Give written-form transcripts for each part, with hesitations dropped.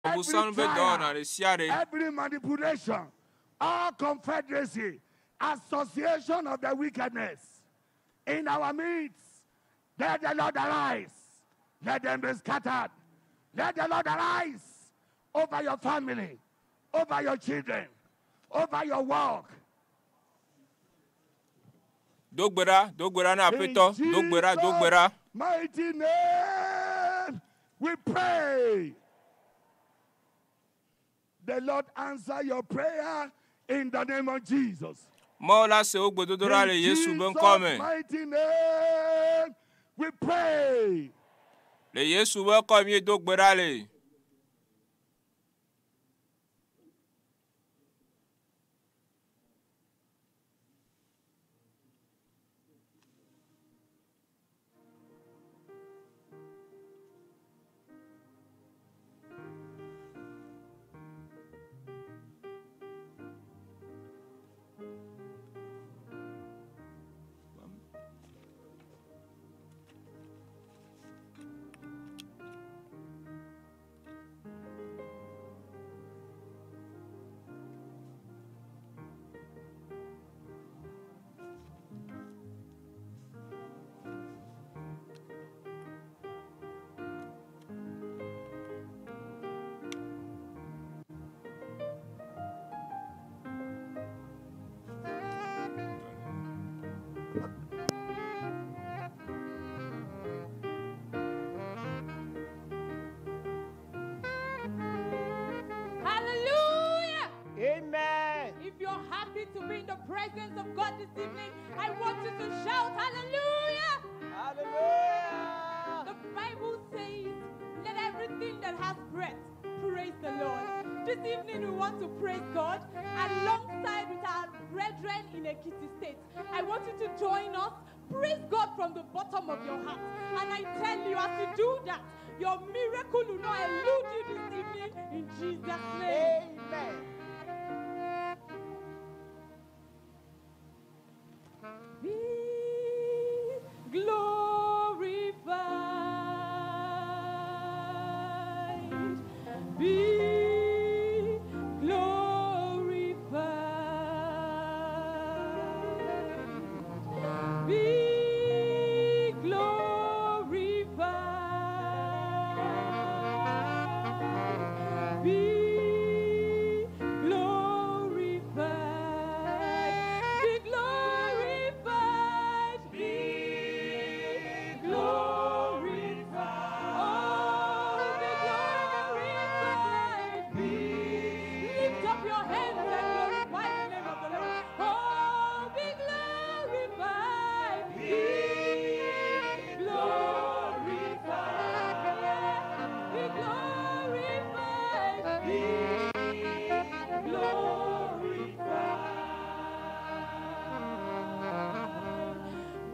Every Obosam be dɔwɔna trial, ɖe sia ɖe. every manipulation, all confederacy, association of the wickedness in our midst. Let the Lord arise. Let them be scattered. Let the Lord arise over your family, over your children, over your work. Do gbe ɖa, do gbe ɖa na In aƒetɔ. Do gbe ɖa, do gbe Jesus' ɖa. mighty name, we pray. The Lord answer your prayer in the name of Jesus. Mawu la se wo gbedodoɖa le In Yesu be ŋkɔ Jesus' me. mighty name, we pray. Le Yesu be ŋkɔ míedo gbe ɖa le. Hallelujah! Amen. If you're happy to be in the presence of God this evening, I want you to shout hallelujah! Hallelujah. The Bible says, let everything that has breath praise the Lord. This evening we want to praise God alongside with our brethren in Ekiti State. I want you to join us. Praise God from the bottom of your heart. And I tell you, as you do that, your miracle will not elude you this evening in Jesus' name. Amen. Be glorified. Be glorified. Be glorified. Be glorified. Be glorified. Be glorified. Oh, be glorified. Be. Lift up your hands and glorify the name of the Lord. Oh, be glorified. Be glorified. Be glorified. Be glorified.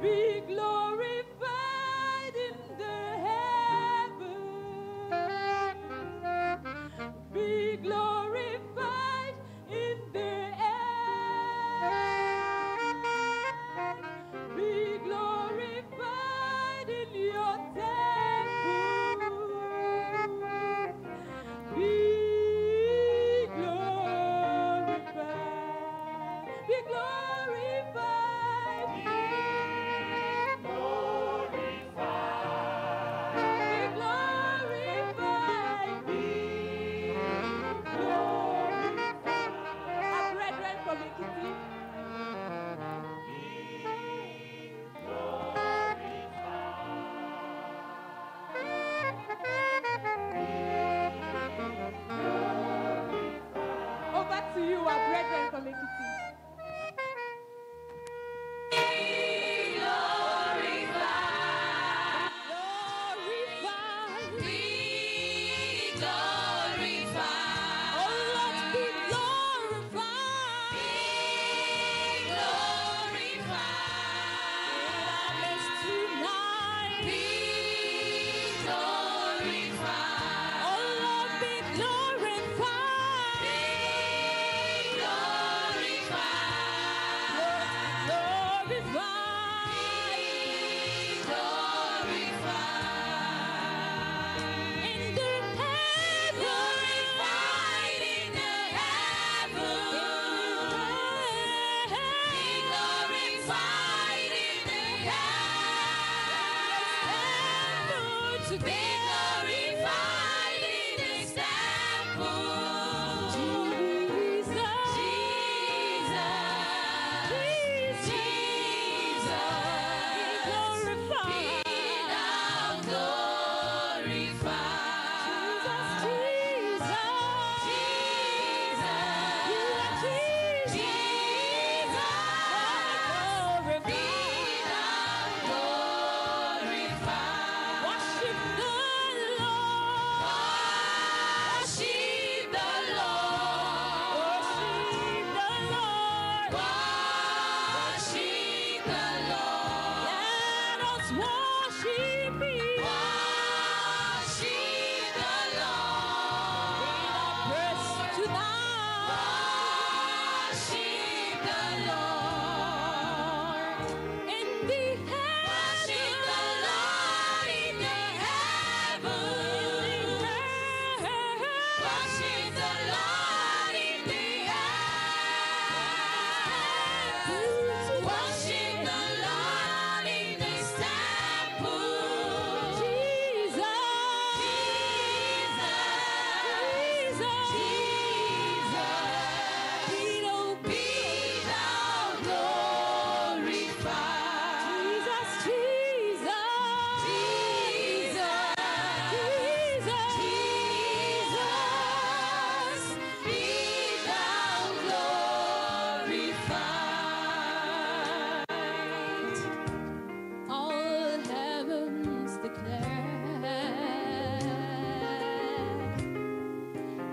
Be glorified in the heavens. Be glorified in the air. Be glorified in your temple. Be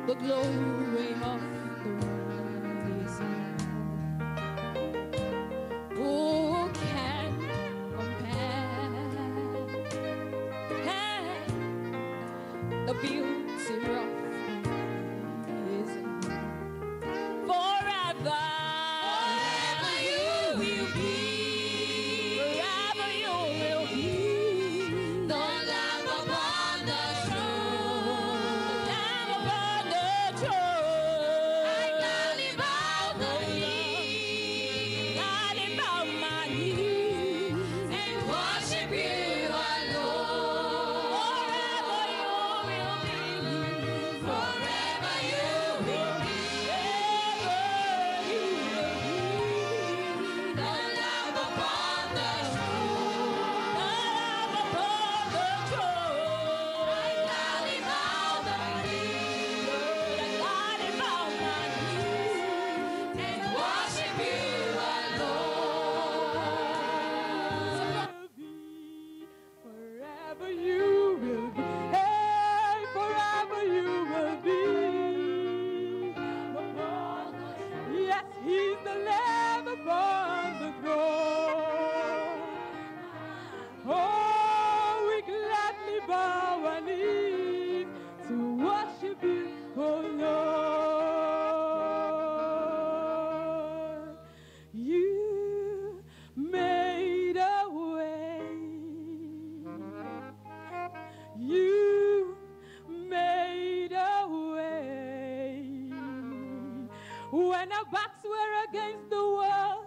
The glory of the risen. Who can compare the beauty of the risen? Forever, forever you will be. Forever you will be. The Lamb upon the throne. The Lamb upon the throne. I gladly bow the knee. Gladly bow my knee and worship you alone. Forever you will be. Forever you will be. Forever you will be. The Lamb upon the throne. The Lamb upon the throne. I gladly bow the knee. I gladly bow my knee and worship you alone. Forever you will be. Hey, forever you will be. Yes, he's the Lamb upon the throne. Oh, we gladly bow our knees to worship you, oh Lord. You made a way. You made a way. When our backs were against the wall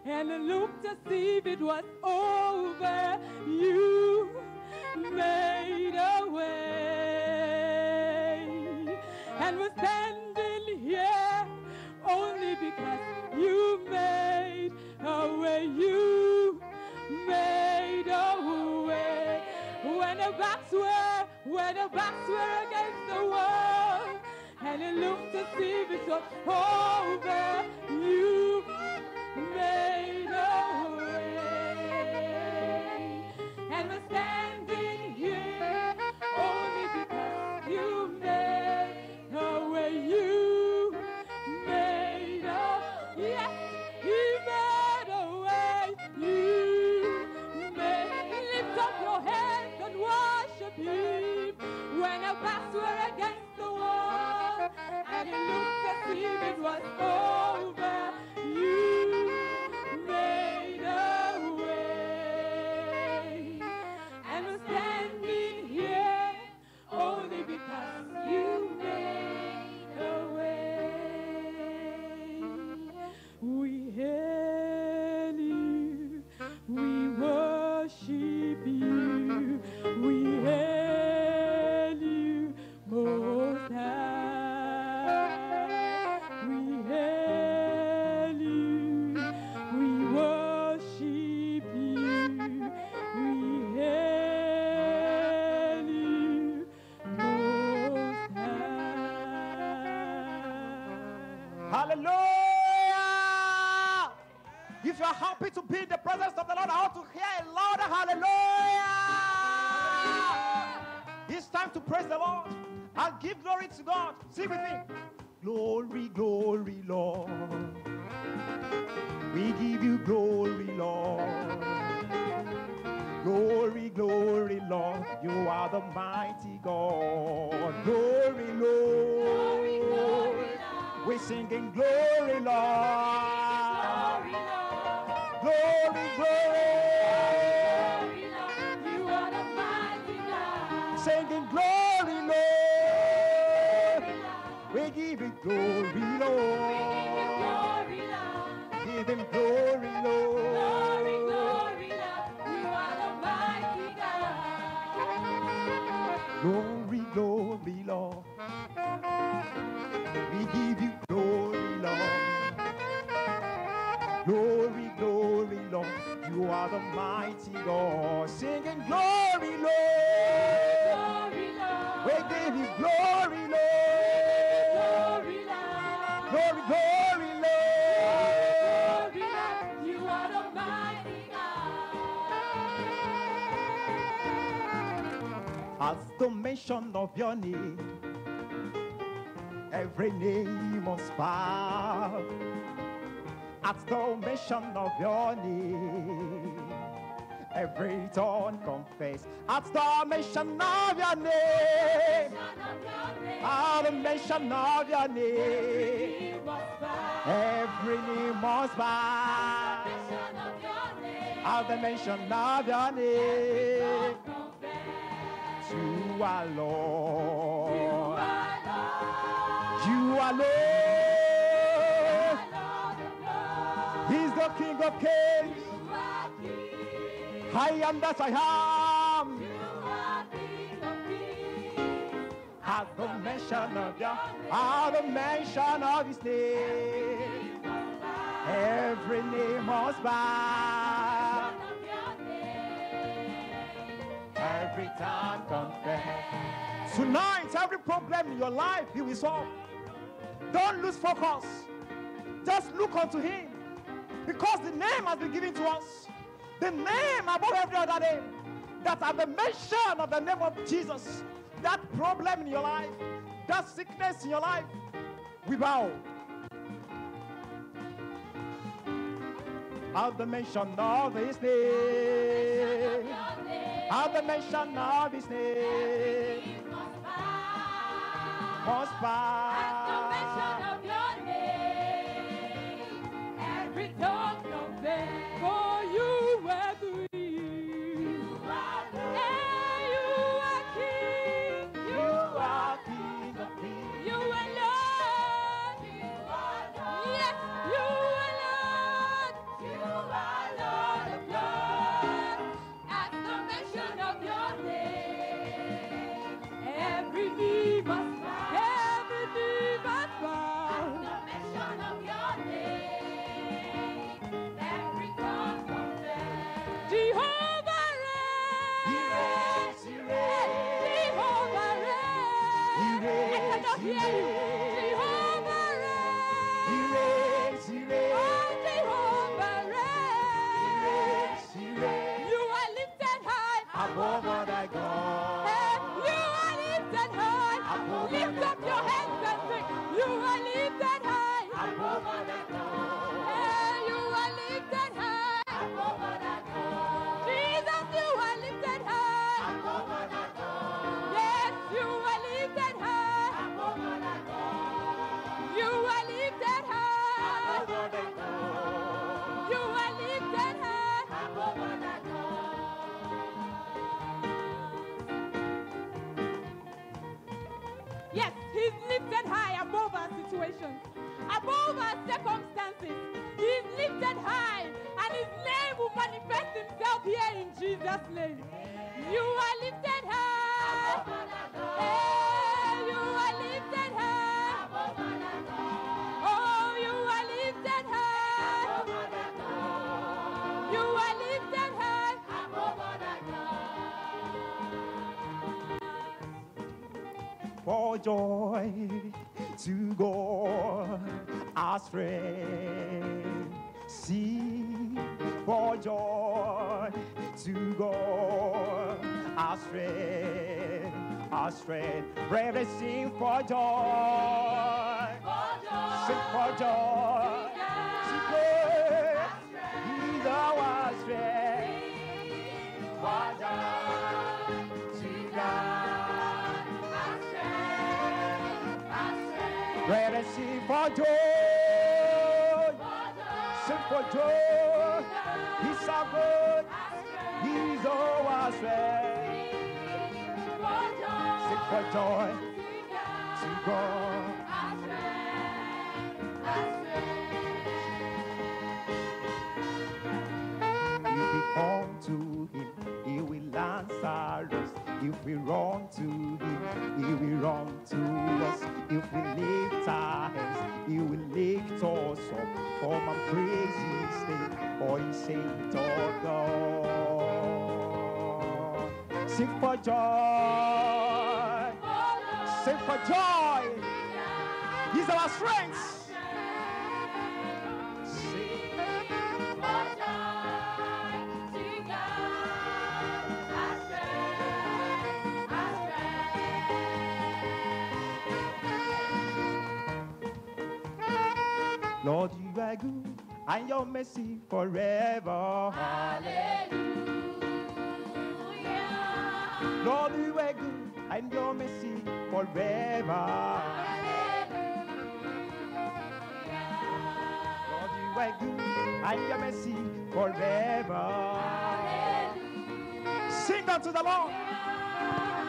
and it looked as if it was over, you made a way. And we're standing here only because you made a way. You made a way. When the backs were, when the backs were against the wall, and it looked as if it was over, you made a way. And we're standing here only because you made a way. You made a, yes, he made a way. You made, lift up your hands and worship him. When our backs were against the wall and it looked as if it was over, you made a way. And we're standing here only because you made a way. We hail you, we worship you, we hail you, Most High. We hail you, we worship you, we hail you, Most High. Hallelujah! If you are happy to be in the presence of the Lord, I want to hear a louder hallelujah! It's time to praise the Lord and give glory to God. Sing with me. Glory, glory, Lord. We give you glory, Lord. Glory, glory, Lord. You are the mighty God. Glory, Lord. We're singing glory, Lord. Glory, glory. You are the mighty God. Singing glory, Lord. We give you glory, Lord. Glory, Lord. Give him glory, Lord. Glory, glory, Lord. You are the mighty God. Glory, glory, Lord. We give you glory, Lord. Glory, glory, Lord. You are the mighty God. Singing glory, Lord. Glory, Lord. We give you glory, Lord. Glory, Lord. Glory, glory, Lord. Glory, Lord. You are the mighty God. At the mention of your name, Every knee must bow at the mention of your name. Every tongue confess at the mention of your name. At the mention of your name. Every knee must bow at the mention of your name. You are Lord. You are Lord. He's the King of Kings. I am that I am. At the mention of your, at the mention of His name, every knee must bow. Every tongue confess. Tonight, every problem in your life, He will solve. Don't lose focus. Just look unto Him, because the name has been given to us. The name above every other name. That at the mention of the name of Jesus, that problem in your life, that sickness in your life, we bow. At the mention of His name, at the mention of His name, must bow. At the mention of your name, every tongue confess, for you are good. You are Lord. And you are King. You are King of Kings. You are Lord. You are Lord. Yes, you are Lord. You are Lord of Lords. At the mention of your name, every knee must bow. Every knee must bow. At the mention of your name, every tongue confess. Jehovah He reigns. reigns, He reigns. Jehovah reigns. He reigns, I cannot He hear you. reigns. Jehovah reigns. He reigns, He reigns. Oh, Jehovah He reigns. reigns, He reigns. You are lifted high. Above all thy gods. Hey, you are lifted high. Above Lift all up your hands and sing. You are lifted high. Above all thy gods. Hey, you are lifted high. Jesus, you are lifted high. Yes, you are lifted high. You are lifted high. Above all thy gods. You are lifted high. Yes, he's lifted high above our situations, above our circumstances. He's lifted high, and his name will manifest himself here in Jesus' name. You are lifted high. Hey, you are lifted high. Oh, you are lifted high. You are lifted high. For joy to God our strength. Sing for joy to God our strength, our strength. Brethren, sing for joy. Sing for joy. To God. He's our strength. For joy to God. Brethren, sing for joy. Sing for joy. He's our God. He's our strength. Sing for joy to God. If we come to him, he will answer us. If we run to him, he will run to us. If we lift our hands, he will lift us up. Come and praise his name, for he saint of God. Sing for joy. Sing for joy. He's our strength. Sing. Lord, you are good, and your mercy forever. Hallelujah. Lord, you are good, and your mercy forever. Lord, you are good, and your mercy forever. Sing unto the Lord.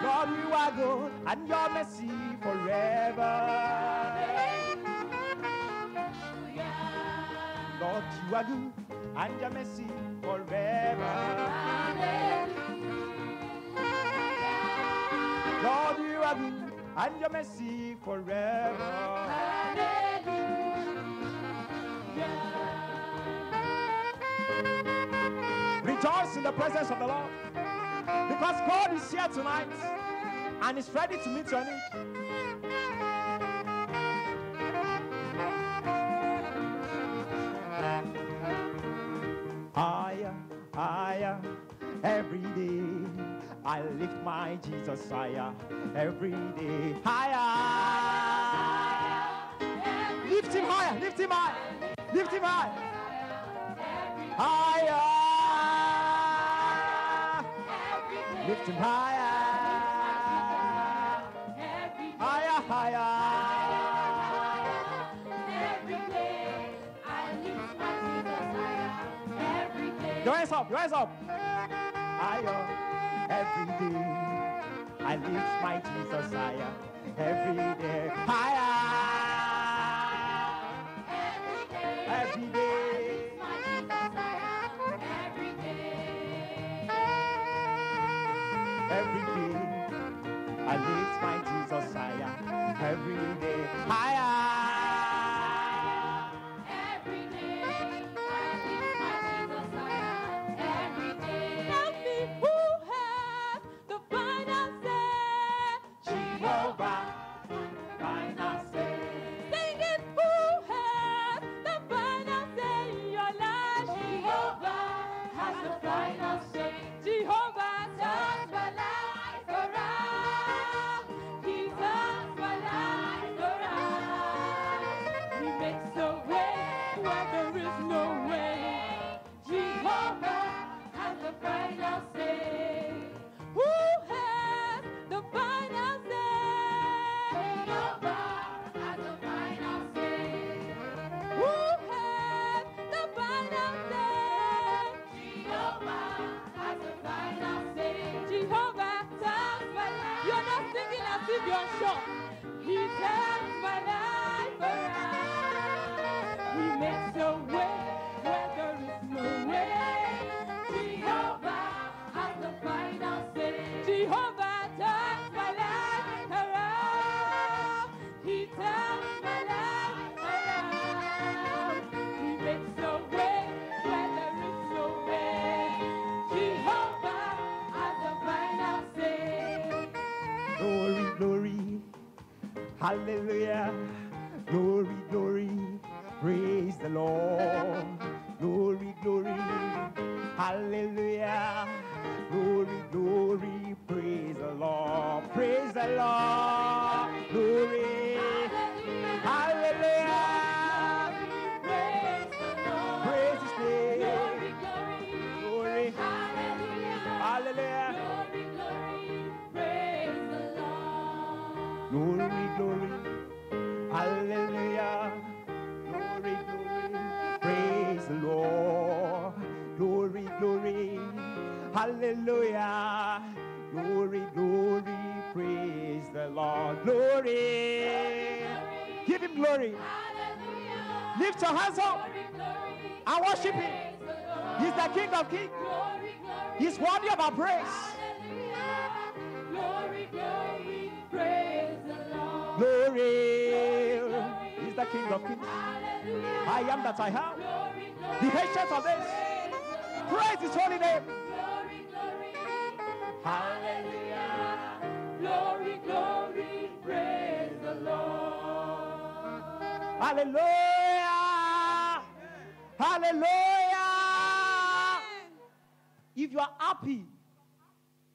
Lord, you are good, and your mercy forever. Lord, you are good, and your mercy forever. Lord, you are good, and your mercy forever. Rejoice in the presence of the Lord, because God is here tonight and is ready to meet your need. Higher, higher, every day I lift my Jesus higher, every day higher. Lift him higher, lift him high, lift him high, higher. Lift him higher, higher, higher. Your hands up, your hands up. Higher, every day. I lift my Jesus higher, every day. Higher, every day. Every day. I lift my Jesus higher, every day. Higher. Tell me who has the final say. Jehovah, final say. Sing it, who has the final say in your life? Jehovah has the final say. Jehovah turns my life around. He turns my life around. He makes a way where there is no way. Jehovah has the final say. Who has the final say? Jehovah has the final say. Who has the final say? Jehovah has the final say. Jehovah turns my life. You're not singing as if you're sure. He turns my life around. He makes a way where there is no way. Jehovah has the final say. Jehovah turns my life around. He turns my life around. He makes a way where there is no way. Jehovah has the final say. Glory, glory, hallelujah. Glory, glory, praise the Lord. Glory, glory, hallelujah. Glory, glory, praise the Lord. Praise the Lord. Glory, hallelujah. Praise the Lord. Praise his name. Glory, glory. Glory, Hallelujah. hallelujah. Glory, glory. Praise the Lord. Glory, glory, hallelujah. Glory, glory, praise the Lord. Glory, glory, hallelujah. Glory, glory, praise the Lord. Glory. Give him glory. Hallelujah. Lift your hands up Glory, glory. and worship him. Praise the Lord. He's the King of Kings. Glory, glory. He's worthy of our praise. Hallelujah. Glory, glory. Praise the Lord. Glory. He's the King of Kings. Hallelujah. I am that I am. Glory, glory. The ancient of days. Praise the Lord. Praise his holy name. Glory, glory. Hallelujah. Glory, glory. Praise the Lord. Hallelujah. Hallelujah. If you are happy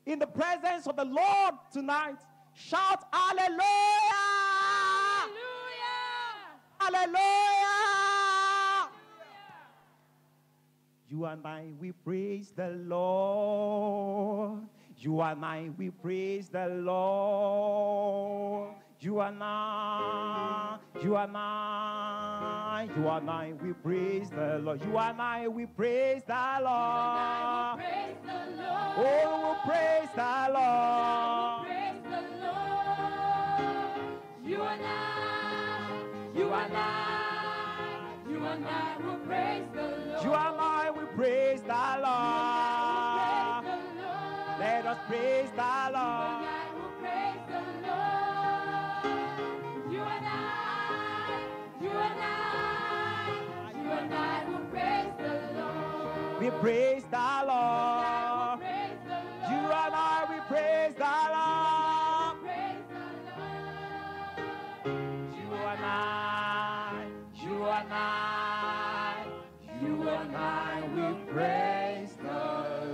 in the presence of the Lord tonight, shout hallelujah. Hallelujah. Hallelujah. You and I, we praise the Lord. You and I, we praise the Lord. You and I, you and I, you and I, we praise the Lord. You and I, we praise the Lord. Praise the Lord. Oh, we praise the Lord. Praise the Lord. You and I, you and I, you and I will praise the Lord. You and I, we praise the Lord. Praise the Lord. Let us praise the You and Lord. I will praise the Lord. You and I, you and I, you and I will praise the Lord. We praise the I will Lord. praise the Lord. You and I, we praise the Lord. Praise the Lord. You and I, you and I, you and I will praise the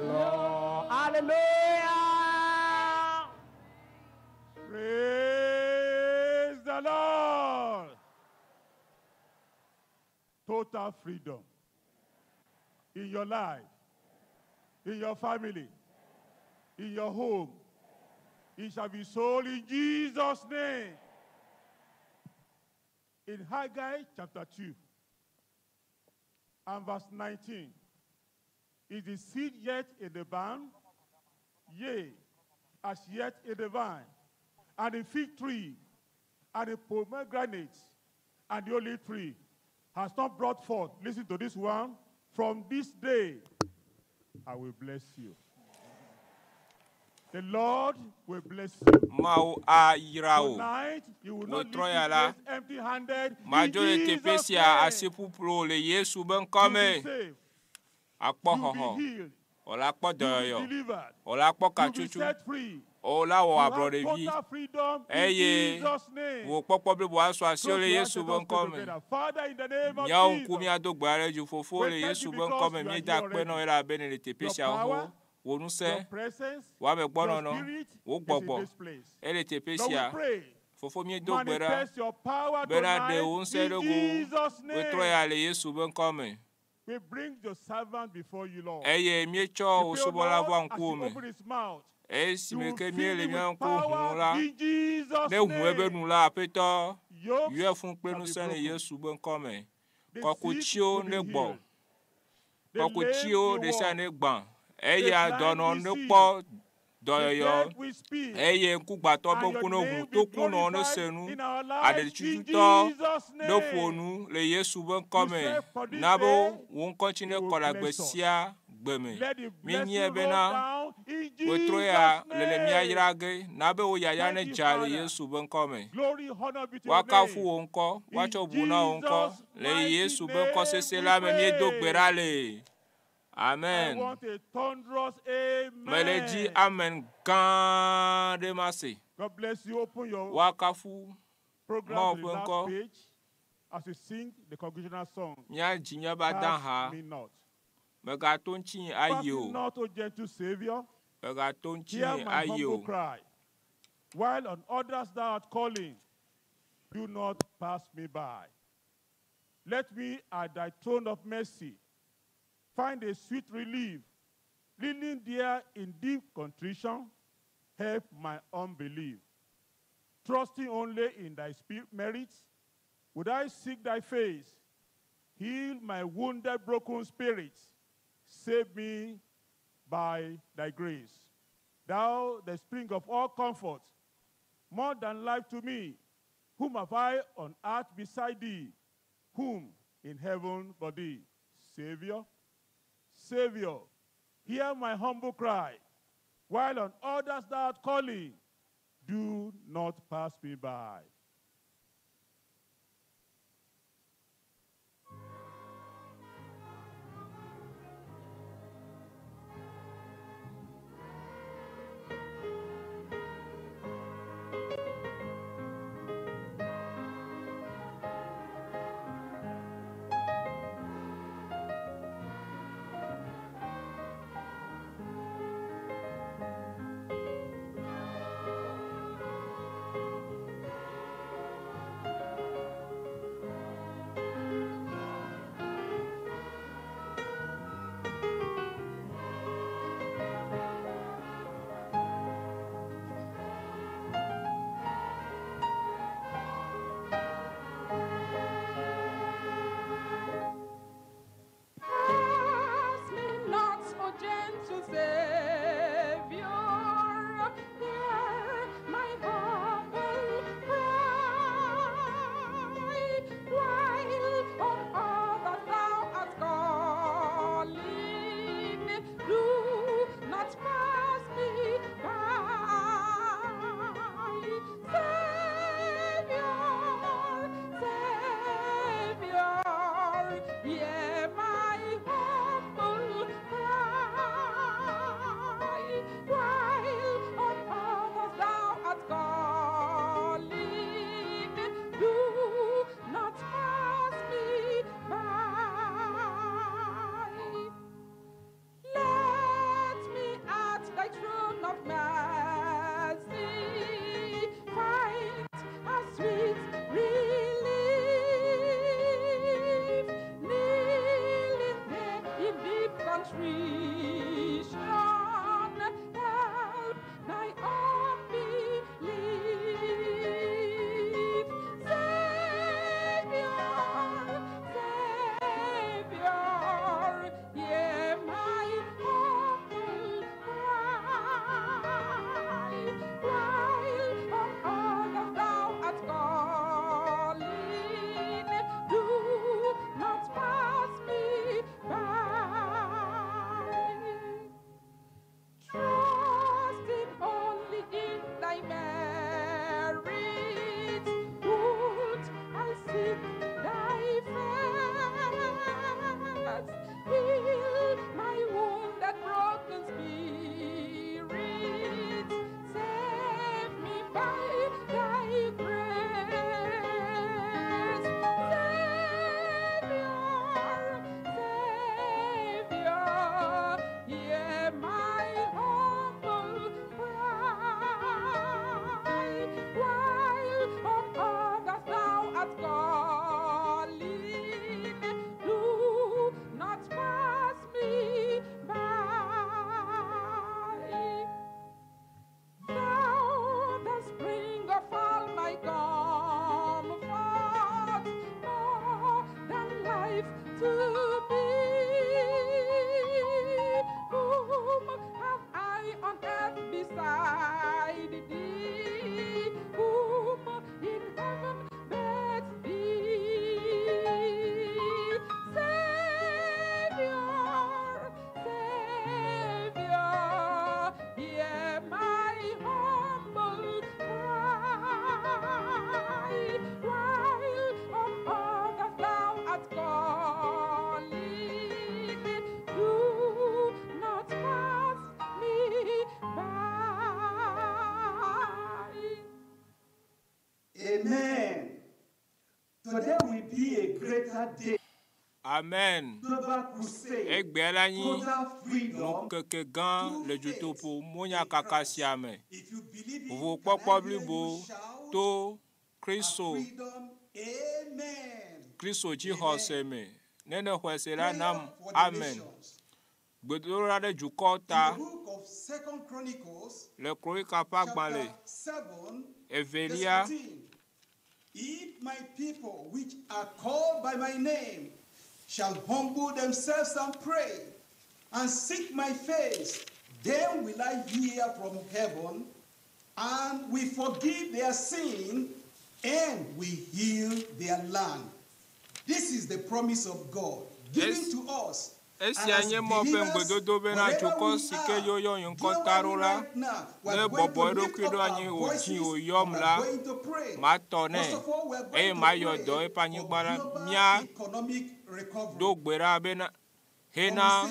Lord. Hallelujah. Praise the Lord. Total freedom in your life, in your family, in your home. It shall be so in Jesus' name. In Haggai chapter 2 and verse 19, is the seed yet in the barn? Yea, as yet in the vine, and the fig tree, and the pomegranate, and the olive tree has not brought forth. Listen to this one. From this day, I will bless you. The Lord will bless you. Mawu ayra wò. Tonight, you will not leave Wetrɔ this ya la, place empty-handed. In madzo le teƒe Jesus' sia name, asi ƒuƒlu le Yesu be you ŋkɔ will me. be saved. Akpɔ You will xɔxɔ, be healed. wòle akpɔ You will be dɔyɔyɔ, delivered. wòle akpɔ You will be katsotso, set free. wòle awɔ You have ablɔɖevi total freedom in eye Jesus' name. wò kpɔkpɔ blibo asu asiwò Close le your eyes Yesu and be us pray ŋkɔ me. together. Father, in the name of Míawo ŋku Jesus, míado gbe ɖe dzi fofo we le thank Yesu you be ŋkɔ because me. you are Míeda here akpe na wò already. elabe nèle teƒe Your sia xoxo. power, Wò your ŋusẽ, presence, wò your amegbɔnɔnɔ, spirit wò is in gbɔgbɔ this place. ele teƒe Lord, we sia. pray. Fofo míedo gbe ɖa Manifest your power bena ɖe tonight wò ŋusẽ in ɖe go Jesus' wetrɔ name. ya le Yesu be ŋkɔ me. We bring your servant before you, Lord. Eye míetsɔ We wò pray, subɔla Lord, va as he ŋkuwò me. open his mouth, you Esime will ke fill míele him mía with ŋku ʋum power la, in Jesus' ne ʋu ebe name. nu la, Aƒetɔ, Yokes yɔe fũ kple shall be ŋusẽ le broken. Yesu be ŋkɔ me. The sick Kɔkutsiwo will be ne gbɔ, healed. The lame kɔkutsiwo will ɖe sia walk. ne gbã The eya blind dɔnɔ will ne see. kpɔ The dɔyɔyɔ dead will speak. eye ŋkugbãtɔ be And your ŋku ne ʋu name be tokunɔ ne se glorified nu in our lives in aɖetsututɔ Jesus' ne ƒo name. nu le Yesu be ŋkɔ You me said for this na be day wò ŋkɔ tsi ne you kɔ will le agbe bless us. sia gbe me. Let the Míenyae blessing roll bena down in wetrɔ ya Jesus' le le mía name. yra ge na be wò yaya ne Thank you, dza le Father. Yesu be ŋkɔ me. Glory, honor be to your Woakafu name. wò ŋkɔ, In woatsɔ bu na wò ŋkɔ Jesus' le mighty Yesu be ŋkɔ name sese we la me míedo gbe pray. ɖa le. I Amen. want a thunderous Mele dzi amen. amen gã ɖe ma se. God bless you. Open your Woakafu program Mawu to the ƒe last ŋkɔ. page as we sing the congregational song. Míadzi míaƒe Pass adaha. me not. Mègato ŋutinye Pass ayi me o. not, O gentle Savior. Mègato Hear ŋutinye my ayi humble o. cry. While on others thou art calling, do not pass me by. Let me at thy throne of mercy find a sweet relief, kneeling there in deep contrition, help my unbelief. Trusting only in thy spirit merits, would I seek thy face, heal my wounded, broken spirit, save me by thy grace. Thou, the spring of all comfort, more than life to me, whom have I on earth beside thee? Whom in heaven but thee? Savior, Savior, hear my humble cry. While on others thou art calling, do not pass me by. Pass Today will be a greater day. Amen. Global crusade. Egbea la nyi Total freedom. nukeke gã le dutoƒo monyakaka sia me. If you believe it, can Vovokpɔkpɔ I hear blibo you shout to Kristo freedom? Amen. Kristo dzixɔse me. Ne ne xɔe se la Prayer nam for the amen. nations. Gbedodoɖa ɖe dukɔ In ta the book of Second Chronicles, le Kronika ƒe agbalẽ chapter 7, evelia verse 14. If my people, which are called by my name, shall humble themselves and pray, and seek my face, then will I hear from heaven, and will forgive their sin, and will heal their land. This is the promise of God given Yes. to us. Esia nye Mawu ƒe ŋugbedodo bena dukɔ si ke woyɔ nye ŋkɔ ta ɖo la, ne bɔbɔ eɖokui ɖo anyi wòdzi wòyɔm la, matɔ nɛ eye mayɔ dɔ eƒe anyigba la. Míado gbe ɖa bena hena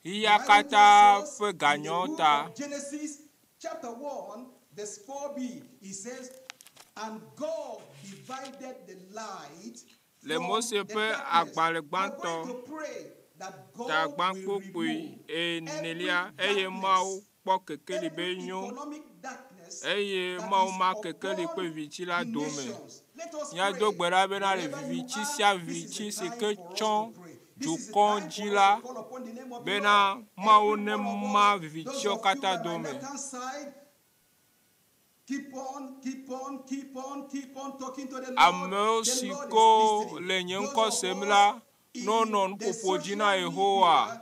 xexea katã ƒe ganyawo ta. Genesis chapter 1, verse 4b, he says, And God divided the light Le from Mose the ƒe darkness. agbalẽ We're gbãtɔ, going to pray that God ta will gbãkpokpui remove enelia every eye Mawu darkness, kpɔ kekeli be every nyo economic darkness eye that Mawu is ma kekeli upon kple viviti la the dome. nations. Let us Míado pray. gbe ɖa bena le Wherever you viviti are, sia this is viviti a si time ke for us tsɔ to pray. This is a dukɔ time dzi for us la to call upon the name of the bena Lord. Mawu Every ne one of ma us, those vivitiwo of you katã by my dome. left-hand side, keep on, keep on, keep on, keep on talking to the Lord. Amewo The si Lord is ko listening. le nye Those ŋkɔ of sem us la, in ne wonɔ the nuƒoƒo dzi na social Yehowa. media,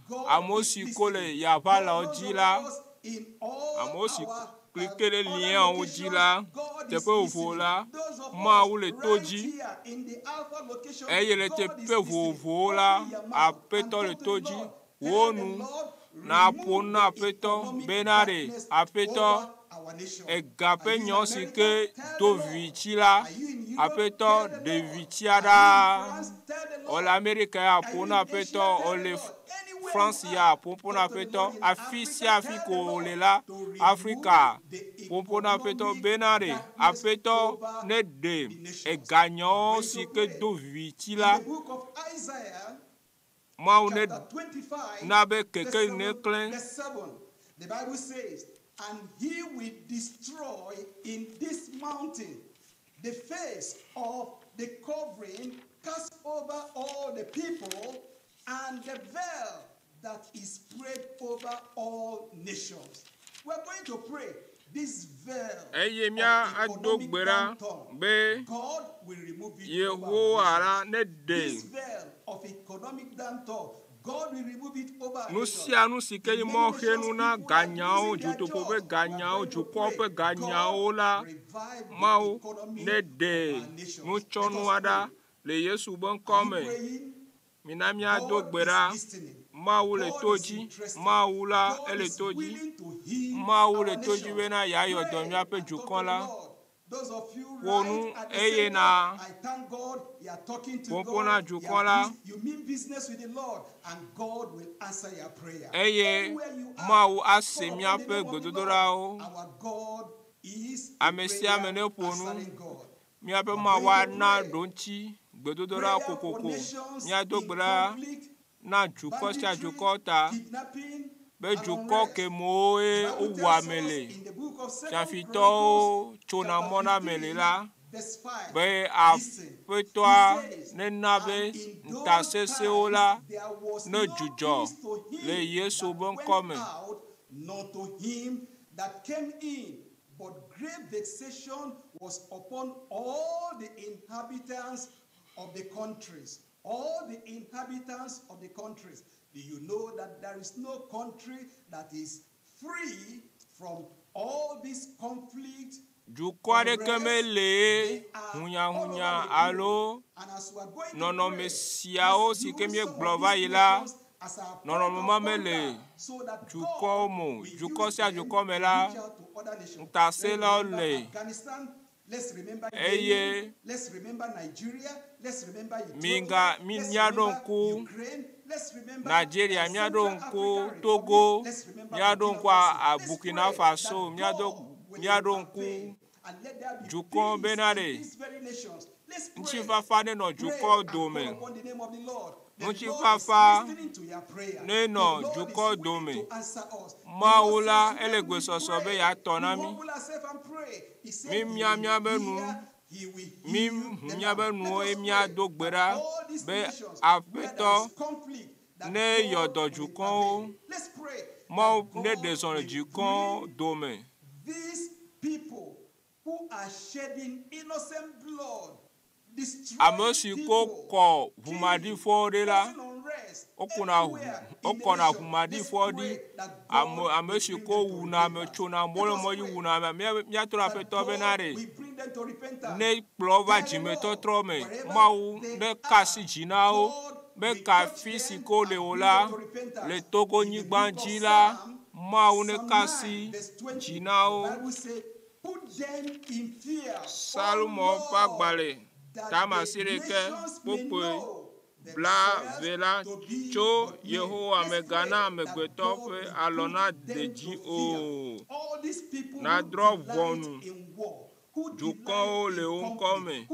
God Amewo is si ko le listening. yaʋalawo Those dzi of la, us in all amewo si our, kli ke ɖe other liawo dzi la, locations, God is teƒe vovovo listening. la, Those of us Mawu le to right dzi. here in the Alpha location, Eye le God teƒe is listening. vovovowo la, Open your mouth and Aƒetɔ le talk to to the dzi. Lord. Wò Tell the nu Lord, naƒo remove nu na the Aƒetɔ economic bena ɖe darkness Aƒetɔ over our nation. ega Are ƒe you in nyɔ si America? ke Tell the do Lord. viviti la, Are you in Europe? Aƒetɔ Tell the ɖe Lord. vivitia Are you in ɖaa. France? Tell the Wòle Lord. Amerika ya Are ƒo you na in Asia? Aƒetɔ, Tell the wòle Lord. Anywhere you France are, ya ƒoƒo na talk to the Aƒetɔ, Lord. In afi Africa, sia afi tell ko the wòle Lord la, to remove Afrika the ƒoƒo na Aƒetɔ economic bena ɖe darkness Aƒetɔ over ne ɖe the nations. eganyawo We're going si to ke pray. do viviti In la, the book of Isaiah, Mawu ne chapter 25, na be verse kekeli 7, neklẽ. verse 7. The Bible says, And he will destroy in this mountain the face of the covering cast over all the people and the veil that is spread over all nations. We're going to pray this veil Eye of míado economic gbe ɖa downturn. be God will remove it over our Yehowa la nations. ne ɖe This veil of economic downturn, God will remove it over our nu nations. sia nu si ke In nye many mɔxenu nations, na people are ganyawo, losing their dutoƒo ƒe jobs. We are ganyawo, going to dukɔ pray. ƒe ganyawo God la, revive the Mawu economy ne of ɖe our nations. Let nutsɔnua us ɖa pray. le Yesu ƒe Are ŋkɔ you me. praying? Mina míado God gbe is ɖa. listening. Mawu le God to is dzi. interested. Mawu la God ele is to dzi. willing to heal Mawu our le to dzi nations. bena yeayɔ dɔ Pray míaƒe and talk to dukɔ the la. Lord. Those of you Ƒo nu right at the eye center, na I thank God you are talking to ƒoƒo God. na You, dukɔ are la. you mean business with the Lord, and God will answer your prayer. Eye Anywhere you are, Mawu ase call upon the míaƒe name of the Lord. gbedodoɖawo. Our God is a Ame sia ame prayer ne ƒo nu. answering God. Míaƒe We are Mawu going to ana pray. ɖoŋtsi gbedodoɖa Prayer for kokoko. nations Míado in gbe ɖa conflict, na dukɔ sia banditry, dukɔ ta kidnapping, be and dukɔ unrest. kemewoe The Bible wowua tells ame us le, in the book of Second fiafitɔwo Chronicles, tsona chapter mɔ na ame le 15, la, verse 5. be Listen, Aƒetɔa he says, nena And be in those ŋutasesẽwo times la there was ne no dzudzɔ peace to le him Yesu that ƒe went ŋkɔ me. out, nor to him that came in, but great vexation was upon all the inhabitants of the countries. All the inhabitants of the countries. Do you know that there is no country that is free from all this conflict? Dukɔ aɖeke unrest? mele They are all hunyahunya over the globe. alo And as we are going to nɔnɔme pray, siawo let's si ke use some míegblɔ of va these yi la, nations as our point nɔnɔme of ma mele contact so that dukɔwo God me o. will Dukɔ use sia them dukɔ me to la, reach out to other nations. Let's ŋutasẽlawo remember le Afghanistan. Let's remember eye Yemen. Let's remember Nigeria. Let's remember Ethiopia. miga mi Let's míaɖo remember ŋku Ukraine. Let's remember Nigeria, míaɖo Central ŋku African Republic. Togo, Let's remember míaɖo Burkina ŋku Faso. Let's Burkina pray Faso, that míaɖo God will míaɖo ŋku intervene Dukɔ bena ɖe ŋutifafa nenɔ dukɔ dome. Ŋutifafa nenɔ dukɔ dome. Mawu la ele gbesɔsɔ be yeatɔ na mí. Mi mia míabe nu, mi hu míabe nuwo eye míado gbe ɖa be Aƒetɔ ne yɔ dɔ dukɔwo. Mawu ne ɖe zɔ le dukɔwo dome. Ame si ko kɔ ʋumaɖifɔ ɖi la, wokuna ʋu, wokɔna ʋumaɖifɔ ɖi. Ame ame si ko wuna ame tsona amewo le mɔ dzi wuna ame. Mía míatrɔ Aƒetɔ bena ɖe ne kplɔ wo va dzimetɔtrɔ me. Mawu ne ka asi dzi na wo be ka fi si ke wole o la le Togo-nyigba dzi la, Mawu ne ka asi dzi na wo. Salomo ƒe agbalẽ tame asiɖeke kpukpui blaeve la tso Yehowa mègana amegbetɔ ƒe alɔ nade dzi o. Nadrɔ̃ ʋɔnu dukɔwo le wò ŋkɔ me.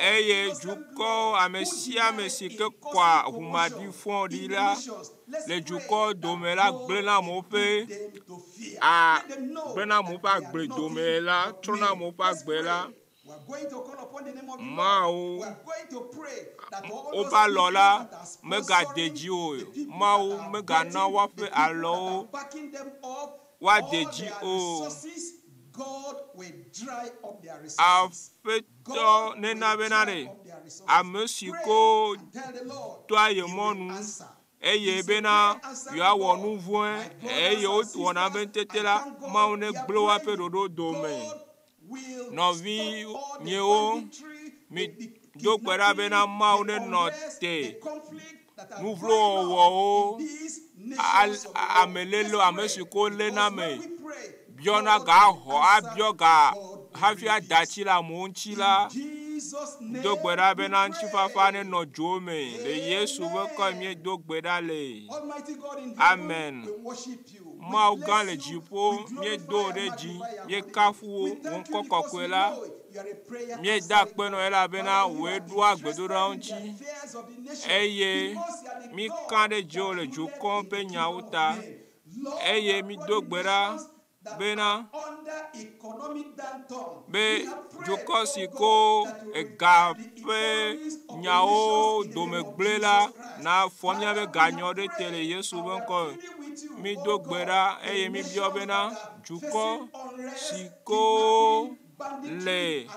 Eye dukɔwo, ame sia ame si ke kɔa ʋumaɖifɔ ɖi la le dukɔwo dome la gblẽna amewo ƒe a gblẽna amewo ƒe agble dome la, trɔna amewo ƒe agbe la. Mawu, woƒe alɔ la megade dzi o. Mawu megana woaƒe alɔwo woade dzi o. Aƒetɔ nena bena ɖe ame si ko toa ye mɔnu eye bena yewoawɔ nu vɔ̃e eye wowɔna be ŋutete la, Mawu negblẽ woaƒe ɖoɖo dome. Nɔvinyewo, mido gbe ɖa bena Mawu nenɔ te nuvlowɔwɔwo, amelélewo, ame si ko léna ame biɔna ga xɔ abiɔ ga hafi ada tsi le amewo ŋuti la. Do gbe ɖa bena ŋutifafa nenɔ dzo me. Le Yesu ƒe ŋkɔ me míedo gbe ɖa le. Amen. Mawu gã le dziƒo, míedo wò ɖe dzi, míekafu wò, wò ŋkɔ kɔkɔe la. Míeda akpe nɔ elabena wòe ɖoa gbedoɖawo ŋuti eye míka ɖe dziwò le dukɔ ƒe nyawo ta eye mído gbe ɖa bena be dukɔ si ko ega ƒe nyawo dome gblẽ la nafɔ míaƒe ganyɔ ɖe te le Yesu ƒe ŋkɔ me. Mído gbe ɖa eye míbiɔ bena dukɔ si ko le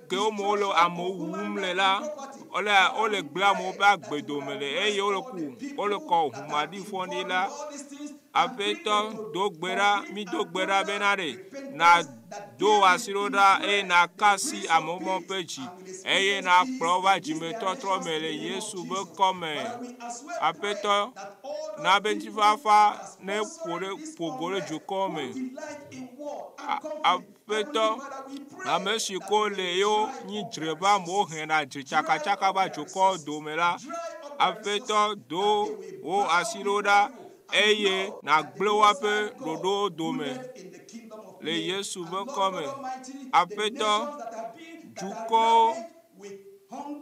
kewo me wole amewo wum le la, wole wole gblẽ amewo ƒe agbe dome le eye wole ku wole kɔ ʋumaɖifɔ ɖi la. Aƒetɔ do gbe ɖa, mído gbe ɖa bena ɖe nàdo asi ɖo ɖa eye nàka asi amewo ƒe dzi eye nàkplɔ wo va dzimetɔtrɔ me le Yesu ƒe ŋkɔ me. Aƒetɔ, na be ŋutifafa ne ƒo ɖe ƒo go ɖe dukɔ me. Aƒetɔ, ame si ko le yewo nyi dzre ƒe amewo hena dzre tsakatsaka va dukɔ dome la, Aƒetɔ do wò asi ɖo ɖa eye nàgblẽ woaƒe ɖoɖowo dome le Yesu ƒe ŋkɔ me. Aƒetɔ, dukɔwo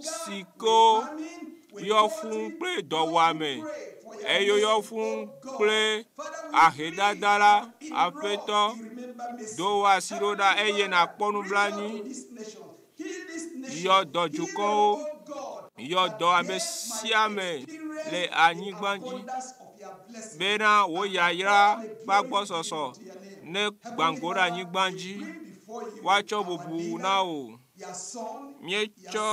si ko yɔ fũu kple dɔwuame eye woyɔ fũu kple ahedada la, Aƒetɔ, do wò asi ɖo ɖa eye nàkpɔ nublanui. Yɔ dɔ dukɔwo, yɔ dɔ ame sia ame le anyigba dzi bena wò yayra ƒe agbɔsɔsɔ ne gbã go ɖe anyigba dzi. Woatsɔ bubu na wò. Míetsɔ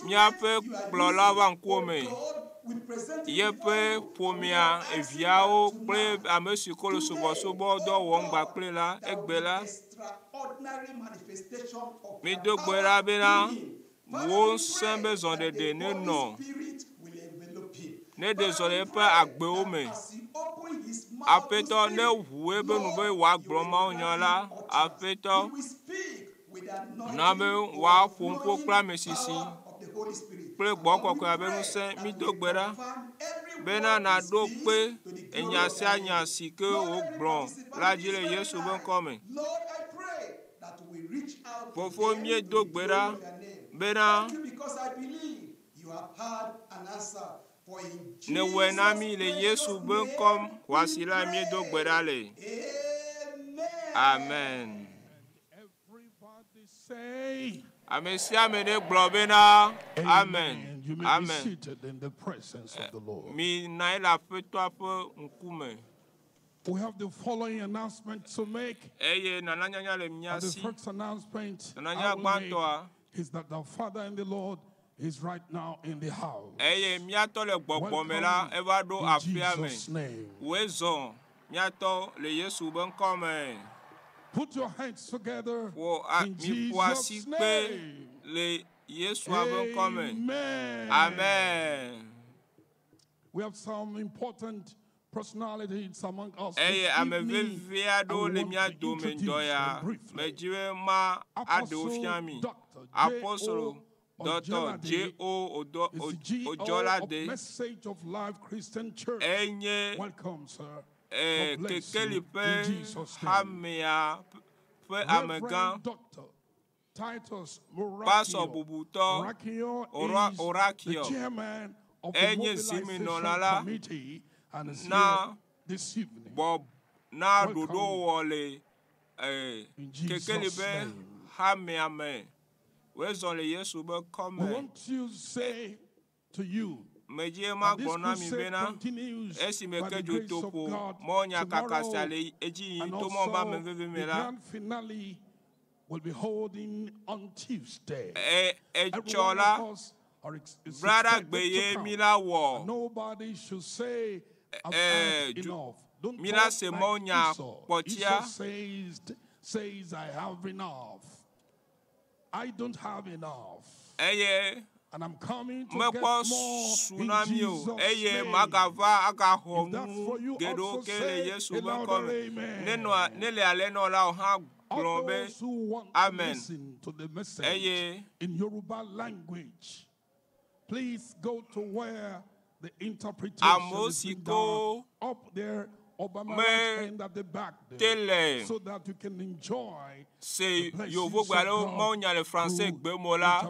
míaƒe kplɔla va ŋkuwò me. Yeƒe ƒomea, eviawo kple ame si ko le subɔsubɔdɔ wɔm kpakple la egbe la, mído gbe ɖa bena wò ŋusẽ be zɔɖeɖe nenɔ neɖe zɔ le eƒe agbewo me. Aƒetɔ ne ʋu eƒe nu be wòagblɔ mawunya la, Aƒetɔ na be wòaƒo nuƒo kple ame sisi kple gbɔ kɔkɔea be ŋusẽ. Mído gbe ɖa every Bena word we nàɖo speak kpe to the glory enya of sia thy nya name. si ke Lord, wògblɔ every participant la in dzi this le very Yesu ƒe night, ŋkɔ me. Lord, I pray that we reach out to Fofo them míedo to the gbe glory ɖa of thy name. bena Thank you because I believe you have heard an answer. For in nèwɔe na Jesus' mí le precious Yesu ƒe ŋkɔ name xɔasi we la míedo gbe ɖa le. pray. Amen. Amen. Everybody say, Ame sia ame ɖe gblɔ bena amen. You may be Amen. seated in the presence of the Lord. Mi nɔ anyi le Aƒetɔa ƒe ŋkume. We have the following announcement to make. Eye nananyanya le mía And the si. first announcement Nananya I will make gbãtɔa. is that the Father and the Lord is right now in the house. Eye míatɔ le gbɔgbɔ me la, eva ɖo in aƒea me. Jesus' name. Wòe zɔ míatɔ le Yesu ƒe ŋkɔ me. Put your hands together Ƒo a- in miƒo asi Jesus' kpe name. le Yesua ƒe ŋkɔ me. Amen. Amen. We have some important personalities among us. Eye This ame evening, vevi aɖewo and le we mía want to dome introduce ŋdɔ ya. them briefly. Medzi be ma aɖewo fia mi. Dr. Apostolo J.O. Dr. J.O. Odo- is the GO of Ojolade Message of Life Christian Church. enye Welcome, sir. eh, God bless kekeli you ƒe in Jesus' name. hamea ƒe amegã Reverend Dr. Titus Pastor Morakio. bubutɔ Morakio Ora- is the Orakio chairman of the enye mobilization zimenɔla la committee and is na here this evening. bɔ na Welcome. ɖoɖowɔ le eh, In Jesus' kekeli ƒe name. hamea me. Woezɔ le Yesu ƒe We kɔme. want to say to you Medzi ma that this gblɔ na mi crusade bena continues esime by ke the grace of dzotoƒo God mɔnyakaka sia tomorrow le edzi yim and to mɔ be also ame veve me the la, grand finale will be holding on Tuesday. e- Every etsɔ one la, of us are is braɖagbe expected ye to mi come. la wɔ. Nobody should say, I've Eh, had ju- enough. Don't mi la talk se like mɔ nya Esau. kpɔtia. Esau says, I have enough. I don't have enough. Eye And I'm coming to get mekpɔ more su in na mi o Jesus' eye name. magava agaxɔ If that's nu for you, geɖewo also ke le say Yesu a ƒe louder ŋkɔ me. amen. Ne nɔa ne le ale nɔ la o hã All gblɔ be those who want to amen. listen to the message Eye in Yoruba language, please go to where the interpretation Amewo is si being ko done up there, Obama me right hand at the back te there, le so that you can enjoy se the blessings yovogbe of alo God mawunya le français through gbe me la,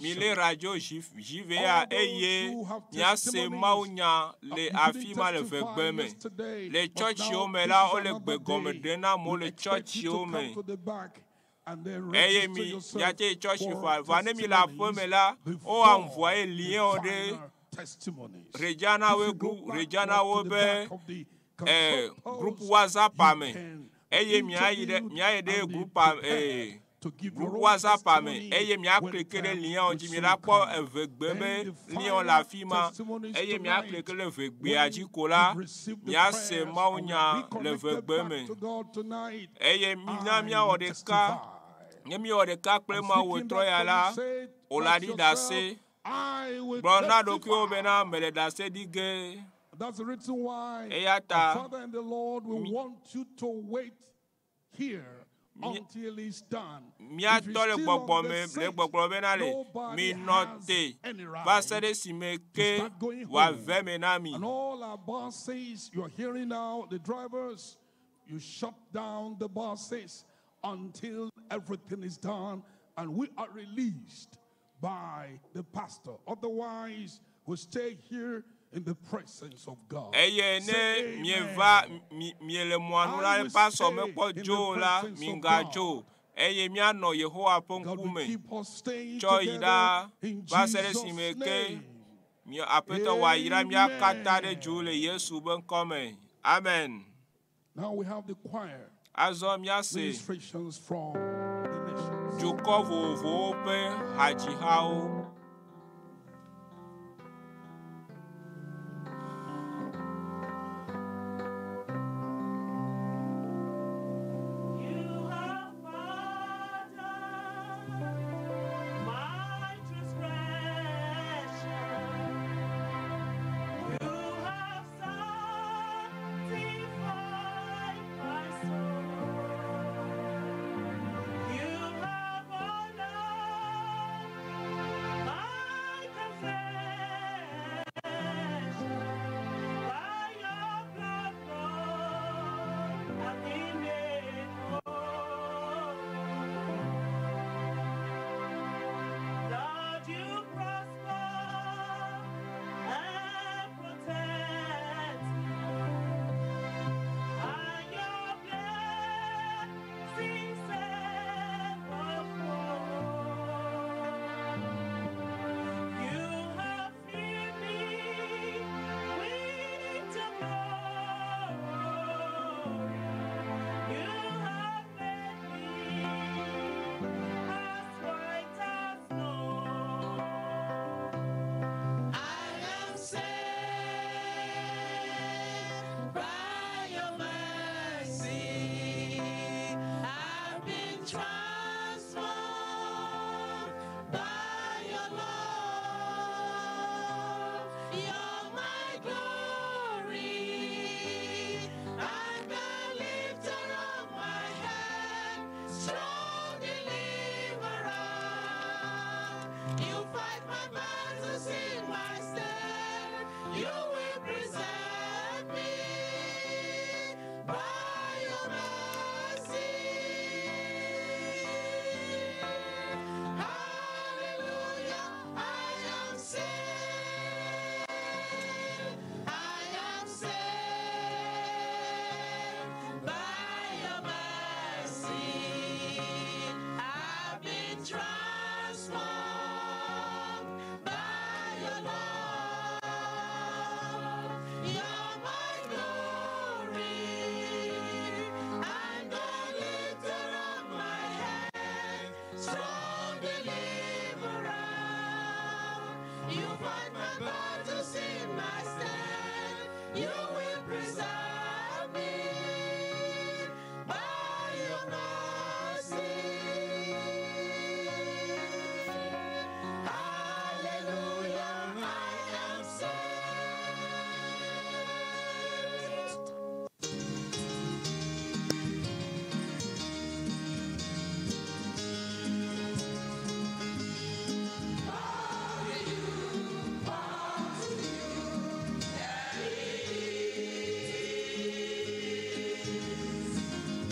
mi le interpretation. radio JVA All those eye who have miase testimonies, mawunya le you afi couldn't ma le testify vegbe me. yesterday, Le but tsɔtsiwo now me this la, is wole another gbe gɔme day. ɖem na amewo We le expect you to tsɔtsiwo come me. to the back and then Eye register mi yourself miate yi tsɔtsi for vɔ vɔa ne mi le aƒe me la, testimonies woa before envoyer the lien ɖe final testimonies. redza na If woe you go group back redza up na to wo the be back of the eh, control group post, WhatsApp you me can be eye miayi ɖe interviewed miayi ɖe and be groupa prepared eh, to give group your own WhatsApp me testimony eye when miaklike ɖe time liawo will dzi mi soon la kpɔ come. evegbe Then be the liawo le final afi ma testimonies eye tonight, miaklike ɖe vegbea when dzi ko la we've received the miase prayers and we've mawunya le reconnected vegbe back me to God tonight, eye mina I miawɔ will ɖeka testify. ne miwɔ ɖeka kple I'm Mawu speaking trɔ that ya for la you. Say wòle that aɖi yourself. ɖase I will gblɔ na ɖokuiwò bena testify. mele ɖase ɖi ge That's the reason why eya our ta Father and the Lord will want you to wait here until it's done. If míatɔ you're le still on gbɔgbɔ the me le seat, gbɔgblɔ bena le nobody minɔ has te any va se right ɖe esime to ke start going wòave home. me na mi. And all our buses, you're hearing now, the drivers, you shut down the buses until everything is done and we are released by the pastor. Otherwise, we'll stay here in the presence of God. Eye Say ne mieva amen. mi miele mɔa nu I la will pastor stay mekpɔ in the dzo o la presence of migadzo God. o eye míanɔ Yehowa ƒe God will ŋkume keep us staying tsɔ yi together ɖa in va se ɖe Jesus' esime ke name. mia Aƒetɔ wòayra mía katã ɖe dzo le Amen. Yesu ƒe ŋkɔ me. Amen. Now we have the choir Azɔ míase ministrations from the nations. dukɔ vovovowo ƒe hadzihawo. You have pardoned my transgression. You have sanctified my soul. You have honored been transformed by your love. You're my glory and the lifter of my head, strong deliverer. You fight my battles in my stead. You will preserve me by your mercy. Hallelujah, I am saved.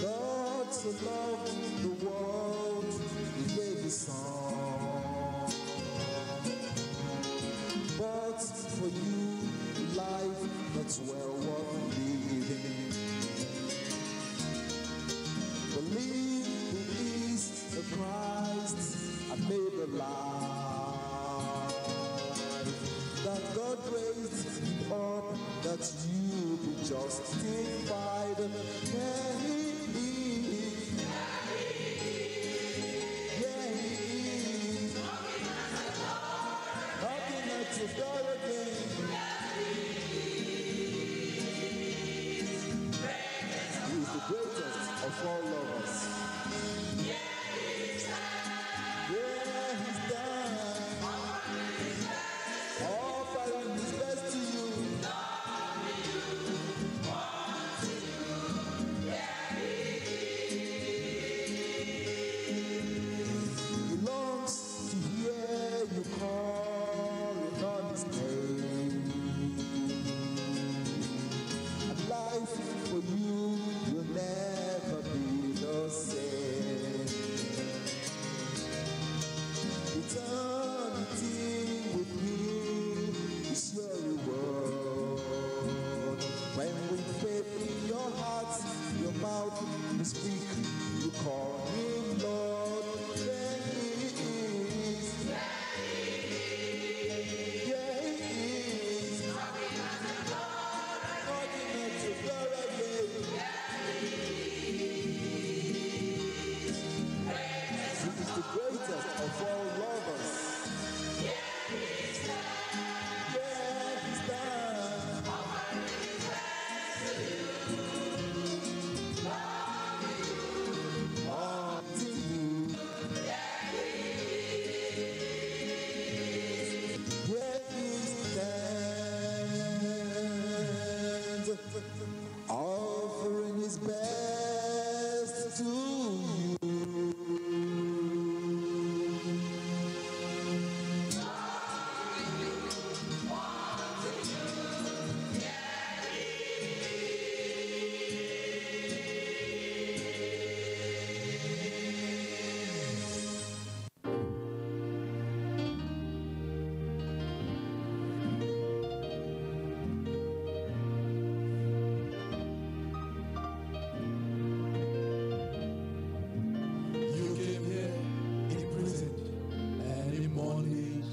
God so loved the world, he gave his son. But for you, life that's well worth living. Believe he is the Christ and made alive. That God raised him up, that you be justified. Yeah, he is. Yeah, he is. Knocking at your door again. He is the greatest of all lovers. Yeah, he's done. Offering his best to you. He longs to hear you calling on his name. And life for you will never be the same. Eternity with him is your reward. When with faith in your heart, your mouth, you speak, you call him Lord. There he is. Yeah, he is. Knocking at your door again. He is the greatest of all lovers. Yeah, he's done. Unto you. Here he stands, offering his best to you. You came here imprisoned and in bondage.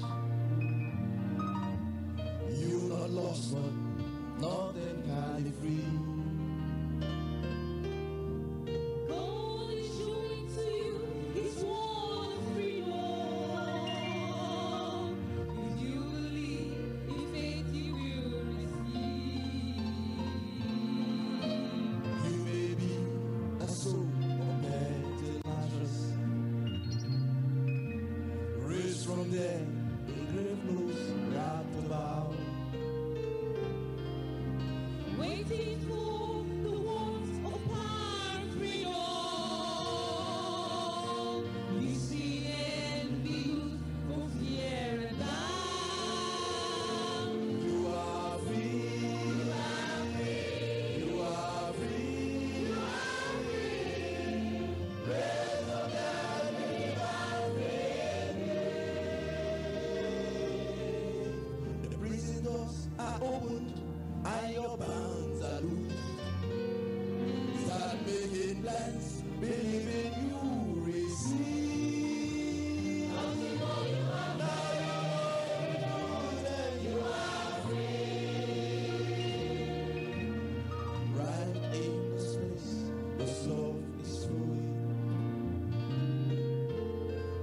You not lost, but nothing can be free. God is showing to you His word of freedom. If you believe, in faith you will receive. You may be a soul of dead Lazarus, raised from dead, in grave clothes wrapped about. Waiting for the words of power and freedom. You see and be used for fear and doubt. You are free. You are free. You are free. Raised from dead, in The prison doors are opened and your bands are loose.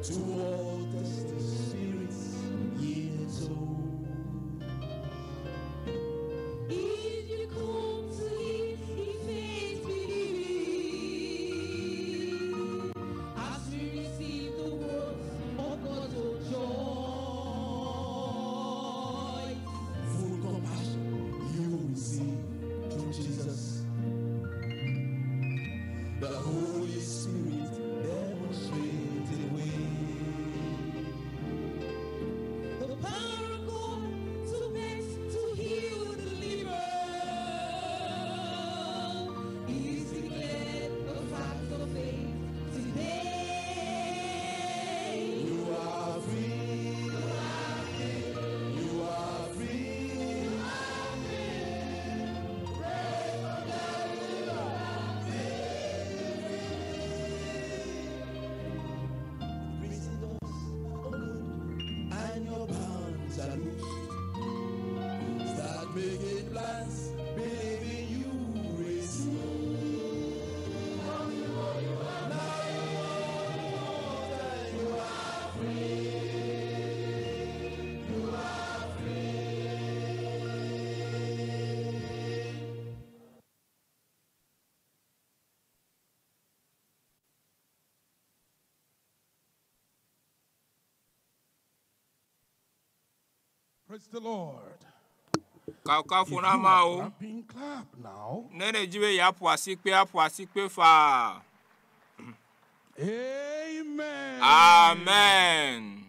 To all thirsty spirits, yield souls. If you come to Him in faith believing, as we receive the words of God's own joy. Full compassion you will receive through Jesus. The Holy Spirit demonstrates the way. The power of God to bless, to heal, deliver is declared the fact of faith today. You are free. You are free. Prison doors open and your bonds are loosed. Start making plans, believing you receive. Now you know that you are free. You are free. Praise the Lord. Kafukafu If you na are Mawu. clapping, clap now. Ne ne dzi be yeaƒo asikpe, aƒo asikpe faa. Amen. Amen.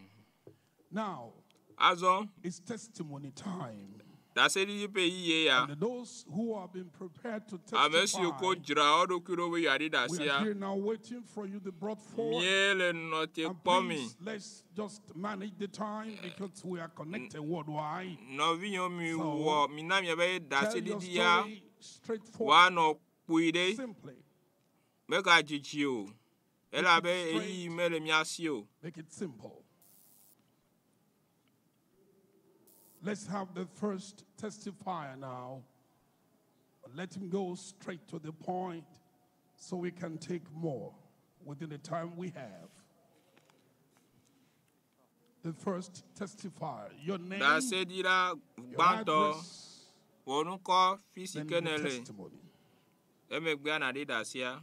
Now, Azɔ it's testimony time. ɖaseɖiɖi ƒe yiye ya. And those who have been prepared to Ame siwo ko testify, dzra wo ɖokui ɖo be yeaɖi we are ɖasia, here now waiting for you to brought forward. míele nɔ te And kpɔ mi. please, let's just manage the time because we are connected worldwide. Nɔvinyewo mi So, wɔ mina miabe Tell your ɖaseɖiɖi ya story straightforward, woanɔ kpui ɖe. simply. Megadzidzi o. Elabe Make it eyiyi straight. mele mía si o. Make it simple. Let's have the first testifier now. Let him go straight to the point so we can take more within the time we have. The first testifier, your name, Ɖaseɖila your gbãtɔ, address, wò ŋkɔ, fi si then ke the nèle. testimony. Emegbea nàɖi ɖasia.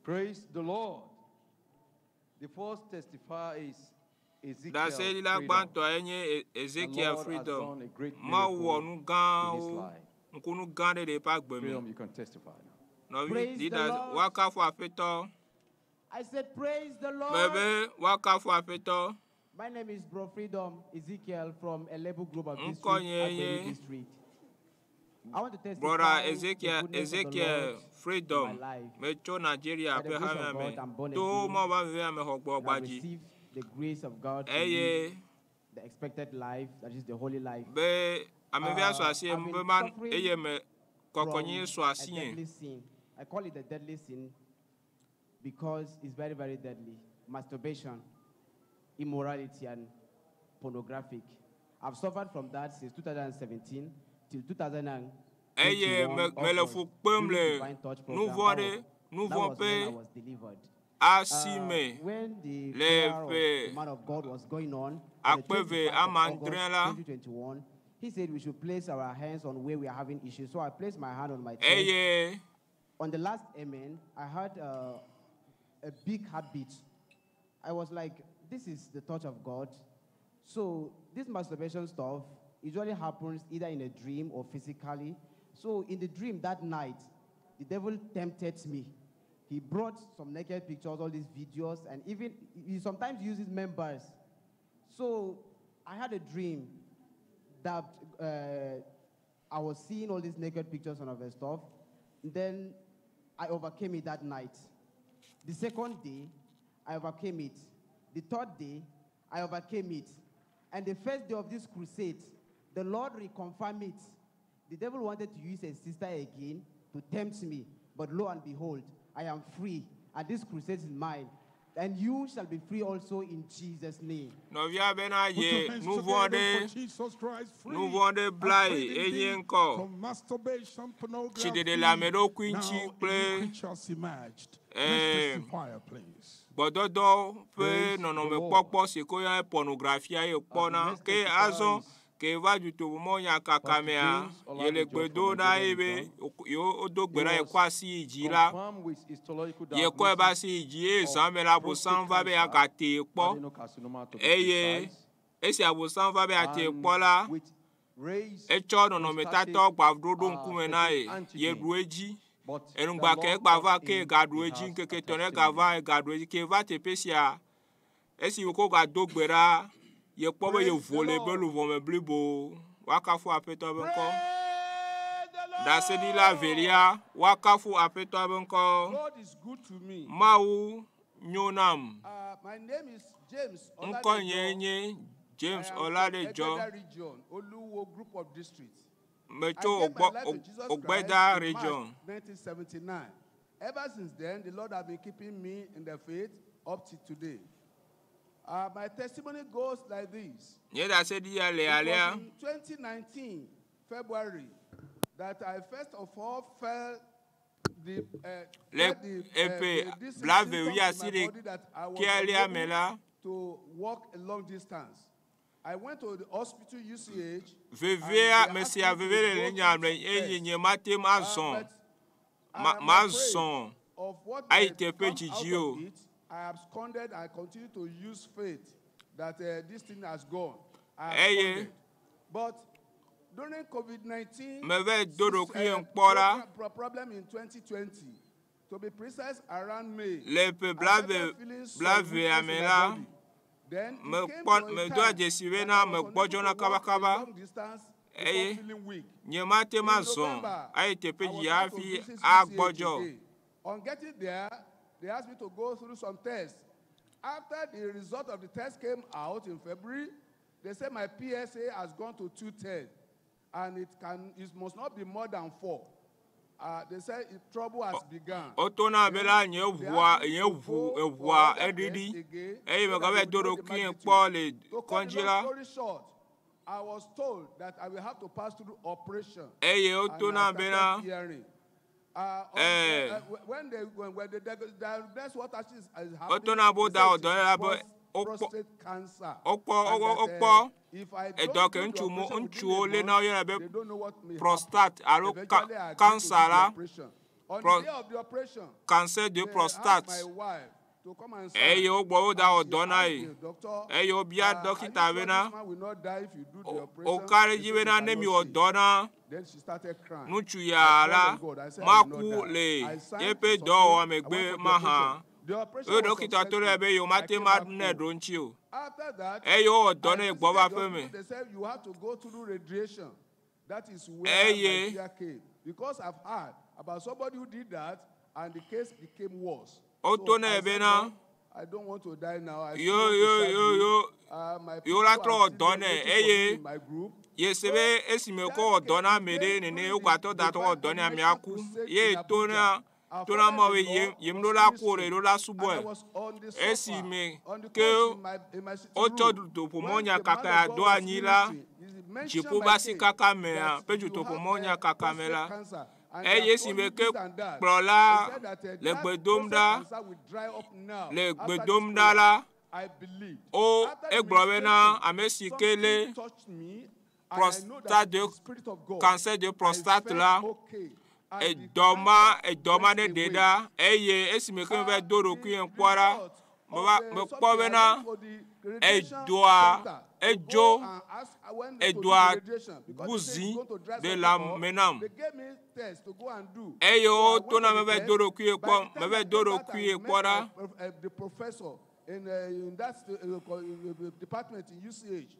Praise the Lord. The first testifier is Ezekiel Ɖaseɖila Freedom. gbãtɔa enye The Ezekiel Lord has Freedom. done a great Mawu wɔ miracle nu in his gãwo, life. ŋkunu gã ɖe le eƒe agbe me. Freedom, you can testify now. Nɔvi Praise the ɖi Lord. woakafu Aƒetɔ. I said, Praise the Lord. Mebe woakafu Aƒetɔ. My name is Bro Freedom Ezekiel from Elebu Group of District, Ŋkɔ nye Agbeni nye District. I want to Brɔda testify the Ezekiel goodness of the Ezekiel Lord in my Freedom life. metso Nigeria By the ƒe grace of hamea God, me. I'm born To again. Mawu ƒe amevee me xɔ And I've gbɔgbɔ dzi. received the grace of God to Eye live the expected life, that is the holy life. be amevia sɔ asi I've been be ma suffering eye me from kɔkɔnyi sɔ a asi nye. deadly sin. I call it the deadly sin because it's very, very deadly. Masturbation, immorality, and pornographic. I've suffered from that since 2017 till 2021 Eye me mele August fu kpem during le Divine Touch nu program. vɔ̃ That ɖe was, nu that vɔ̃ was when I ƒe was delivered. asi me When the le prayer of ƒe the man of God was going on, on the akpe eve 25th of ame August adre la, 2021, he said we should place our hands on where we are having issues. So I placed my hand on my chest. eye On the last amen, I heard a big heartbeat. I was like, this is the touch of God. So this masturbation stuff usually happens either in a dream or physically. So in the dream that night, the devil tempted me. He brought some naked pictures, all these videos, and even he sometimes uses members. So I had a dream that I was seeing all these naked pictures and other stuff. Then I overcame it that night. The second day, I overcame it. The third day, I overcame it. And the first day of this crusade, the Lord reconfirmed it. The devil wanted to use a sister again to tempt me. But lo and behold, I am free. And this crusade is mine. And you shall be free also in Jesus' name. Nɔvia bena Put your ye hands nu vɔ together ɖe for Jesus Christ, free nu vɔ ɖe and bla freed ye enye indeed ŋkɔ. from masturbation, Tsi ɖeɖe le ame pornography. ɖokui Now ŋuti a new kple creature has emerged. eh, Next testifier, please. gbɔdɔdɔ ƒe Praise the Lord. nɔnɔmekpɔkpɔ si ko yɔna pornografia ye The kpɔna. next Ke testifier azɔ is ke va dutoƒomɔnya Pastor kakamea, James ye le Oladejo gbe from do ɖa Nigeria ye be region. yewo wodo He gbe ɖa ye was kɔ asi yi dzi la, confirmed with histological ye kɔ eƒe diagnosis asi yi dzi eye of zã me la, prostate Abosam va be cancer, yeagate ye kpɔ. adenocarcinoma to be Eye precise, esi Abosam va be yeate ye and kpɔ la, with raised etsɔ nɔnɔmetatɔ prostatic gba ɖo ɖo ŋkume na specific ye, ye antigen. ɖu edzi. But the Enugba ke Lord egba va caught ke him. gaɖu He edzi has a ŋkeke etɔ̃ ne testimony. gava gaɖu edzi ke va teƒe sia esi wòkɔ gado gbe ɖa ye kpɔ be ye Praise the vo le be Lord. luʋɔ me blibo. Woakafu Aƒetɔ be ŋkɔ. Praise the Ɖaseɖila velia Lord. woakafu Aƒetɔ be ŋkɔ. God is good to me. Mawu nyo nam. My name is James Ŋkɔ nye Oladejo. nye I James am from Oladejo. Egbeda region, Oluwo group of districts. I Metso gave my Ogbo- life to Jesus Christ Ogbeda in March region. 1979. Ever since then, the Lord has been keeping me in the faith up to today. My testimony goes like this. Nye ɖaseɖiya le It alea. was in 2019, February, that I first of all felt the, Le felt the, eƒe the, this blave symptoms in my wuiasiɖe body that I was kealia me unable la, to walk a long distance. I went to the hospital UCH and vevea they asked mesia me veve to le go le through nya me some eye tests. nye mate ŋu azɔ But ma I am afraid mazɔ of what ayi might teƒe come out dzidzi of o. it. I absconded. I continue to use faith that this thing has gone. I Eye absconded. But during COVID-19 meve do ɖokuiye kpɔ ɖa problem in 2020, to be precise, around May, le ƒe I blave started feeling some blavea weakness me in my la, body. Then it came mekpɔ to a medoa time dzesi that bena I was unable megbɔdzɔna to walk a kabakaba long distance before eye feeling weak. nye mate ŋu In azɔ November, ayi teƒe I dzi was asked to hafi visit UCH agbɔdzɔ. again. On getting there, they asked me to go through some tests. After the result of the test came out in February, they said my PSA has gone to 210, and it must not be more than 4. They said trouble has begun. Wotona be Then la nye they ʋua asked me nye to ʋu go for eʋua other tests eɖiɖi again eye so that megava they do will know the ɖokuiye magnitude. kpɔ le To cut the kɔdzi long la story short, I was told that I will have to pass through operation, eye and I wotona started bena fearing. On, eh, when they when they diagnosed what actually is happening, wotona be they woda said wɔ it dɔ is ɖe la be wokpɔ prostate cancer, wokpɔ and that wokpɔ if I edɔ don't ke do the ŋutsu mo operation within ŋutsuwo a léna month, woyɔna be they don't know what may happen. prostate alo Eventually, I agreed to do cancer the la operation. On pro the day of the operation, cancer de they asked prostate my wife to come and eye sign, wogbɔ woda and wɔ she dɔ na asked ye the doctor, eye wobia are you dɔkita sure this bena man will not die if you do the operation? wòka ɖe They edzi said they bena ne cannot mi wɔ say. dɔ na Then she started crying. ŋutsu I ya called la on God. I said, I will maku not die. le I signed yeƒe to submit. dɔwɔwɔ I megbe went for the mahã operation. The operation eye was dɔkita to ɖe successful. be I yewomate came ma back ne home. ɖo ŋuti o After that, eye wowɔ dɔ I ne gbɔ visited the va ƒe hospital. me They said you have to go through radiation. That is where my eye fear came. Because I've heard about somebody who did that and the case became worse. woto So nɛ I said, bena no, I don't want to die now. I still yo want to yo serve yo you. yo My yo people la are trɔ wɔ still dɔ there nɛ waiting for me eye in my group. yese So be esime that ko wɔ dɔ came na ame then ɖe nene during the wogbatɔ da tɔ wɔ divine dɔ nɛ amea ordination ku crusade ye in to Abuja, na our to na mɔ be father-in-law ye yem was ɖo la ku o ɖe ministering, ɖo la and I subɔe was on the sofa, esime on the ke couch in my sitting wotsɔ room. dutoƒomɔ When nya the kaka man of God do was anyi la ministering, he mentioned dziƒo my be asi case kaka mea that ƒe you have dutoƒomɔ nya kaka me prostate la cancer and they eye have told esime you ke this and that. He kplɔla said that le that gbe dom prostate ɖa cancer will dry up now le after gbe this dom ɖa prayer. la I believed. wo After the egblɔ bena ministration, ame si ke something lé touched me, and I know that prostate it de is the Spirit of God. cancer de I prostate felt la okay, and the edɔ ma cancer edɔ ma went ne ɖe away. ɖa eye esime ke meva do The ɖokuiye kpɔ ɖa result meva of mekpɔ something, I bena went for the radiation edoa center to edzo go and ask when to do the edoa radiation because they say it's guzi going to dry ɖe something la up. me nam They gave me tests to go and do. eye So I went wotona for the meva test. do ɖokuiye By kpɔ the time meva I do came back ɖokuiye and kpɔ met ɖa the professor in that department in UCH,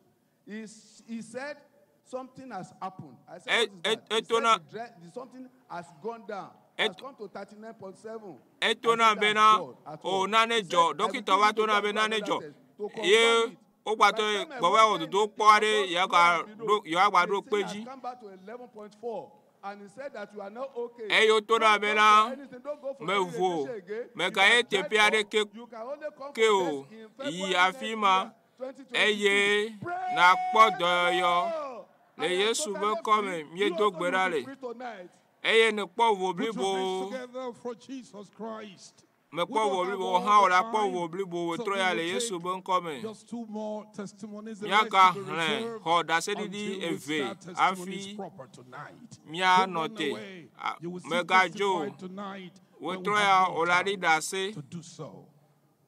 he said something has happened. I said, what is that? He said etona something has gone down. Has come to 39.7. I etona said, that's bena God at o all. nane He dzɔ said, I will dɔkita give va you to tona go and be do nane another dzɔ test to ye confirm it. wogbatɔ By the time I gbɔ va went wɔ there dodo in kpɔ aɖe the doctor's yeagba room, ɖo yewoagba the ɖo kpe thing has dzi come back to 11.4. And he said that you are not okay. Eye woto ɖa Don't be go la, for anything, don't go for any mevo, vacation again. You megaye are teƒe dried up. aɖeke You can only come ke for o. test in Yi February afi next ma year, 2022. eye nakpɔ dɔyɔyɔ. Le Yesu ƒe ŋkɔme míedo gbe ɖa le. Free tonight. Eye nèkpɔ vo Put your hands blibo. together for Jesus Christ. Mekpɔ We vo don't have blibo all hã the o la kpɔ time, vo blibo so wòtrɔ we ya will le Yesu take ƒe ŋkɔme. Just two more testimonies. The rest Míagaxlẽ will be reserved xɔ ɖaseɖiɖi until we eve start testimonies hafi proper tonight. míanɔ Don't run te. away. A- You will still Megadzo testify tonight when we wòtrɔ have ya more wòle aɖi time ɖase. to do so.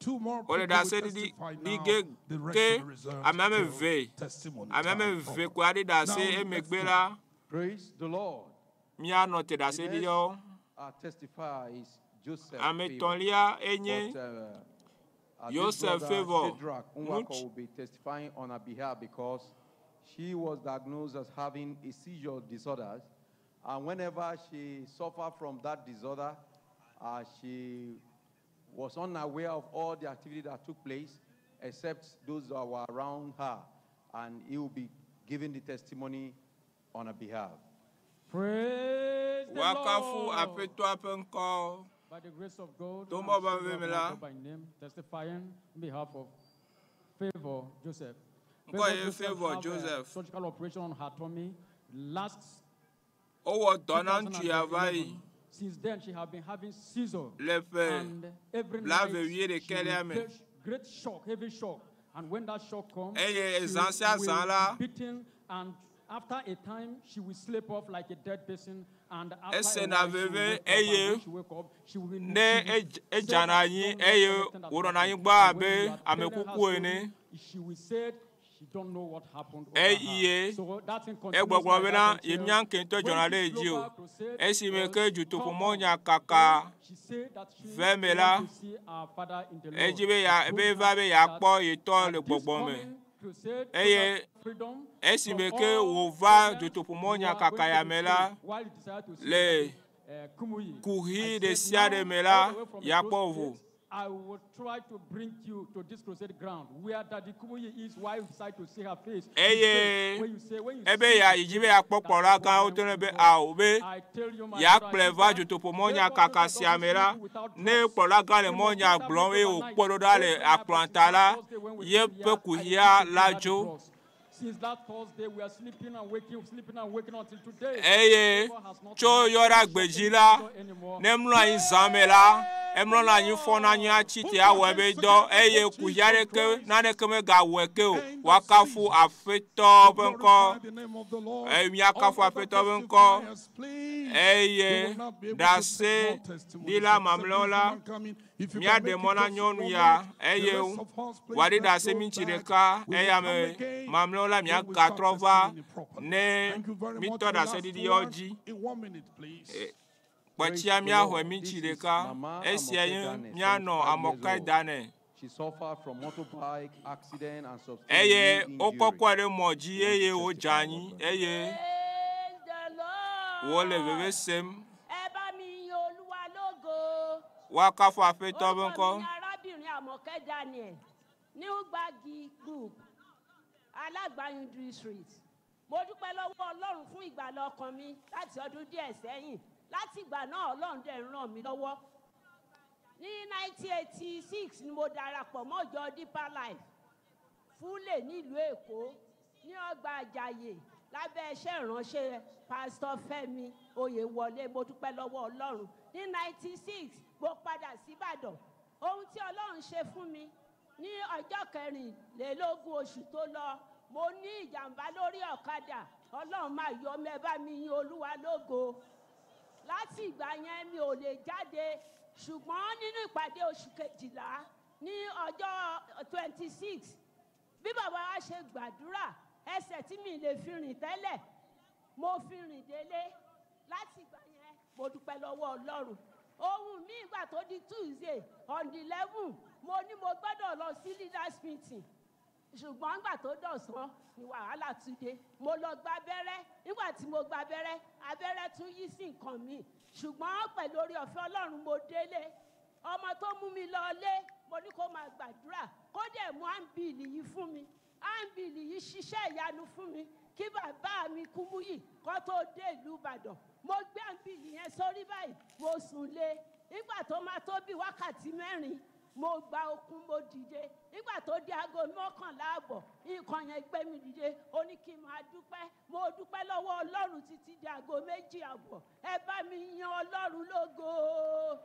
Two more Wòle people will ɖaseɖiɖi testify ɖi now. ge The rest ke will be reserved ame ame till eve. testimony Ame ame time eve proper. koe aɖi ɖase Now let's emegbe go. la Praise the Lord. míanɔ te The ɖaseɖiɖiawo. next testifier is Joseph Ame Favor. etɔ̃lia enye But, this Joseph brother, Favor. Shadrach Nwako Ŋutsu will be testifying on her behalf because she was diagnosed as having a seizure disorder. And whenever she suffered from that disorder, she was unaware of all the activity that took place except those that were around her. And he will be giving the testimony on her behalf. Praise the Woakafu Lord. Aƒetɔa ƒe ŋkɔ. By the grace of God, To I'm mɔ be Shadrach veve la. Nwako by name, testifying on behalf of Favor Joseph. Ŋkɔ ye Favor have a Joseph. surgical operation on her tummy last Wowɔ dɔ na ŋutsu ya va yi 2011. Since then, she has been having seizure. le ƒe And every blaeve night, wuiɖekɛlia she will me. get great shock, heavy shock. And when that shock comes, Eye she ezã sia will zã la, be beaten, and after a time, she will sleep off like a dead person. And after a Esena while, she will veve wake up, and eye when she wake up, she will ne she will edz- say edzana that anyi she don't know eye anything that wònɔna happened. anyigba And when abe you are ame telling her kuku story, ene. she will say she don't know what happened over Eye her. So that thing continues egbɔgblɔ like bena that ye until mía ŋke ŋutɔ when dzɔna ɖe this ye dzi o. global crusade Esime was ke dutoƒomɔnya called on, kaka she said that she ve me la, want to see her father in the Lord. edzi be I ya told be her va be that yeakpɔ ye tɔ le that this gbɔgbɔ me. coming crusade, Eye total freedom esime from ke all wòva problems, you dutoƒomɔnya are kaka going ya to me be la, free. While you desire to see le Daddy, Kumuyi. kuxi I ɖe said sia now, ɖe me all la, the way from yeakpɔ Edo vo. State, I will try to bring you to this crusade ground where Daddy Kumuyi is. Why you decide to see her face? His Eye face. When you say, when you ebe see ya his yi dzi be face, yeakpɔ that's the kplɔla gãwo problem to ne be with ao be I tell you, my brother yeakplɔe and va sister, dutoƒomɔnya therefore, kaka those that sia me doesn't la, sleep without ne drugs, kplɔla gã le they must mɔnya establish gblɔm eye overnight. wòkpɔ ɖo ɖa le Every night, akplɔa ta la, Thursday when we yeƒe came here, I kuxia used to la give her the dzo. drugs. Since that Thursday, we are sleeping and waking, sleeping and waking until today. Eye Favor has not tso had yɔɖa any gbedzi la, seizure anymore. ne mlɔ anyi zã me la, emlɔna anyi fɔna anyi atsi te awɔ ebe dɔ eye kuxi aɖeke naneke megawɔe ke o. Woakafu Aƒetɔ ƒe ŋkɔ. Eye míakafu Aƒetɔ ƒe ŋkɔ. Eye ɖaseɖila mamlɛwo la, míaɖe mɔ na nyɔnu ya eye wòaɖi ɖase mintsi ɖeka eye ame mamlɛwo la míagatrɔ va ne mítɔ ɖaseɖiɖiawo dzi. In one minute, please. Kpɔtsia míaxɔe mintsi ɖeka. Esia nye míanɔ Amɔkae Daniel. She suffered from motorbike accident and sustained Eye knee wokɔkɔe injury. ɖe mɔ dzi eye wodze anyi eye wole veve sem. Ẹ bá mi yin Olúwa lógo. Woakafu Aƒetɔ ƒe Orúkọ ŋkɔ. mi ni arábìnrin Àmọ̀kẹ́ Daniel ní Ugbagi Group, Alágbàyún District. Mo dúpẹ́ lọ́wọ́ Ọlọ́run fún ìgbàlà ọkàn mi láti ọdún díẹ̀ sẹ́yìn. Láti ìgbà náà Ọlọ́run dẹ̀ ń ràn mí lọ́wọ́. Ní 1986 ni mo darapọ̀ mọ́ ìjọ Deeper Life Fúlè nílùú Èkó ní ọgbà Àjàyè lábẹ́ iṣẹ́ ìránṣẹ́ Pásítọ̀ Fẹ́mi Oyèwọlé. Mo dúpẹ́ lọ́wọ́ Ọlọ́run. Ní 96 mo padà síbàdàn. Ohun tí Ọlọ́run ṣe fún mi ní ọjọ́ kẹrìnlélógún oṣù tó lọ, mo ní ìjàmbá lórí ọ̀kadà. Ọlọ́run máa yọ mí, ẹ bá mi yin Olúwa lógo. Láti ìgbà yẹn mi ò lè jáde ṣùgbọ́n nínú ìpàdé oṣù kejìlá ní ọjọ́ 26 bí bàbá wa ṣe gbàdúrà ẹsẹ̀ tí mi lè fi rìn tẹ́lẹ̀ mo fi rìn délé. Láti ìgbà yẹn mo dúpẹ́ lọ́wọ́ Ọlọ́run. Ohun mi ìgbà tó di Tuesday on the 11 mo ní mo gbọ́dọ̀ lọ sí leaders meeting ṣùgbọ́n nígbà tó dọ̀sán ni wàhálà tún dé. Mo lọ gba abẹ́rẹ́. Nígbà tí mo gba abẹ́rẹ́, abẹ́rẹ́ tún yí sí nǹkan mi ṣùgbọ́n pẹ̀lú oore ọ̀fẹ́ Ọlọ́run mo délé. Ọmọ tó mú mi lọ lé mo ní kó máa gbàdúrà kó dẹ̀ mú áńbìlì yìí fún mi. Áńbìlì yìí ṣiṣẹ́ ìyanu fún mi. Kí bàbá mi Kúmúyì kó tó dé ìlú Ìbàdàn, mo gbé àǹbìlì yẹn sórí báyìí, mo sùn lé. Nígbà tó máa tó bí wákàtí 4, mo gba okun, mo dìde. Nígbà tó di aago 11 àbọ̀, nǹkan yẹn gbé mi dìde. Ó ní kí n máa dúpẹ́. Mo dúpẹ́ lọ́wọ́ Ọlọ́run títí di aago 2 àbọ̀. Ẹ bá mi yan Ọlọ́run lógo.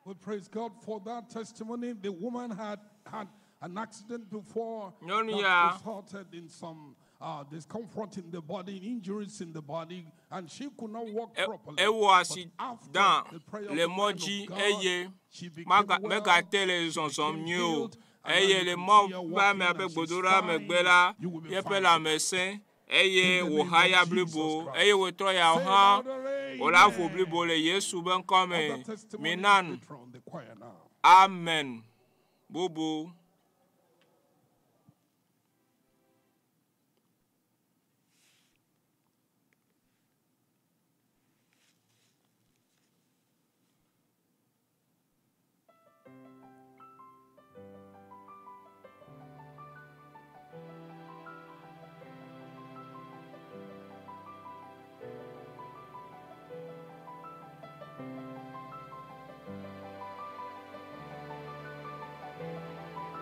We praise God for that testimony. The woman had had an accident before Nyɔnu that ya resulted in some discomfort in the body, injuries in the body, and she could not walk properly. Ewɔ But accident after the prayer of le the mɔ man dzi of God, eye she became maga well. megate le zɔzɔm nyuie o healed, and eye now you le can mɔ see her ƒe walking amea and ƒe she's gbedoɖa fine. megbe la, You will be yeƒe fine. lãme sẽ eye In the name wòhaya of Jesus blibo Christ. eye wòtrɔ ya Say hã louder, wòla vo amen. blibo le Yesu be ŋkɔ me. Other testimonies Minan. later on the choir now. Amen. Bubu. Thank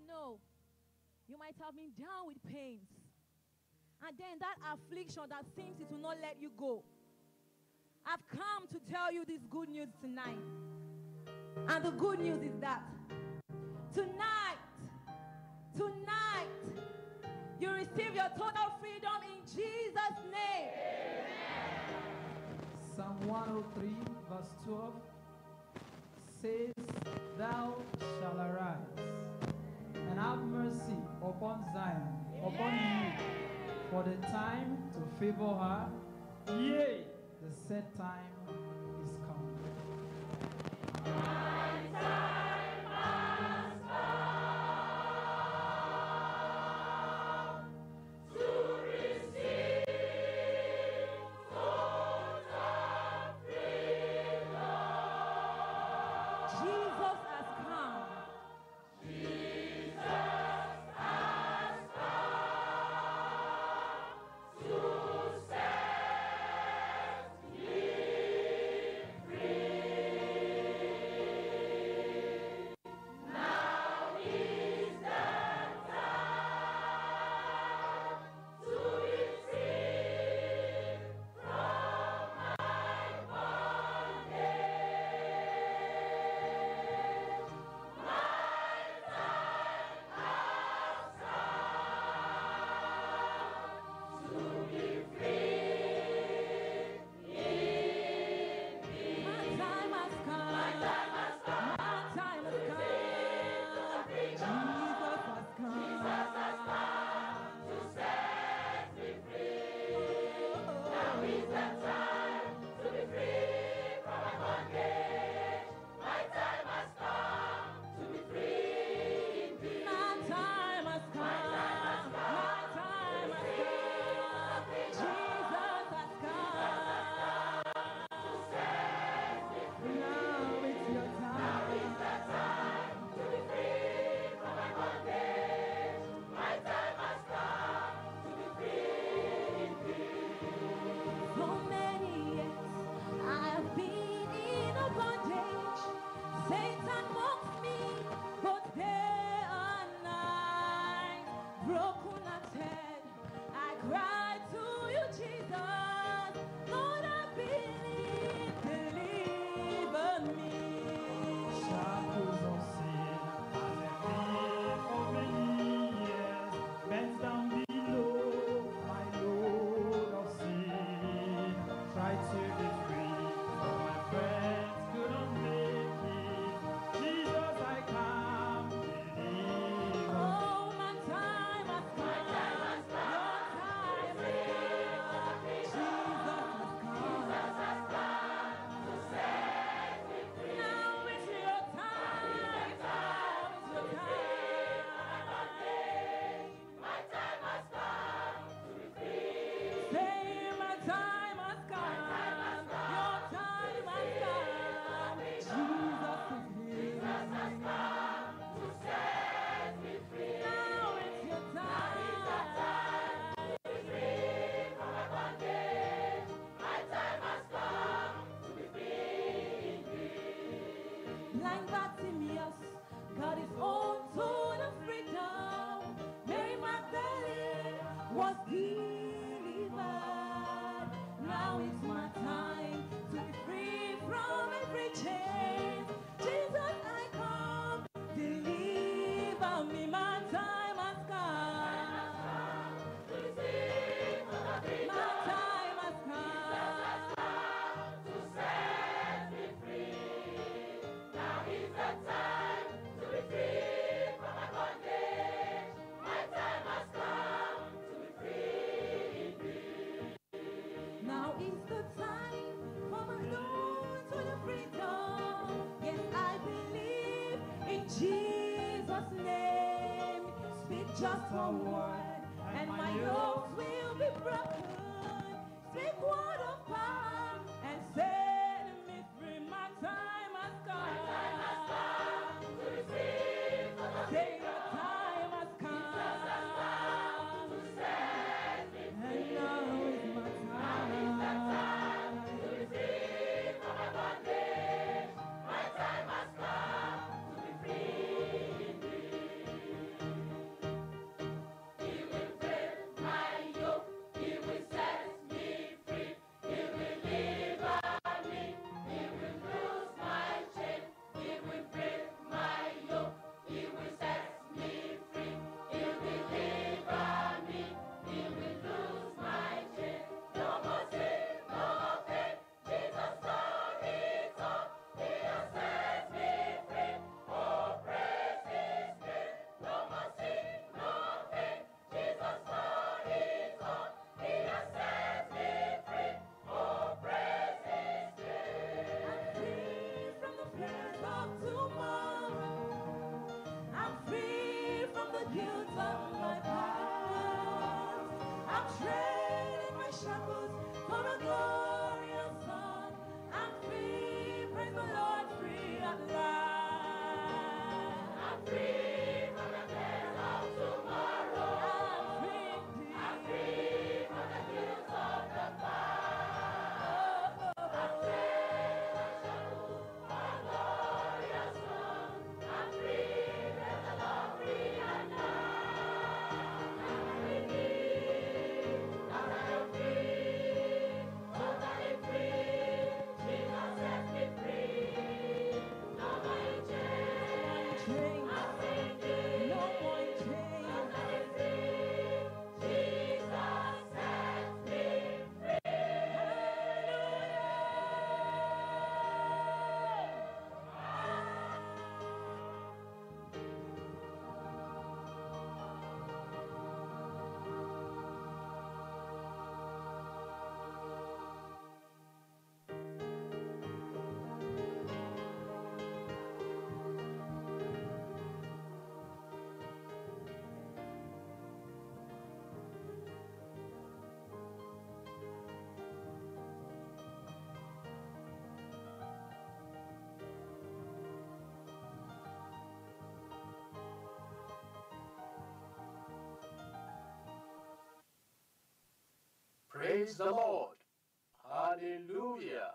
know you might have been down with pains. And then that affliction that seems it will not let you go. I've come to tell you this good news tonight. And the good news is that tonight, tonight, you receive your total freedom in Jesus' name. Psalm 103, verse 12 says, Thou shalt arise and have mercy upon Zion, upon you, for the time to favor her. Yea, the set time is come. Jesus has come. My time has come. My time has come. My time has come. Jesus has come. Jesus has come to set me free. Now is the time to be free from my bondage. My time has come to be free indeed. My time has come. My time has come. Jesus has come. Now it's your time. Now is the time to be free from my bondage. My time has come to be free indeed. So many years I have been in a bondage. Satan mocks me both day and night. Broken hearted, I cry to you, Jesus. Lord, I believe, deliver me. Shackles of sin has held me for many years, bent down below my load of sin. Tried to be free, but my friends couldn't make it. Jesus, I come, deliver. Oh, my time has come. My time has come. Your time has come. Jesus has come. Jesus has come to set me free. Now is your time. Now is your time. My time has come to be free. Say my time has come. Your time has come. Jesus is here. Jesus has come to set me free. Now it's your time. Now is the time to be free from my bondage. My time has come to be free indeed. Blind Bartimaeus got his own total freedom. Mary Magdalene was delivered. Now it's my time to be free from every chain. Jesus, I come, deliver me. My time has come. My time has come to set me free. Now is the time to be free from my bondage. My time has come to be free indeed. Now is the time for my Lord to the freedom. Yes, I believe in Jesus' name. Speak just one word, and my yokes will be broken. Speak word of power and set me free. My time has come. My time has come to receive. Say your time has come. Jesus has come to set me free. And now is my time. Now is the time to receive from my bondage. My time has come to be free indeed. Praise the Lord. Hallelujah.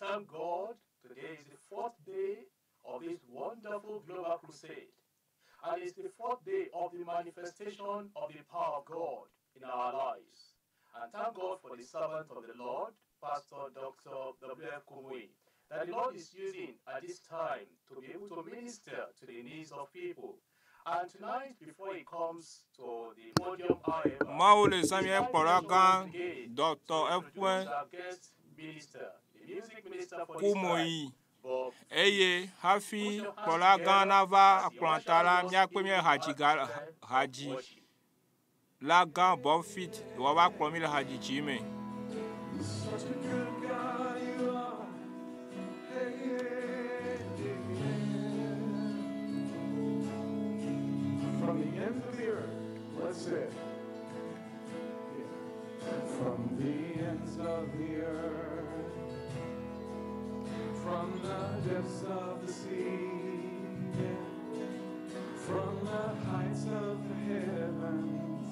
Thank God. Today is the fourth day of this wonderful global crusade. And it's the fourth day of the manifestation of the power of God in our lives. And thank God for the servant of the Lord, Pastor Dr. W.F. Kumuyi, that the Lord is using at this time to be able to minister to the needs of people. And tonight, before he comes to the podium, however, Mawu le zã mía kplɔla gã Dr. Eƒe our guest minister, the music minister for this time, Kumuyi eye hafi kplɔla gã nava akplɔta la míakpe mía hadzi ga hadzi la gã Bob Fit wòava kplɔ mí le hadzidzi me. Such a good God you are. Hey, yeah, yeah. From the ends of the earth, let's say it. Yeah. From the ends of the earth, from the depths of the sea, yeah. From the heights of the heavens,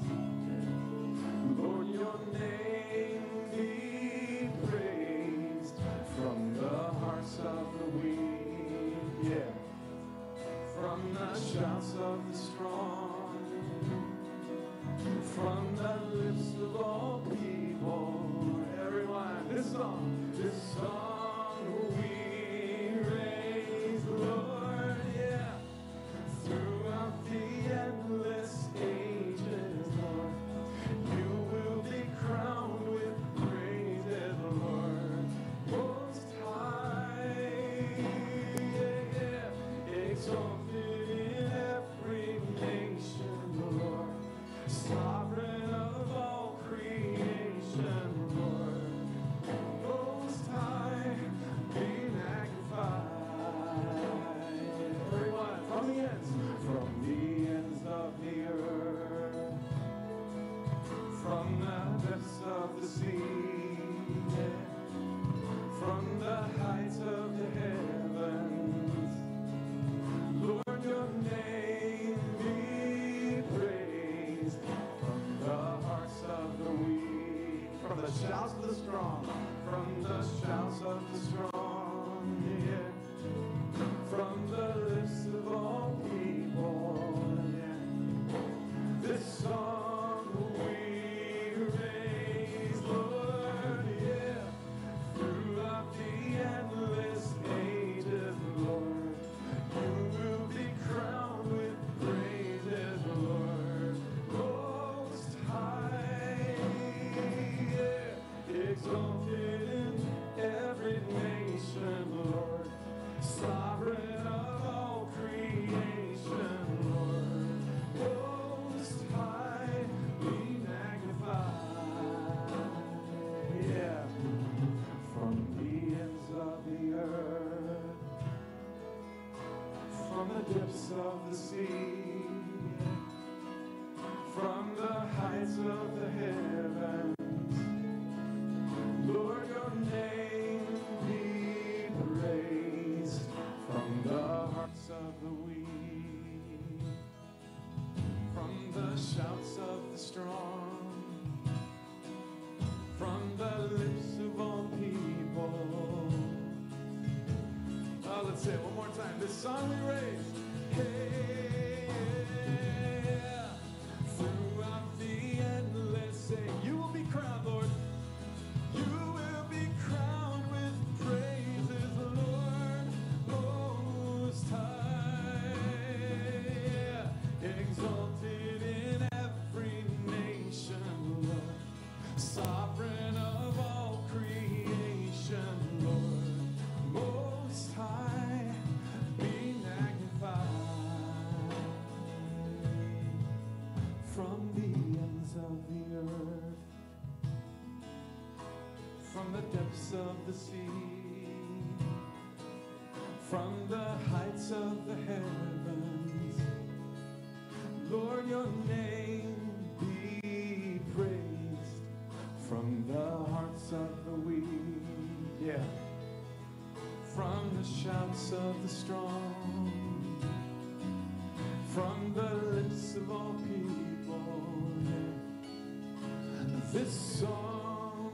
Lord, your name be praised from the hearts of the weak, yeah. From the shouts of the strong, from the lips of all people. Everyone, this song we raise, Lord, yeah. Throughout the endless ages, Lord, you will be crowned with praises, Lord. Most high, yeah, yeah. Exalted in every nation, Lord. Sovereign of all creation, Lord. Most high, be magnified. Everyone, from the ends of the earth, from the depths of the sea, yeah, from the heights of the heavens, Lord, your name be praised. From the hearts of the weak, from the shouts of the strong, from the shouts of the strong, yeah. From the lips of all people, yeah. This song we raise, Lord, yeah. Throughout the endless ages, Lord, you will be crowned with praises, Lord. Most high, yeah. Exalted in every nation, Lord. Sovereign of all creation, Lord. Most high, be magnified. Yeah. From the ends of the earth, from the depths of the sea, from the heights of the heavens, Lord, your name be praised. From the hearts of the weak, from the shouts of the strong, from the lips of all people. Oh, let's say it one more time. This song we raise. Hey, yeah. Throughout the endless say, you will be crowned, Lord. You will be crowned with praises, Lord, most high. Exalted in every nation, Lord. Sovereign of all creation, Lord. Most high, be magnified. From the ends of the earth, from the depths of the sea, from the heights of the heavens, Lord, your name be praised. From the hearts of the weak, yeah, from the shouts of the strong, from the lips of all people, yeah. This song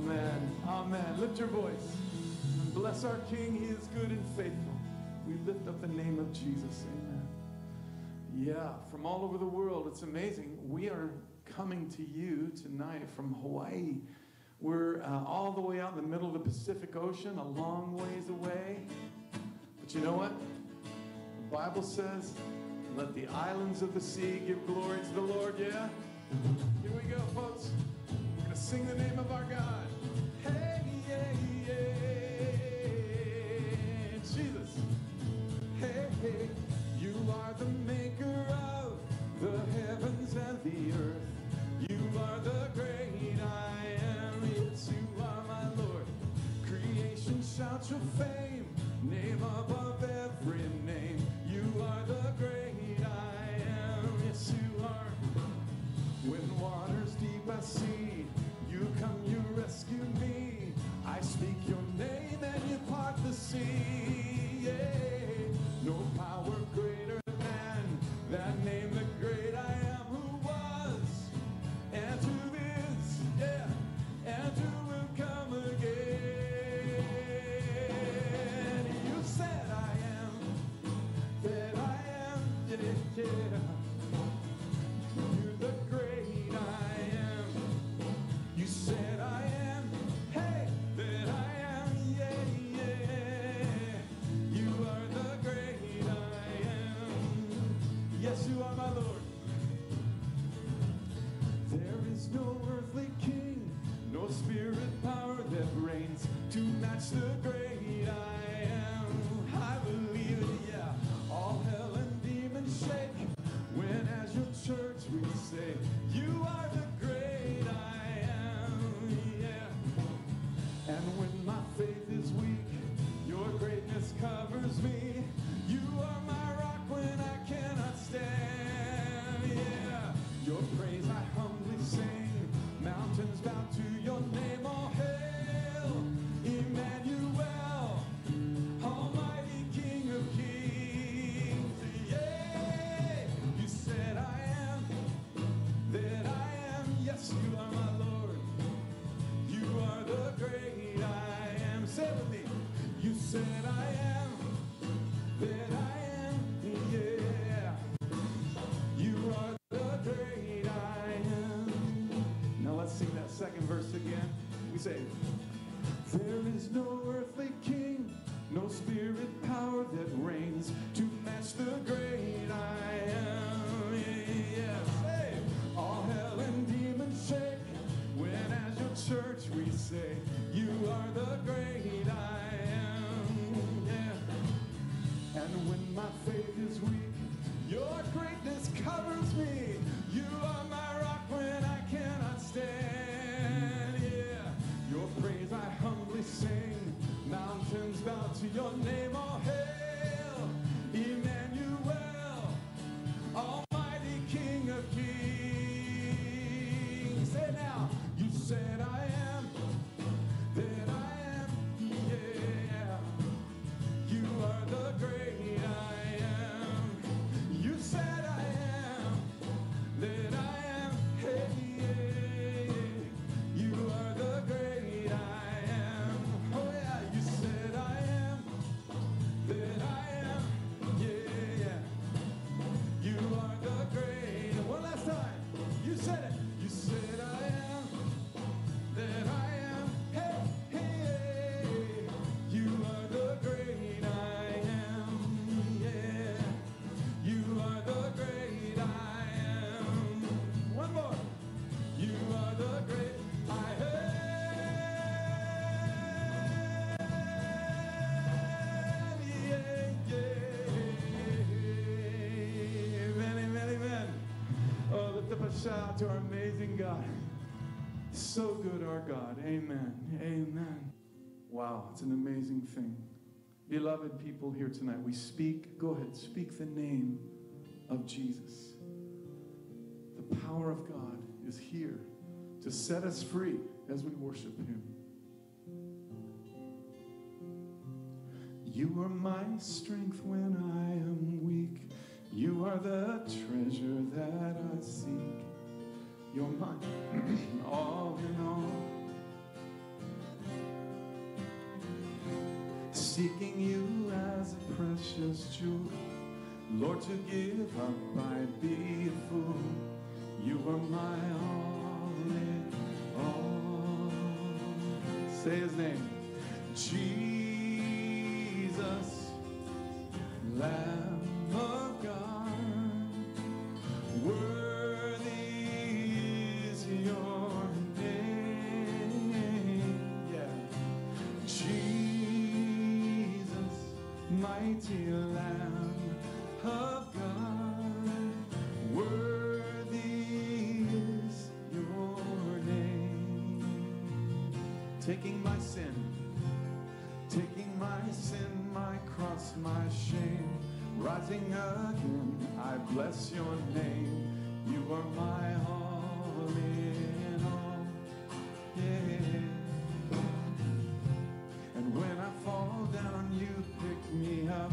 Amen. Amen. Lift your voice and bless our King. He is good and faithful. We lift up the name of Jesus. Amen. Yeah, from all over the world. It's amazing. We are coming to you tonight from Hawaii. We're all the way out in the middle of the Pacific Ocean, a long ways away. But you know what? The Bible says, let the islands of the sea give glory to the Lord, yeah? Here we go, folks. We're going to sing the name of our God. Hey, yeah, yeah. Jesus. Hey, hey. You are the maker of the heavens and the earth. You are the great I am. Yes, you are my Lord. Creation shouts your fame, name above every name. You are the great I am. Yes, you are. When waters deep I see, you come, you rescue me. I speak your name and you part the sea. Yeah. No power greater than that name, the great I am who was and who is, yeah, and who will come again. You said I am, that I am, yeah, yeah. You're the great I am. You said I am, hey, that I am, yeah, yeah. You are the great I am. Yes, you are my Lord. There is no earthly king, no spirit power that reigns to match the great I am. I believe it, yeah. All hell and demons shake when, as your church, we say, you are the great I am, yeah. And when my faith is weak, your greatness covers me. You are my rock when I cannot stand, yeah. Your praise I humbly sing. Mountains bow to your name, all hail Emmanuel, Almighty King of Kings. Yeah, you said I am, that I am. Yes, you are my Lord. You are the great I am. Say it with me. You said I am, that I am. Yeah. You are the great I am. Now let's sing that second verse again. We say, there is no earthly king, no spirit power that reigns to match the great I am. Yeah, say, all hell and demons shake when as your church we say, you are the great I am. Yeah. And when my faith is weak, your greatness covers me. You are my rock when I cannot stand. Yeah. Your praise I humbly sing. Mountains bow to your name. All hail Emmanuel, Almighty King of Kings. Say it now. You said I am, that I am. Yeah. You are the great I am. You said I am, that I am. Hey, yeah. You are the great I am. Oh yeah, you said I am, that I am. Yeah, yeah. You are the great. One last time. You said it. You said I am, that I am. Hey, hey. You are the great I am. Yeah. You are the great I am. One more. You are the great I am. Yeah, yeah. Amen, amen, amen. Oh, lift up a shout to our amazing God. So good, our God. Amen. Amen. Wow, it's an amazing thing. Beloved people here tonight, we speak, go ahead, speak the name of Jesus. The power of God is here to set us free as we worship him. You are my strength when I am weak. You are the treasure that I seek. You're my all in all. Seeking you as a precious jewel. Lord, to give up, I'd be a fool. You are my all in all. Say his name. Jesus, Lamb of God, worthy is your name. Yeah. Jesus, mighty Lamb of God, worthy is your name. Taking my sin, taking my sin, my cross, my shame, rising again, I bless your name. You are my all in all. Yeah. And when I fall down, you pick me up.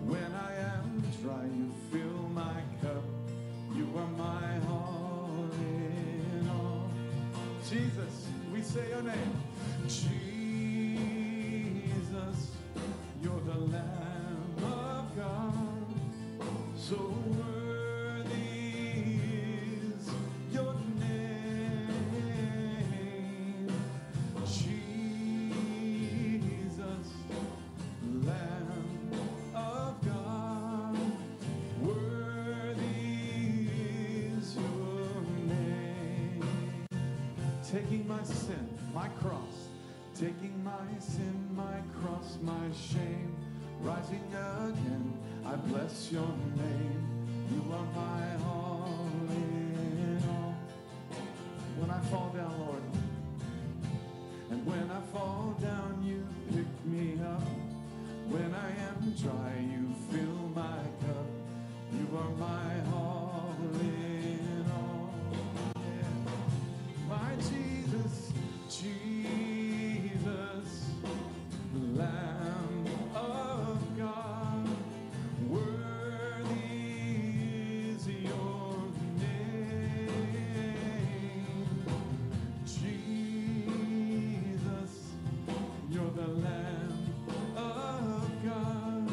When I am dry, you fill my cup. You are my all in all. Jesus, we say your name. Jesus, you're the Lamb of God. So worthy is your name. Jesus, Lamb of God, worthy is your name. Taking my sin, my cross, taking my sin, my cross, my shame, rising again, I bless your name. You are my all in all. When I fall down, Lord, and when I fall down, you pick me up. When I am dry, you fill my cup. You are my all in all. Yeah. My Jesus, Jesus, Lamb of God, worthy is your name. Jesus, you're the Lamb of God.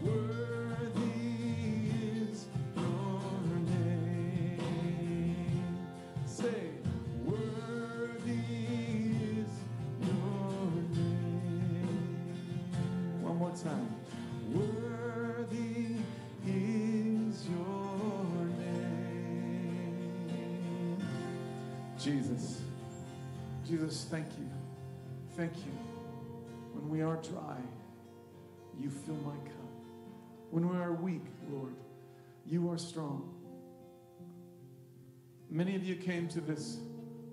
Worthy is your name. Say, worthy is your name. One more time. Worthy is your name. Jesus. Jesus, thank you. Thank you. When we are dry, you fill my cup. When we are weak, Lord, you are strong. Many of you came to this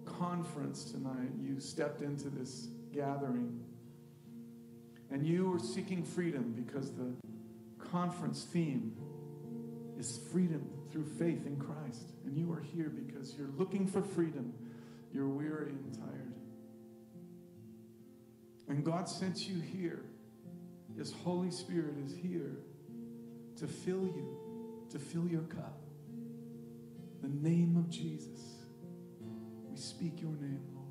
conference tonight. You stepped into this gathering. And you were seeking freedom because the conference theme is freedom through faith in Christ. And you are here because you're looking for freedom. You're weary and tired. And God sent you here. His Holy Spirit is here to fill you, to fill your cup. The name of Jesus. We speak your name, Lord.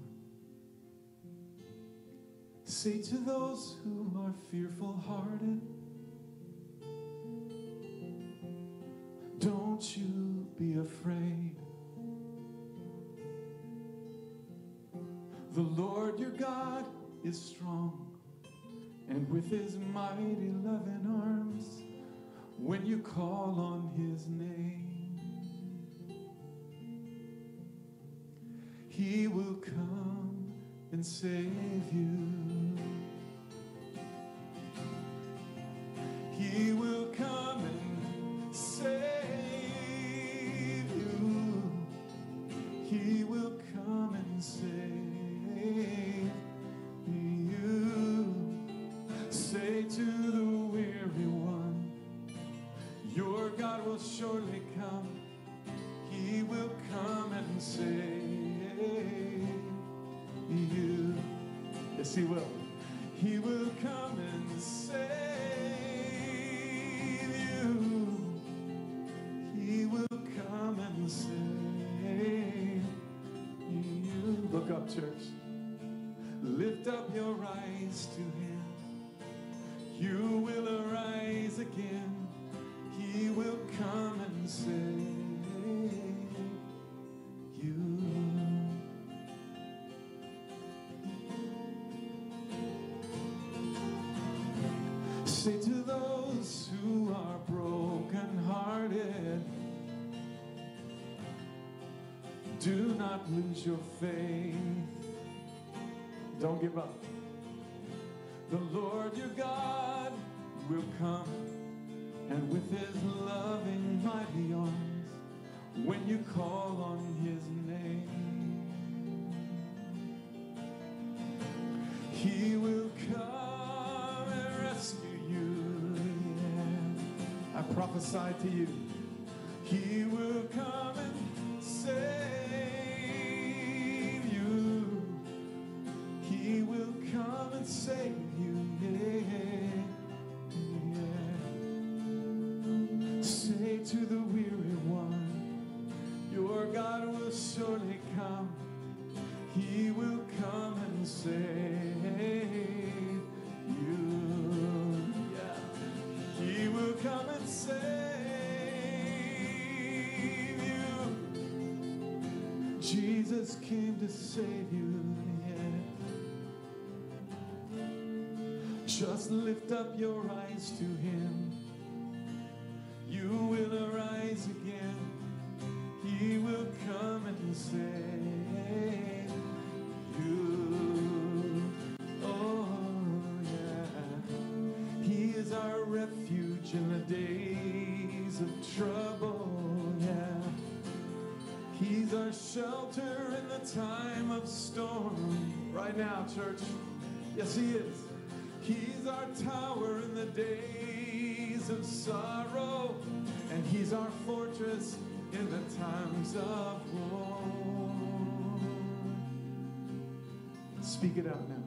Say to those who are fearful hearted, don't you be afraid. The Lord your God is strong, and with his mighty loving arms, when you call on his name, he will come and save you. He will come and save you. He will come and save you. Say to the weary one, your God will surely come. He will come and save you. Yes, he will. He will come and save you. He will come and save you. Look up, church. Lift up your eyes to him. You will arise again. He will come and save you. Say to those who are brokenhearted, do not lose your faith. Don't give up. The Lord your God will come, and with his loving mighty arms, when you call on his name, he will come and rescue you. Yeah. I prophesy to you. He will come and save you. He will come and save you. Yeah. Yeah. Say to the weary one, your God will surely come. He will come and save you. Yeah. He will come and save you. Jesus came to save you. Yeah. Just lift up your eyes to him. You will arise again. He will come and save you. Oh, yeah. He is our refuge in the days of trouble. Yeah. He's our shelter in the time of storm. Right now, church. Yes, he is. He's our tower in the days of sorrow, and he's our fortress in the times of war. Speak it out now.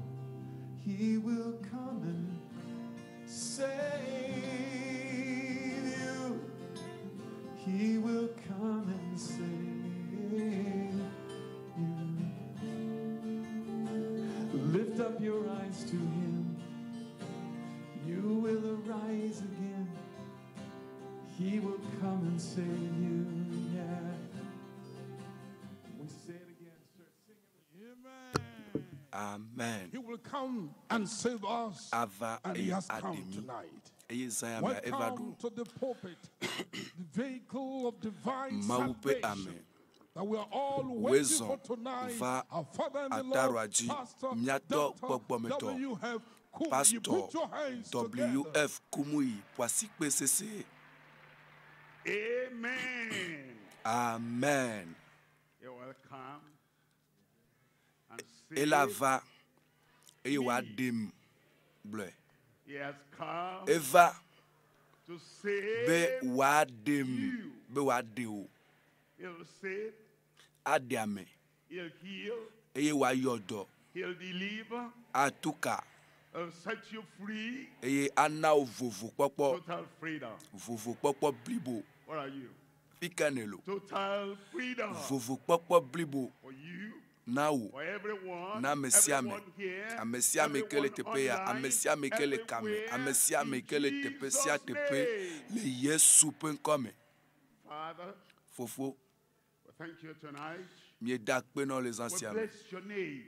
He will come and save you. He will come and save you. Lift up your eyes to him. You will arise again. He will come and save you. Yeah. We say it again, sir. Sing it. Amen. He will come and save us. Ava And he eye has come aɖe mí. tonight. Eye zã ya mea eva Welcome ɖo to the pulpit, the vehicle of divine Mawu ƒe salvation ame. that we are all waiting Woezɔ for tonight. va Our Father in the ataroa Lord, dzi Pastor míatɔ Dr. gbɔgbɔmetɔ W.F. Kumuyi. Pastor Put your hands together. W.F. Kumuyi ƒoasikpe sese. Amen. Amen. He will come and Ela save. va eye wòaɖem gblɔe. He has come Eva to be save. wòaɖem be wòaɖe wò. He'll save. Aɖe ame He'll heal. eye wòayɔ dɔ. He'll deliver. Atu ka He'll set you free. eye ana wò vovokpɔkpɔ. Total freedom. Vovokpɔkpɔ blibo. What are you? Fi ka ne lo? Total freedom Vovokpɔkpɔ blibo for you, na wò. for everyone, na ame sia ame everyone here, ame sia ame ke le everyone teƒe ya online, ame sia ame ke le kame everywhere, ame sia ame ke le in teƒe sia Jesus' teƒe name. le Yesu ƒe ŋkɔ me. Father, Fofo, we thank you tonight. míeda akpe na wò le zã We sia me. bless your name.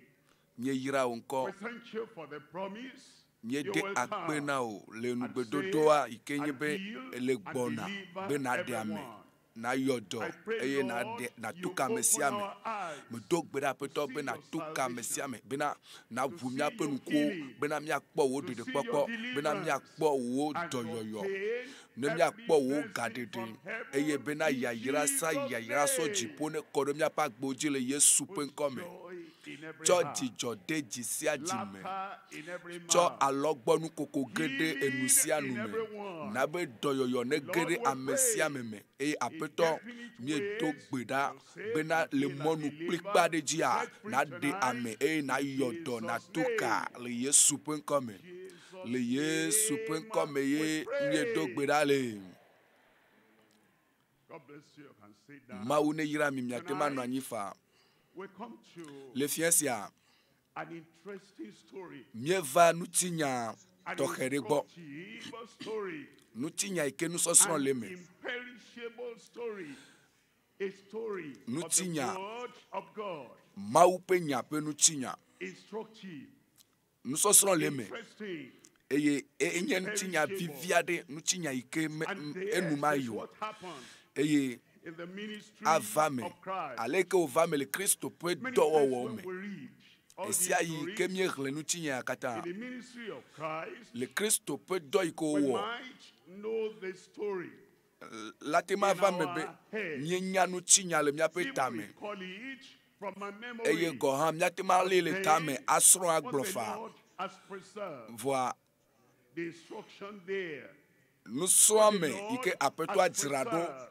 Míeyra wò ŋkɔ. We thank you for the promise. You Míede will akpe come na wò le and nugbedodoa save yi ke nye and be heal ele and gbɔna deliver be nàɖe ame, everyone. nàyɔ dɔ I pray, eye Lord, nàɖe nàtu you ka ame open sia ame. our eyes Medo gbe ɖe aƒetɔ see be your nàtu ka ame salvation, sia ame bena nàʋu to see míaƒe your ŋkuwo healing, bena míakpɔ wò to see your ɖeɖekpɔkpɔ bena deliverance, míakpɔ wò and to dɔyɔyɔ obtain ne every míakpɔ wò blessing gaɖeɖe from eye heaven bena in yayra sia Jesus' yayra sɔ name. dziƒo ne kɔ ɖe míaƒe agbewo dzi le Yesu ƒe Put ŋkɔ me. joy in every Tsɔ heart, dzidzɔ de dzi sia dzi me. laughter in every Tsɔ mouth, alɔgbɔnukoko ge ɖe enu healing sia in nu me. everyone. Na be dɔyɔyɔ ne ge Lord, ɖe we ame sia pray ame me eye in aƒetɔ definite míedo ways gbe ɖa to save bena and le heal and mɔnu deliver, kplikpa ɖe dzia set free nàɖe tonight ame eye in nàyɔ dɔ Jesus' nàtu ka name. le Yesu ƒe ŋkɔ me. Le Jesus' Yesu ƒe name ŋkɔ me we ye míedo pray. gbe ɖa le. God bless you. You can sit down. Mawu ne yra mi miate ŋu anɔ Tonight, anyi faa. we come to Le fia sia, an interesting story míeva ŋutinya An tɔxɛ ɖe gbɔ instructive story. ŋutinya yi ke nusɔsrɔ̃ An le me imperishable story. A story of the Ŋutinya. word of God. mawu ƒe nya ƒe ŋutinya Instructive. nusɔsrɔ̃ le me Interesting. eye enye ŋutinya vivi aɖe ŋutinya yi ke me And there enu ma is yi o what happened eye in the ministry ava me of Christ. ale ke wòva me le kristo ƒe Many times dɔwɔwɔ when me we read all these esia yi ke stories míexlẽ ŋutinya ya katã in the ministry of Christ, le kristo ƒe dɔ yi ke we wowɔ might know the story. la te ma va me be our head. míenya ŋutinya le míaƒe Even tame recall it from my memory. eye gɔ hã míate ma lée le tame asrɔ̃ What agblɔ the faa Lord has preserved, vɔa the instruction there. nusrɔ̃ame The yi ke Lord aƒetɔa has dzra ɖo preserved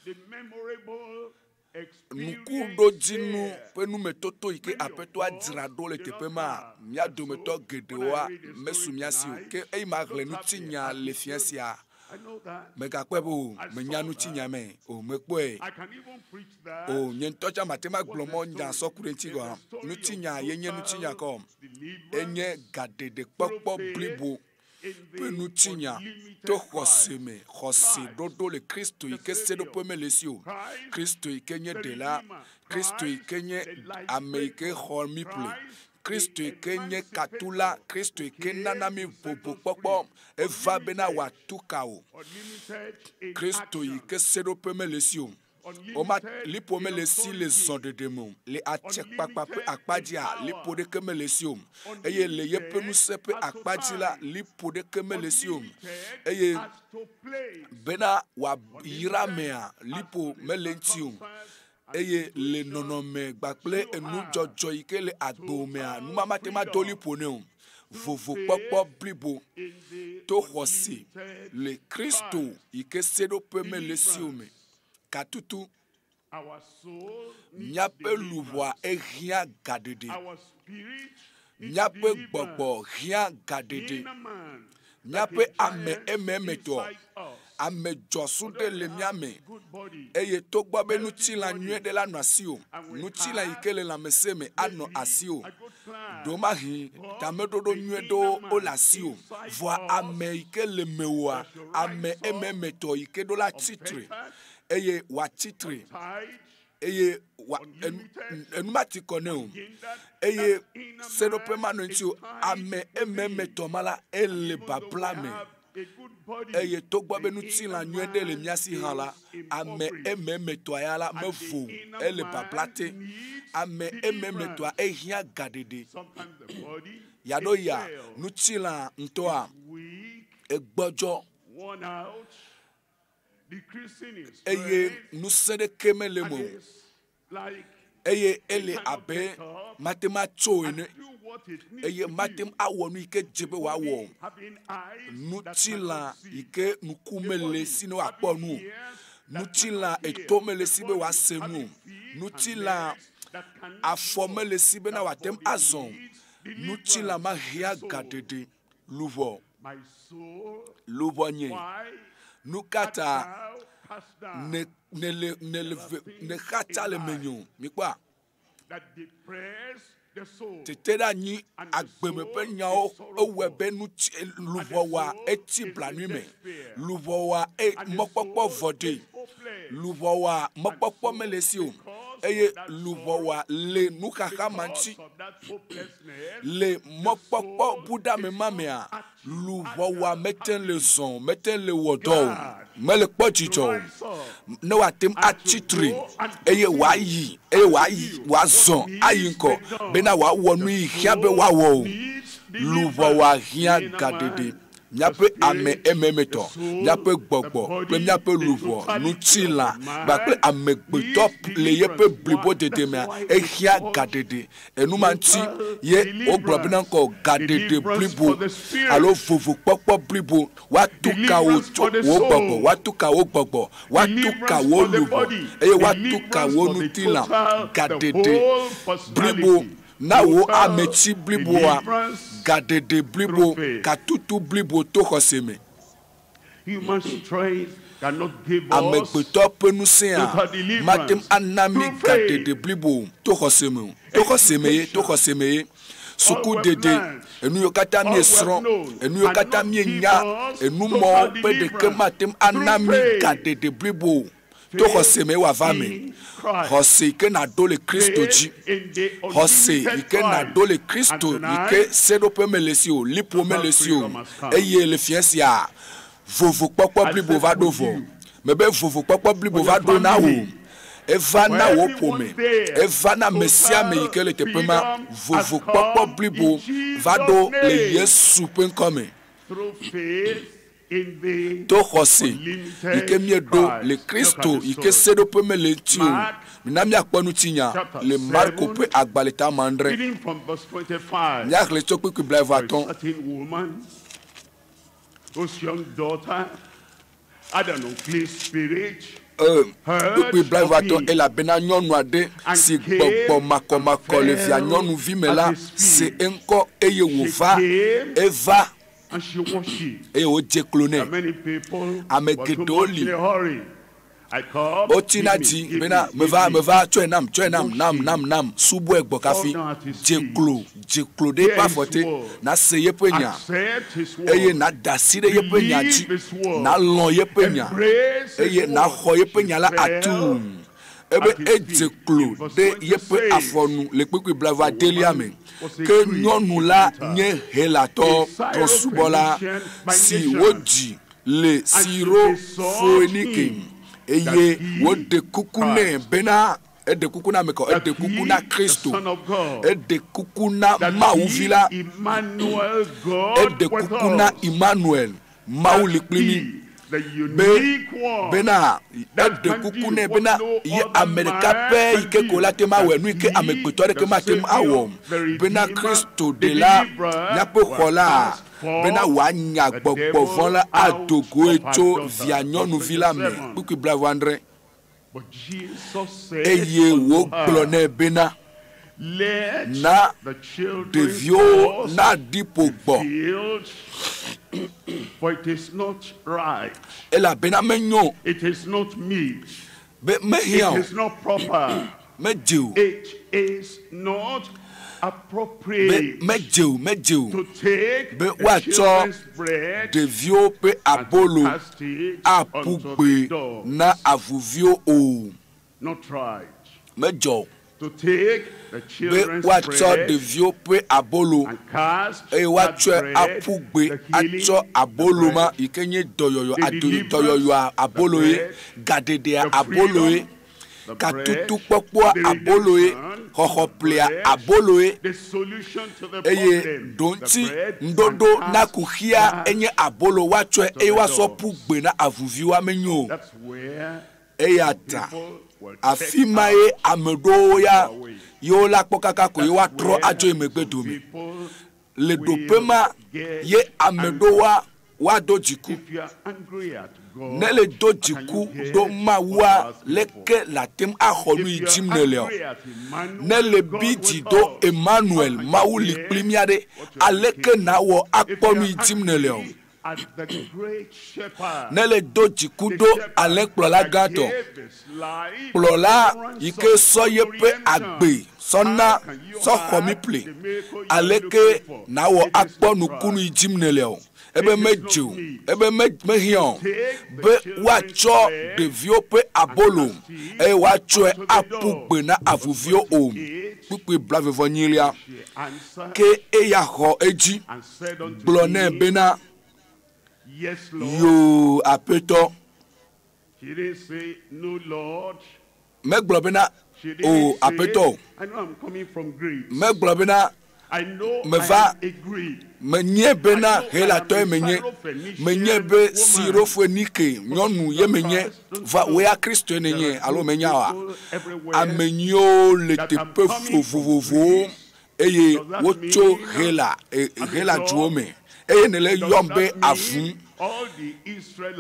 the memorable experience ŋkuɖodzinu there. ƒe numetoto yi ke aƒetɔa dzra ɖo le teƒe ma mía dometɔ geɖewoa mesu mía si o ke eyi ma xlẽ ŋutinya le fia sia I know that. megakpɔe be o menya ŋutinya me o mekpɔe I can even preach that. o nye ŋutɔ tsã mate ma gblɔ mɔ nya sɔ ku ɖe ŋuti gɔ hã ŋutinya ye nye ŋutinya kɔ enye gaɖeɖekpɔkpɔ blibo ƒe ŋutinya to xɔse me xɔse ɖoɖo le kristo yi ke seɖoƒe mele si o kristo yi ke nye ɖela kristo yi ke nye ame yi ke xɔ mí ƒle kristo yi ke nye katula kristo yi ke nana mí vovokpɔkpɔ eva bena wòatu ka o Unlimited in kristo yi action. ke seɖoƒe mele si o woma lipo mele si le zɔɖeɖe me o le atsekpakpa ƒe akpa dzia lipo ɖeke mele si o eye le yeƒe ŋusẽ ƒe akpa dzi la lipo ɖeke mele si o eye As to place bena wòayra mea lipo mele ŋuti o eye le nɔnɔme gbakple enudzɔdzɔ yi ke le agbo mea numama te ma do lipo ne o vovokpɔkpɔ blibo to xɔse le kristo yi ke seɖoƒe mele si o me katutu our soul needs míaƒe luʋɔa ehiã gaɖeɖe our spirit needs míaƒe deliverance. gbɔgbɔ hiã gaɖeɖe Inner man, míaƒe ame ememetɔ inside us. ame dzɔsu ɖe le mía me Good body. eye togbɔ be ŋutilã nyuie ɖe la nɔ asi o ŋutilã yi ke le lãmesẽ me anɔ asi o A good plan. ɖomahi tameɖoɖo nyuie ɖewo wole asi o vɔa ame yi ke le mewòa ame ememetɔ yi ke ɖo la tsitre eye wòatsitre Tied, eye wa enu enu ma ti kɔ ne o eye seɖoƒe ma nɔ ŋuti o ame ememetɔ ma la ele babla me a good body. eye togbɔ be ŋutilã nyuie ɖe le mía si hã la ame ememetɔa ya la mevo o ele babla te ame ememetɔa ehiã gaɖeɖe Sometimes the body yaɖo ya itself ŋutilã ŋutɔa weak, egbɔdzɔ worn out, decreasing in eye strength, ŋusẽ ɖeke mele and me o is like eye ele abe mate ma tso ene do what it needs eye to mate do. ŋu awɔ nu yi ke dze be wòawɔ o Having eyes that ŋutilã cannot see, yi ke ŋku mele si ne wòakpɔ nu o ŋutilã eto mele si be wòase nu o ŋutilã afɔ mele si bena wòate ŋu azɔ o ŋutilã ma hiã gaɖeɖe luʋɔ my soul, luʋɔ nye why nu ka ta thou cast down ne ne le ne le ve ne xatsa le menye o mikpɔa that depress the soul? tete ɖe anyi agbeme ƒe nyawo ewɔe be nutsi luʋɔ wa etsi blanui me luʋɔ wa e mɔkpɔkpɔ vɔ ɖe luʋɔ wa mɔkpɔkpɔ mele si o eye luʋɔ wa le nuxaxa ma ŋuti Of that hopelessness, le mɔkpɔkpɔ buɖame ma mea luʋɔ wa mete le zɔn o mete le wɔ dɔ o mele kpɔ dzidzɔ o ne wòate ŋu atsitre eye wòayi eye wòayi wòazɔ ayi ŋkɔ bena wòawɔ nu yi hiã be wòawɔ o luʋɔ wa hiã gaɖeɖe míaƒe ame ememetɔ míaƒe gbɔgbɔ kple míaƒe luʋɔ ŋutilã kpakple amegbetɔ le yeƒe blibodede mea ehiã gaɖeɖe enuma ŋuti ye wogblɔ bena ŋkɔ gaɖeɖe blibo alo vovokpɔkpɔ blibo woatu ka wo tso wo gbɔgbɔ woatu ka wo gbɔgbɔ woatu ka wo luʋɔ eye woatu ka wo ŋutilã gaɖeɖe blibo na wo ametsi bliboa gaɖeɖe blibo katutu blibo to xɔse me Human strength cannot give us amegbetɔ ƒe ŋusẽa total deliverance mate ŋu ana mí through faith. gaɖeɖe blibo o to xɔse me o to xɔse me ye to xɔse me ye Sukudede, enu yiwo katã míesrɔ̃, enu yiwo katã míenya, enumɔwo ƒe ɖeke mate ŋu ana mí gaɖeɖe blibo o. To xɔse me wòava me. Xɔse yi ke nàɖo le Kristo dzi. Xɔse yi ke nàɖo le Kristo yi ke seɖoƒe mele si o, liƒo mele si o. Eye le fiẽ sia, vovokpɔkpɔ blibo va ɖo vɔ. Mebe vovokpɔkpɔ blibo va ɖo na wò. Eva na wò ƒome. Eva na ame sia ame yi ke le teƒe ma. Vovokpɔkpɔ blibo va ɖo le Yesu ƒe ŋkɔ me. To xɔse yi ke míeɖo le Kristo yi ke seɖoƒe mele eŋuti o. Mina míakpɔ ŋutinya le Marko ƒe agbalẽ ta adre. Míaxlẽ tso kpukpui blaeve-atɔ̃. Kpukpui blaeve-atɔ̃, Elabena nyɔnu aɖe si gbɔgbɔ makɔmakɔ le via nyɔnuvi me la se eŋkɔ eye wòva. Eva eye wòdze klo nɛ. Ame geɖewo li wotsina dzi bena, Meva, meva, tsɔe nam, tsɔe nam, nam, nam, nam, subɔe gbɔ kafi. Dze klo, dze klo ɖe eƒe afɔ te, nàse yeƒe nya, eye nàda asi ɖe yeƒe nya dzi, nàlɔ̃ yeƒe nya, eye nàxɔ yeƒe nya la atuu. Ebe edze klo ɖe yeƒe afɔ nu le kpukpui blaeve-adelia me. Ke nyɔnu la nye Helatɔ trɔ̃subɔla si wodzi le Siro-Foenike, eye wòɖe kuku nɛ bena, eɖe kuku na ame ka? Eɖe kuku na Kristo. Eɖe kuku na Mawu Vi la. Eɖe kuku na Immanuel, Mawu li kpli mí. Be, bena, eɖe kuku nɛ bena ye ame ɖeka pɛ yi ke ko la te ŋu awɔe, nu yi ke amegbetɔ aɖeke mate ŋu awɔ o, bena Kristo Ɖela, míaƒe Xɔla, bena wòanya gbɔgbɔ vɔ̃ la ado goe tso via nyɔnuvi la me. Kpukpui blaeve-adre. Eye wògblɔ nɛ bena, Na ɖeviwo naɖi ƒo gbɔ, elabena menyo o, be mehiã o, medze o, be medze o, medze o, be woatsɔ ɖeviwo ƒe abolo aƒu gbe na avuviwo o. Medzɔ o be woatsɔ ɖeviwo ƒe abolo eye woatsɔe aƒu gbe atsɔ abolo ma yi ke nye dɔyɔyɔ, dɔyɔyɔa abolo ye, gaɖeɖea abolo ye, katutukpɔkpɔa abolo ye, xɔxɔƒlea abolo ye, eye ɖoŋuti ŋuɖoɖo na kuxia enye abolo woatsɔe eye woasɔ ƒu gbe na avuviwoa menyo o. Eya ta afi ma ye ame ɖewo ya yewo la kpɔ kaka ko ye woatrɔ adzo yi megbe dome. Le ɖoƒe ma ye ame ɖewoa woado dziku. Ne le do dziku ɖo Mawua, leke nàte ŋu axɔ nu yi dim nèlea? Ne le bi dzi ɖo Emmanuel, Mawu li kpli mía ɖe, aleke nàwɔ akpɔ nu yi dim nèlea? Ne le do dziku ɖo alẽkplɔla gãtɔ, kplɔla yi ke sɔ yeƒe agbe sɔ na sɔ xɔ mí ƒle, aleke nàwɔ akpɔ nukunu yi dim nèlea? Ebe medze o, ebe mehiã o be woatsɔ ɖeviwo ƒe abolo eye woatsɔe aƒu gbe na avuviwo o. Kpukpui blaeve-vɔ-enyilia. Ke eya xɔ edzi gblɔ nɛ bena, Yoo, Aƒetɔ. Megblɔ bena, O, Aƒetɔ o. Megblɔ bena, Meva, menye bena Helatɔe menye, menye be Sirofoenike nyɔnu ye menye, va wò ya Kristoe nènye, alo menya oa? Ame nyuiwo le teƒe vovovowo eye wotso Hela, Hela duwo me, eye nèle eyɔm be avu,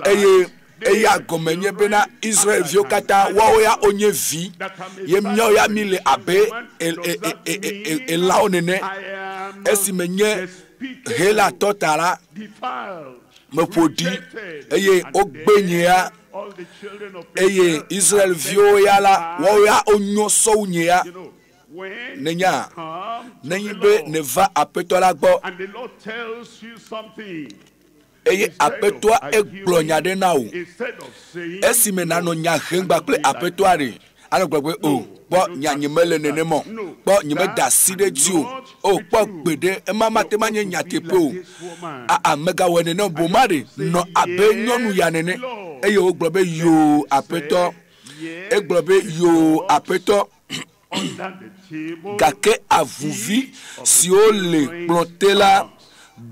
eye eya gɔme nye bena Israelviwo katã woawo ya wonye vi, ye míawo ya míle abe elãwo nene. Esi menye Helatɔ ta la, meƒo ɖi eye wogbe nye ya, eye Israelviwo ya la, woawo ya wonyo sɔ wu nye ya. When Nenya you come to nenyi the be Lord neva aƒetɔ la gbɔ and the Lord tells you something, eye aƒetɔa egblɔ nya ɖe na wò instead of saying, esime nanɔ nya hem gba kple aƒetɔa ɖe anɔ gblɔ be o kpɔ nya nye mele nenema o kpɔ nye meda asi ɖe dzi o o kpɔ gbe ɖe ema mate ma nye nyateƒe o aa megawɔe nene o boma ɖe nɔ abe nyɔnu ya nene eye wogblɔ be yoo aƒetɔ egblɔ be yoo aƒetɔ under the table, gake avuvi siwo le kplɔte la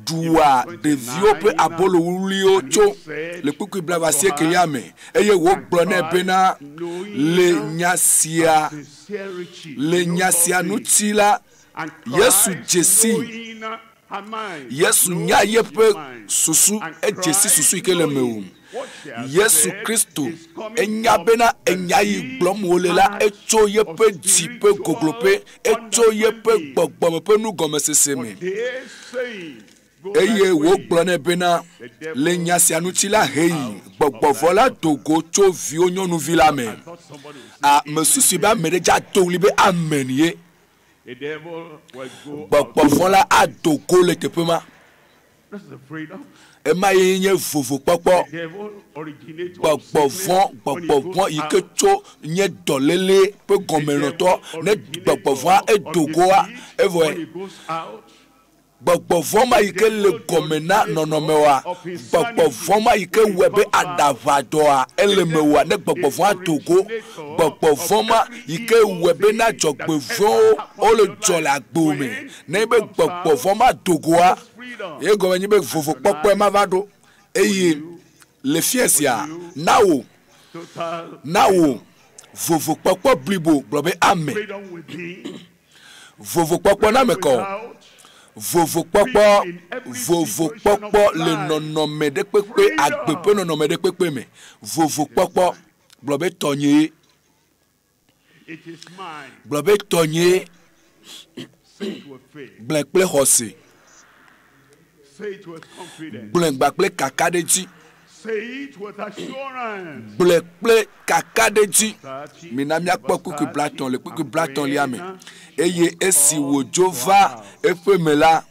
ɖua ɖeviwo ƒe abolo wuwluiwo tso le kpukpui blaeve-asiekelia me eye wògblɔ nɛ bena le nya sia sincerity, le nya sia ŋuti la and Yesu Christ dze sii knowing her mind, Yesu nya knows yeƒe his mind, susu and edze si Christ susu yi ke le me o knowing what she has Yesu said Kristo is coming enya of bena the enya yi deep gblɔm wòle la heart etso yeƒe of dzi ƒe gogloƒe etso yeƒe understanding. gbɔgbɔme ƒe nugɔmesese me They saying, Go thy eye way. wògblɔ nɛ bena le nya sia ŋuti la heyi gbɔgbɔvɔ la do go tso viwo nyɔnuvi la me I thought somebody would say, a mesusu be ame ɖe dza do ɣli be amen ye The devil will go out. gbɔgbɔvɔ la ado go le teƒe ma This is the freedom. ema ye nye vovokpɔkpɔ The devil originates of gbɔgbɔvɔ sickness when it gbɔgbɔvɔ goes yi ke out. tso nye dɔléle ƒe gɔmenɔtɔ ne gbɔgbɔvɔa Of edo goa disease evɔ when it goes out. gbɔgbɔvɔ ma yi ke le gɔme na nɔnɔme wa gbɔgbɔvɔ ma yi ke wɔe be aɖaʋadɔa ele me wa ne gbɔgbɔvɔa do go gbɔgbɔvɔ ma yi ke wɔe be na dzɔgbevɔwo wole dzɔ le agbo me ne be gbɔgbɔvɔ ma do goa ye gɔme nye be vovokpɔkpɔe ma va ɖo eye le fia sia na wò Total na wò vovokpɔkpɔ blibo gblɔ be amen freedom within, vovokpɔkpɔ na me kɔ without, vovokpɔkpɔ vovokpɔkpɔ le nɔnɔme ɖe kpekpe agbe ƒe nɔnɔme ɖe kpekpe me vovokpɔkpɔ gblɔ be tɔnye it is mine. gblɔ be tɔnye Say it with faith. gblẽ kple xɔse Say it with confidence. gblẽ gba kple kakaɖedzi Say it with assurance. gblẽ kple kakaɖedzi mina míakpɔ kpukpui blatɔ̃ le kpukpui blatɔ̃lia me eye esi wòdzo va eƒe me la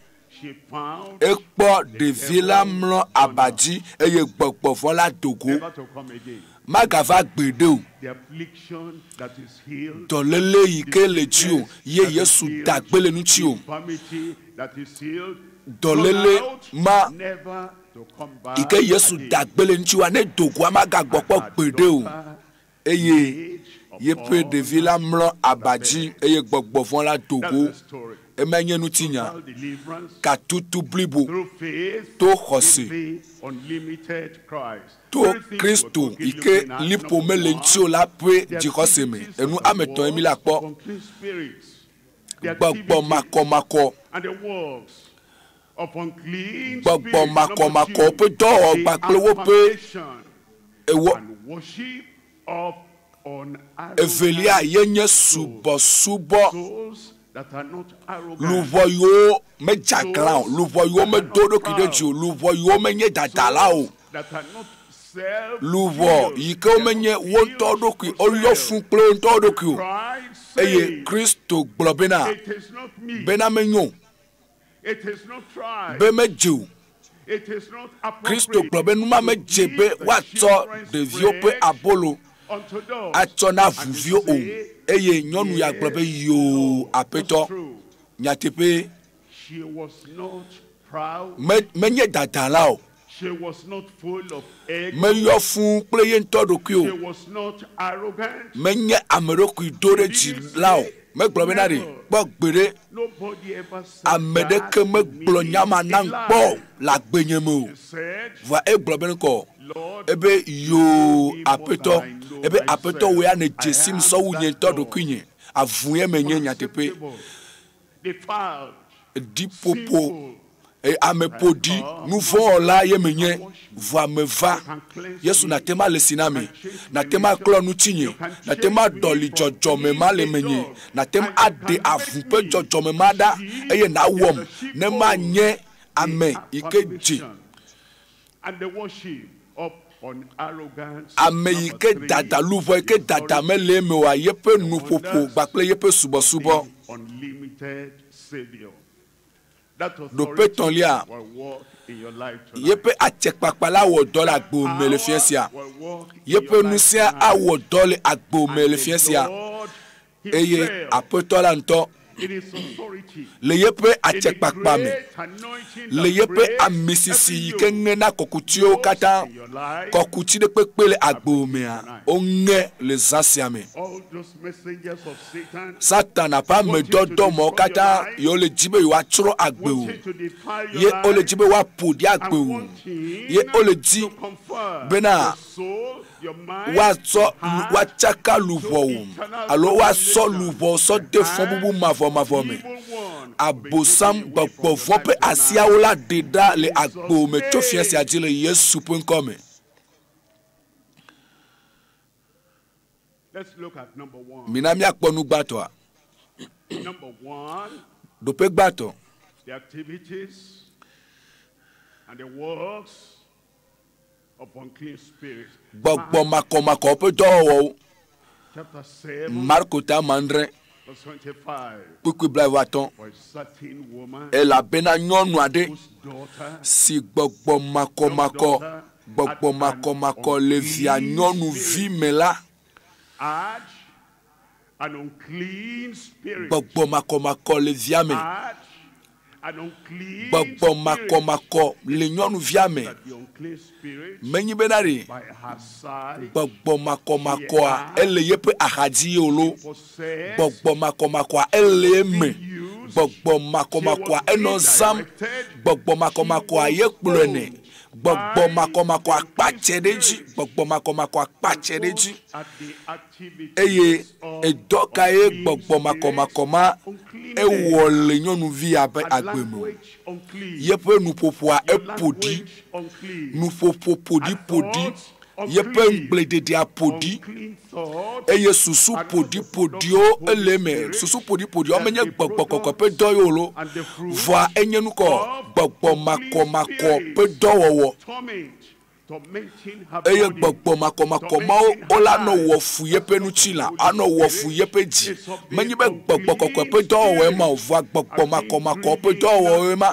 She found ekpɔ ɖevi la mlɔ aba dzi eye gbɔgbɔvɔ la do go never to come again. magava gbeɖe o The affliction that is healed, dɔléle yi ke le dzi o ye Yesu da gbe le ŋuti o infirmity that is healed, dɔléle gone out, ma never to come back yi ke Yesu again. da gbe le ŋuti wa ne dogoa magagbɔ kpɔ gbeɖe o eye yeƒe ɖevi la mlɔ aba dzi eye gbɔgbɔvɔ la do go That's the story. ema nye ŋutinya Total deliverance katutu blibo through faith to xɔse in the unlimited Christ. to Three things we're Kristo talking yi ke looking at. liƒo Number mele one, ŋuti o la ƒe the dzixɔse me activities enu of the ame etɔ̃ ye mi la world kpɔ of unclean spirits, the gbɔgbɔ activities makɔmakɔ and the works of unclean gbɔgbɔ spirits. Number makɔmakɔ two, ƒe dɔwɔwɔ the kpakple woƒe affirmation ewɔ and worship of evelia unarrogant ye nye subɔsubɔ souls that are not arrogant, luʋɔ yiwo medze aglã o luʋɔ yiwo medo ɖokui ɖe dzi o luʋɔ yiwo menye dadala o that are not self luʋɔ yi ke womenye wo ŋutɔ ɖokui woyɔ fũ kple wo ŋutɔ ɖokui o Christ eye says, Kristo gblɔ bena it is not me, bena menyo it is not tried, be medze o it is not Kristo appropriate gblɔ be numa to medze give be the woatsɔ children's ɖeviwo ƒe bread abolo unto dogs. atsɔ na And he vuviwo o say, eye nyɔnu ya gblɔ be yoo aƒetɔ true. nyateƒe She was not proud. me menye dadala o She was not full of ego. meyɔ fũ kple ye ŋutɔ ɖokui She o was not arrogant. menye ame ɖokui do ɖe dzi la o megblɔ bena ɖe kpɔ gbeɖe Nobody ever said ame that ɖeke to megblɔ me nya ma nam in kpɔ o life. le agbenye me o She said, vɔa egblɔ be nukɔ Lord, ebe yoo me more aƒetɔ than I know ebe aƒetɔ myself. wò ya ne I dze sim am sɔwu nye that ŋutɔ dog. ɖokuinye avu ye menye nyateƒe Unacceptable, defiled, ɖiƒoƒo sinful. eye ame ƒoɖi nuvɔwɔla ye menye vɔa meva Yesu nate ma le si na me nate ma klɔ ŋutinye nate ma ɖɔli dzɔdzɔme ma le menye nate ma aɖe avu ƒe dzɔdzɔme ma ɖa eye nawɔm ne manye ame yi ke dze And the worship of an arrogance. ame yi ke dada luʋɔ yi ke dada mele eme oa yeƒe nuƒoƒo kpakple yeƒe subɔsubɔ. unlimited Savior. That Ɖoƒe authority tɔ̃lia, will work in your life tonight. yeƒe atsekpakpa la wɔ dɔ le agbo me le fia sia. Yeƒe ŋusẽ awɔ dɔ le agbo me le fia sia. Eye aƒetɔ la ŋutɔ It is authority. le yeƒe atsekpakpa me, Great anointing le that yeƒe breaks amisisi yi ke ŋe na kɔkutiwo katã, kɔkuti ɖe kpekpe le agbo mea, woŋe le zã sia me. all those messengers of Satan Satana ƒe amedɔdɔmɔwo katã yewo le dzi be yewoatsrɔ̃ agbe o. to defile your Ye wole life dzi be woaƒo ɖi agbe o. Ye wole dzi bena soul, your mind, woatsɔ woatsaka luʋɔwo alo woasɔ luʋɔ sɔ de fɔbubu mavɔmavɔ me. Abosam gbɔgbɔvɔ ƒe asiawo la ɖe ɖa le agbo me tso fia sia dzi le Yesu ƒe ŋkɔ me. Let's look at number one. Mina míakpɔ nu gbãtɔa. Number one, Ɖoƒe gbãtɔ, the activities and the works of unclean spirits. gbɔgbɔ makɔmakɔ ƒe dɔwɔwɔwo. Chapter 7, Marko ta mandre verse 25. kpukpui blaeve atɔ̃. For a certain woman Elabena nyɔnu aɖe whose daughter si gbɔgbɔ makɔmakɔ gbɔgbɔ makɔmakɔ le via nyɔnuvi me la had an unclean spirit. gbɔgbɔ makɔmakɔ le via me Had an unclean gbɔgbɔ spirit. makɔmakɔ le nyɔnuvia me That the unclean spirit menyi bena ɖe by her side gbɔgbɔ makɔmakɔa ele yeƒe axadzi ye wòlo possessed gbɔgbɔ makɔmakɔa ele eme gbɔgbɔ makɔmakɔa enɔ zam gbɔgbɔ makɔmakɔa ye kplɔe nɛ gbɔgbɔ makɔmakɔa kpatse ɖe dzi gbɔgbɔ makɔmakɔa kpatse ɖe dzi at the activities eye of edɔ ka ye gbɔgbɔ makɔmakɔ ma ewɔ le nyɔnuvi ya ƒe agbe me o. language unclean, yeƒe nuƒoƒoa eƒo ɖi unclean, nuƒoƒo ƒoɖiƒoɖi yeƒe ŋugblededea ƒo ɖi unclean thoughts, eye susu ƒoɖiƒoɖiwo ele eme susu ƒoɖiƒoɖiwo menye gbɔgbɔ kɔkɔe ƒe dɔ ye o lo vɔa enye nukɔ gbɔgbɔ makɔmakɔ ƒe dɔwɔwɔ torment, tormenting her eye body, gbɔgbɔ makɔmakɔ mawo wola nɔ wɔ fu yeƒe ŋutilã anɔ wɔ fu yeƒe dzi menye be gbɔgbɔ kɔkɔe ƒe dɔwɔwɔe ma o vɔa gbɔgbɔ makɔmakɔ ƒe dɔwɔwɔe ma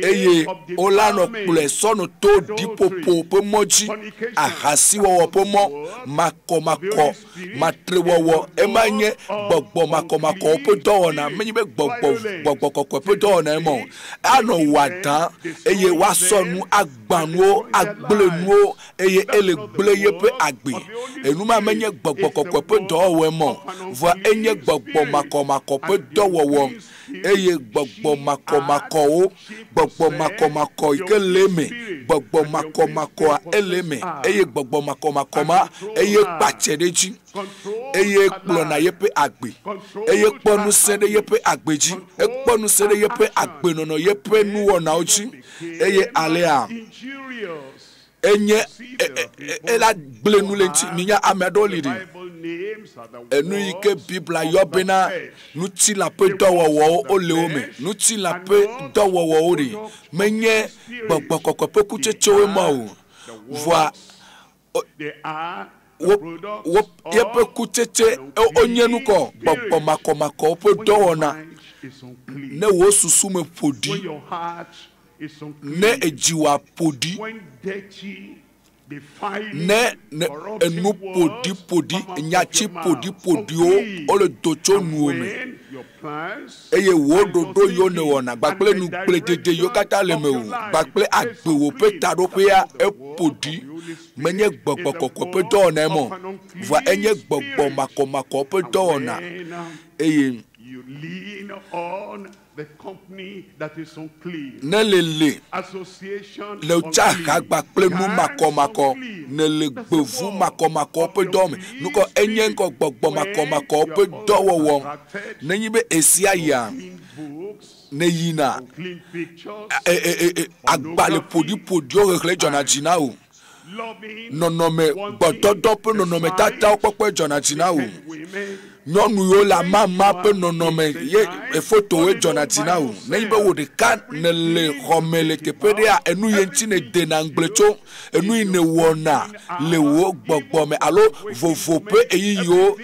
eye wola nɔ kplɔe sɔnɔ to ɖiƒoƒo ƒe mɔ dzi ahasiwɔwɔ ƒe mɔ makɔmakɔ matrewɔwɔ ema nye gbɔgbɔ makɔmakɔwo ƒe dɔwɔna menye be gbɔgbɔ gbɔgbɔ kɔkɔe ƒe dɔwɔna ema o anɔ wɔ adã eye woasɔ nu agbã nuwo agblẽ nuwo eye ele gblẽ yeƒe agbe enuma menye gbɔgbɔ kɔkɔe ƒe dɔwɔwɔe ma o vɔa enye gbɔgbɔ makɔmakɔ ƒe dɔwɔwɔ eye gbɔgbɔ makɔmakɔwo gbɔgbɔ makɔmakɔ yi ke le eme gbɔgbɔ makɔmakɔa ele eme eye gbɔgbɔ makɔmakɔ ma eye kpatse ɖe dzi eye kplɔna yeƒe agbe eye kpɔ ŋusẽ ɖe yeƒe agbe dzi ekpɔ ŋusẽ ɖe yeƒe agbenɔnɔ yeƒe nuwɔnawo dzi eye alea injurious. enye ela gblẽ nu le ŋuti minya ame aɖewo li ɖi Bible names are the enu yi ke biblia yɔ bena ŋutilã ƒe dɔwɔwɔwo wole wo me ŋutilã ƒe dɔwɔwɔwo ɖi menye gbɔgbɔ kɔkɔe ƒe kutsetsewoe ma o vɔa they are wo wo yeƒe kutsetse wonye nukɔ gbɔgbɔ makɔmakɔwo ƒe dɔwɔna is unclean. ne wo susu me ƒo When ɖi your heart is unclean, ne edziwòa ƒo ɖi when dirty, defiling, ne ne corrupting enu words ƒoɖiƒoɖi come out of nyatsi your mouth, ƒoɖiƒoɖiwo unclean. wole do tso nuwo me When your plans eye wo and your ɖoɖo yiwo thinking nèwɔna kpakple and the nugbledede yiwo katã le direction me of o your life kpakple is agbewo ƒe unclean. taɖoƒea The eƒo work of ɖi the Holy menye Spirit gbɔgbɔ is the kɔkɔe ƒe work dɔwɔna ma o of an unclean vɔa enye gbɔgbɔ spirit. makɔmakɔ ƒe dɔwɔna When eye you lean on the company that is unclean, ne le le association le tsa unclean, hagba kple nu gangs makɔmakɔ unclean. ne le gbevu makɔmakɔ ƒe dɔ me nukɔ enye ŋkɔ gbɔgbɔ makɔmakɔ ƒe dɔwɔwɔ nenye be esia yia Books, ne yina unclean pictures, agbalẽ ƒoɖiƒoɖiwo xexlẽ dzɔna dzi na o. Nɔnɔme gbɔdɔdɔ ƒe nɔnɔmetatawo kpɔkpɔe dzɔna dzi na wò. Nyɔnu yiwo le amama ƒe nɔnɔme ye efotowoe dzɔna dzi na wò. Nenye be wò ɖeka nèle xɔme le teƒe ɖea, enu yi ŋuti nèdena ŋugble tso, enu yi nèwɔna le wò gbɔgbɔ me alo vovo ƒe ɣeyiɣiwo,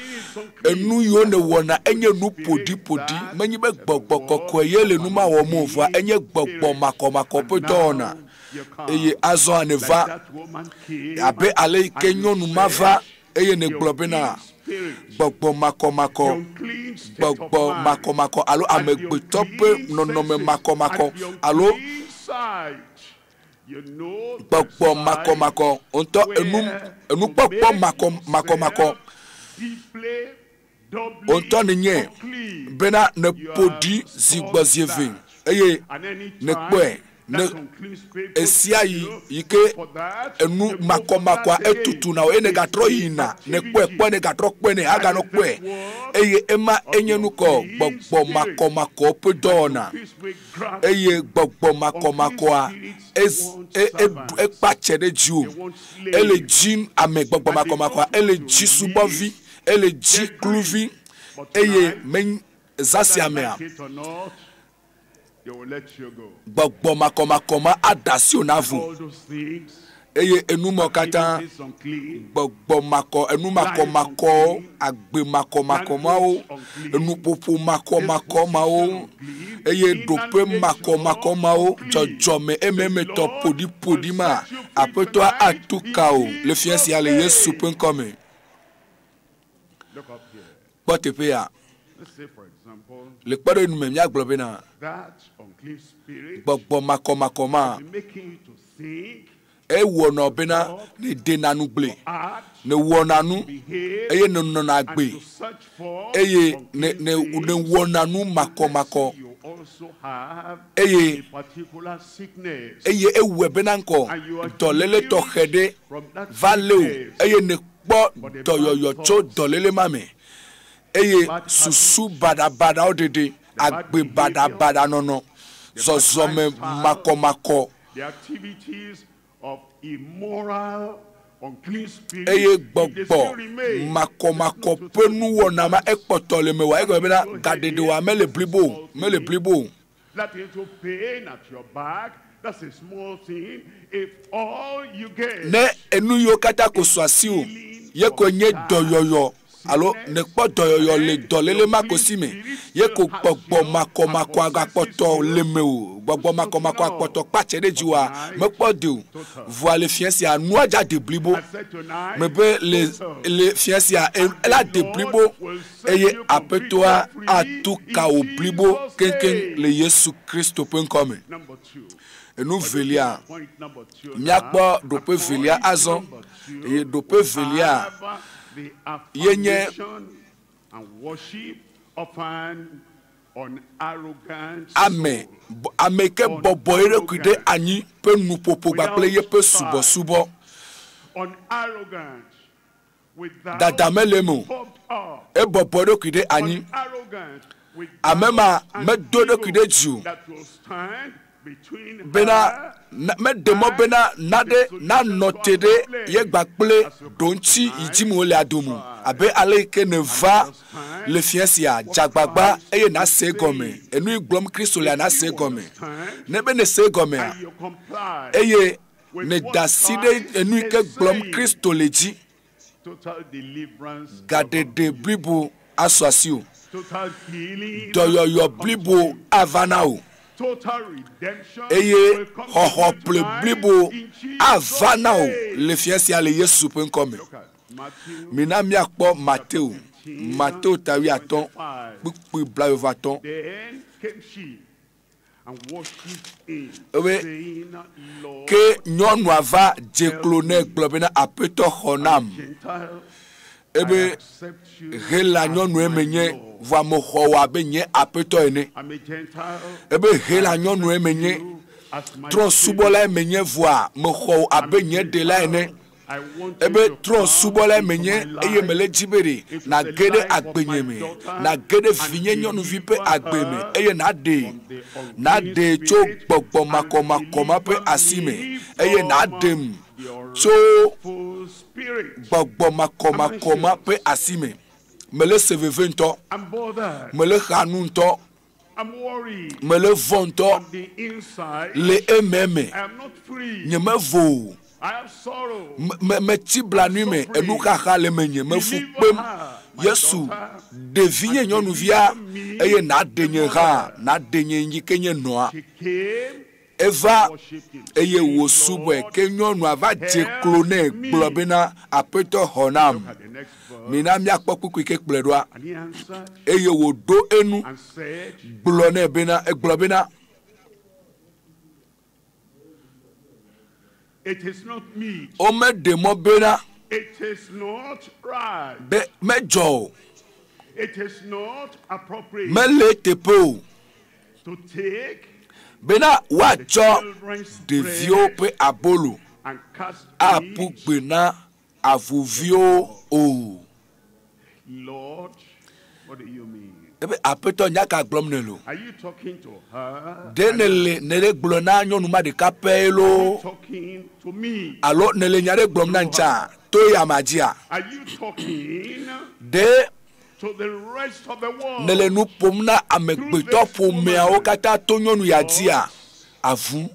enu yiwo nèwɔna enye nu ƒoɖiƒoɖi. Menye be gbɔgbɔ kɔkɔe ye le nu ma wɔm o, vɔa enye gbɔgbɔ makɔmakɔ ƒe dɔwɔna. Eye azɔa nèva abe ale yi ke nyɔnu ma va eye nègblɔ bena gbɔgbɔ makɔmakɔ, gbɔgbɔ makɔmakɔ alo amegbetɔ ƒe nɔnɔme makɔmakɔ alo gbɔgbɔ makɔmakɔ ŋutɔ enu enukpɔkpɔ makɔ makɔmakɔ ŋutɔ nènye bena nèƒo ɖi zi gbɔ zi eve eye nèkpɔe ne esia yi yi ke enu makɔmakɔa etutu na wò eye nègatrɔ yina nèkpɔe kpɔe nègatrɔ kpɔe nɛ aganɔ kpɔe eye ema enye nukɔ gbɔgbɔ makɔmakɔ ƒe dɔwɔna eye gbɔgbɔ makɔmakɔa ez e e ekpa tse ɖe dziwò ele dzi ame gbɔgbɔ makɔmakɔa ele dzi subɔvi ele dzi kluvi eye me zã sia mea gbɔgbɔ makɔmakɔ ma ada asi wò navo eye enumɔ katã gbɔgbɔ makɔ enu makɔmakɔwo agbe makɔmakɔ mawo enuƒoƒo makɔmakɔ mawo eye ɖoƒe makɔmakɔ mawo dzɔdzɔme ememetɔ ƒoɖiƒoɖi ma aƒetɔa atu ka o le fia sia le Yesu ƒe ŋkɔ me. Kpɔ teƒe ya. Le kpɔɖeŋu me míagblɔ bena gbɔgbɔ makɔmakɔ ma ewɔnɔ bena nèdena nugble, nèwɔna nu eye nènɔna agbe eye nèwɔna nu makɔmakɔ eye eye ewɔe bena ŋkɔ dɔléle tɔxɛ ɖe va lé wò eye nèkpɔ dɔyɔyɔ tso dɔléle ma me. Eye susu baɖabaɖawo ɖeɖe, agbe baɖabaɖa nɔnɔ, zɔzɔme makɔmakɔ, eye gbɔgbɔ makɔmakɔ ƒe nuwɔna ma ekpɔtɔ le mewòa, egɔme bena gaɖeɖe wòa mele blibo o, mele blibo o. Ne enu yiwo katã ko su asiwò ye koe nye dɔyɔyɔ alo nèkpɔ dɔyɔyɔ le dɔléle ma ko si me ye ko gbɔgbɔ makɔmakɔa gakpɔtɔ le mewò, gbɔgbɔ makɔmakɔa kpɔtɔ kpatse ɖe dziwòa, mekpɔ de o. Vɔa le fiẽ sia, nua dza de blibo. Mebe le le fiẽ sia, ela de blibo eye Aƒetɔa atu ka wò blibo keŋkeŋ le Yesu Kristo ƒe ŋkɔ me. Enu velia, míakpɔ ɖoƒe velia azɔ eye ɖoƒe velia ye nye ame ame yi ke bɔbɔ eɖokui ɖe anyi ƒe nuƒoƒo kpakple yeƒe subɔsubɔ. Dada mele eme o. Ebɔbɔ eɖokui ɖe anyi. Ame ma medo eɖokui ɖe dzi o bena meɖe mɔ bena naɖe nanɔ te ɖe ye kpakple ɖoŋtsi yi dzi wolea dome o. Abe ale yi ke nèva le fiẽ sia, dze agbagba eye nàse egɔme. Enu yi gblɔm Kristo lea, nàse egɔme. Ne be nèse egɔmea, eye nèda asi ɖe enu yi ke gblɔm Kristo le dzi, gaɖeɖe blibo asu asiwò. Dɔyɔyɔ blibo ava na wò eye xɔxɔ ƒle blibo ava na wò le fiẽ sia le Yesu ƒe ŋkɔ me. Mina míakpɔ Mateo, Mateo ta wuiatɔ̃, kpukpui blaeve-vɔ-atɔ̃. Ebe ke nyɔnua va dze klo nɛ gblɔ bena, Aƒetɔ xɔ nam. Ebe Hela nyɔnue menye, vɔa mexɔ wò abe nye aƒetɔ ene. Ebe Hela nyɔnue menye, trɔ̃subɔlae menye, vɔa mexɔ wò abe nye ɖela ene. Ebe trɔ̃subɔlae menye eye mele dzi be ɖe nàge ɖe agbenye me, nàge ɖe vinye nyɔnuvi ƒe agbe me eye nàɖee, nàɖee tso gbɔgbɔ makɔmakɔ ma ƒe asi me eye nàɖem. tso gbɔgbɔ makɔmakɔma ƒe asi me mele se veve ŋutɔ I'm bothered. mele xa nu ŋutɔ I'm worried. mele vɔ ŋutɔ On the inside, le ememe I am not free. nye mevo o I have sorrow. Me- me- metsi blanui me enuxaxa le menye mefu kpem yesu ɖevi nye nyɔnuvia eye naɖe nye hã naɖe nye yi ke nye nɔa Came eva eye wòsubɔe ke nyɔnua va dze klo nɛ gblɔ bena aƒetɔ xɔ nam mina míakpɔ kpukpui ke kplɔe ɖoa and he answered eye wòɖo enu and said, gblɔ nɛ bena egblɔ bena It is not me. womeɖe mɔ bena It is not right. be medzɔ o It is not appropriate mele teƒe o to take bena woatsɔ ɖeviwo ƒe abolo and cast aƒu gbe na avuviwo o Lord, what do you mean? ebe aƒetɔ nya ka gblɔm ne lo Are you talking to her? ɖe ne le ne le gblɔ na nyɔnu ma ɖeka pɛ loo Talking to me? alo ne le nya ɖe gblɔm na ntsa to ya ma dzia Are you talking ɖe to the rest of the world? ne le nu ƒom na amegbetɔ ƒomeawo katã to nyɔnu ya dzia avu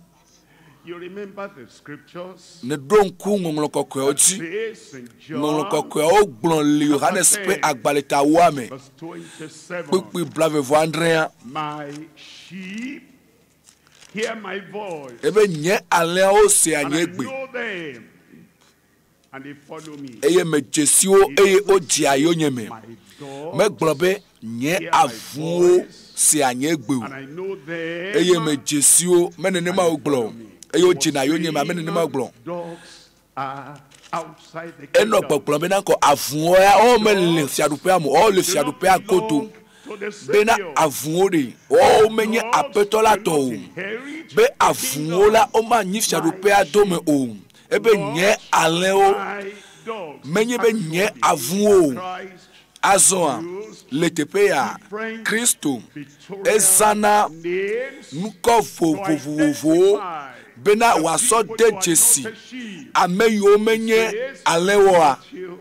You remember the scriptures? ne ɖo ŋku ŋɔŋlɔ kɔkɔewo dzi Says in John ŋɔŋlɔ kɔkɔeawo gblɔ le yohanes ƒe agbalẽtawoa me verse 27, kpukpui blavevɔ adrea My sheep hear my voice, ebe nye alẽawo sea and nye I gbe know them, and they follow me. eye medze si wo eye wodzea yonyeme megblɔ be nye avuwo sea nye gbe o And I know them. eye medze si wo menenema wogblɔ o eye wodzena yonyeme ame nenema wogblɔ Dogs are outside the enɔ kingdom. gbɔgblɔ bena kɔ avuwo ya wo mele fiaɖuƒea me o wo le fiaɖuƒea godo To the bena Savior. avuwo ɖe woawo menye aƒetɔ la tɔ o be avuwo la womanyi fiaɖuƒea dome o ebe nye alẽwo My dogs. menye be nye avuwo o azɔa le teƒe ya kristo ezãna ŋkɔ vovovovowo bena wòasɔ de dzesi ame yiwo menye alẽwoa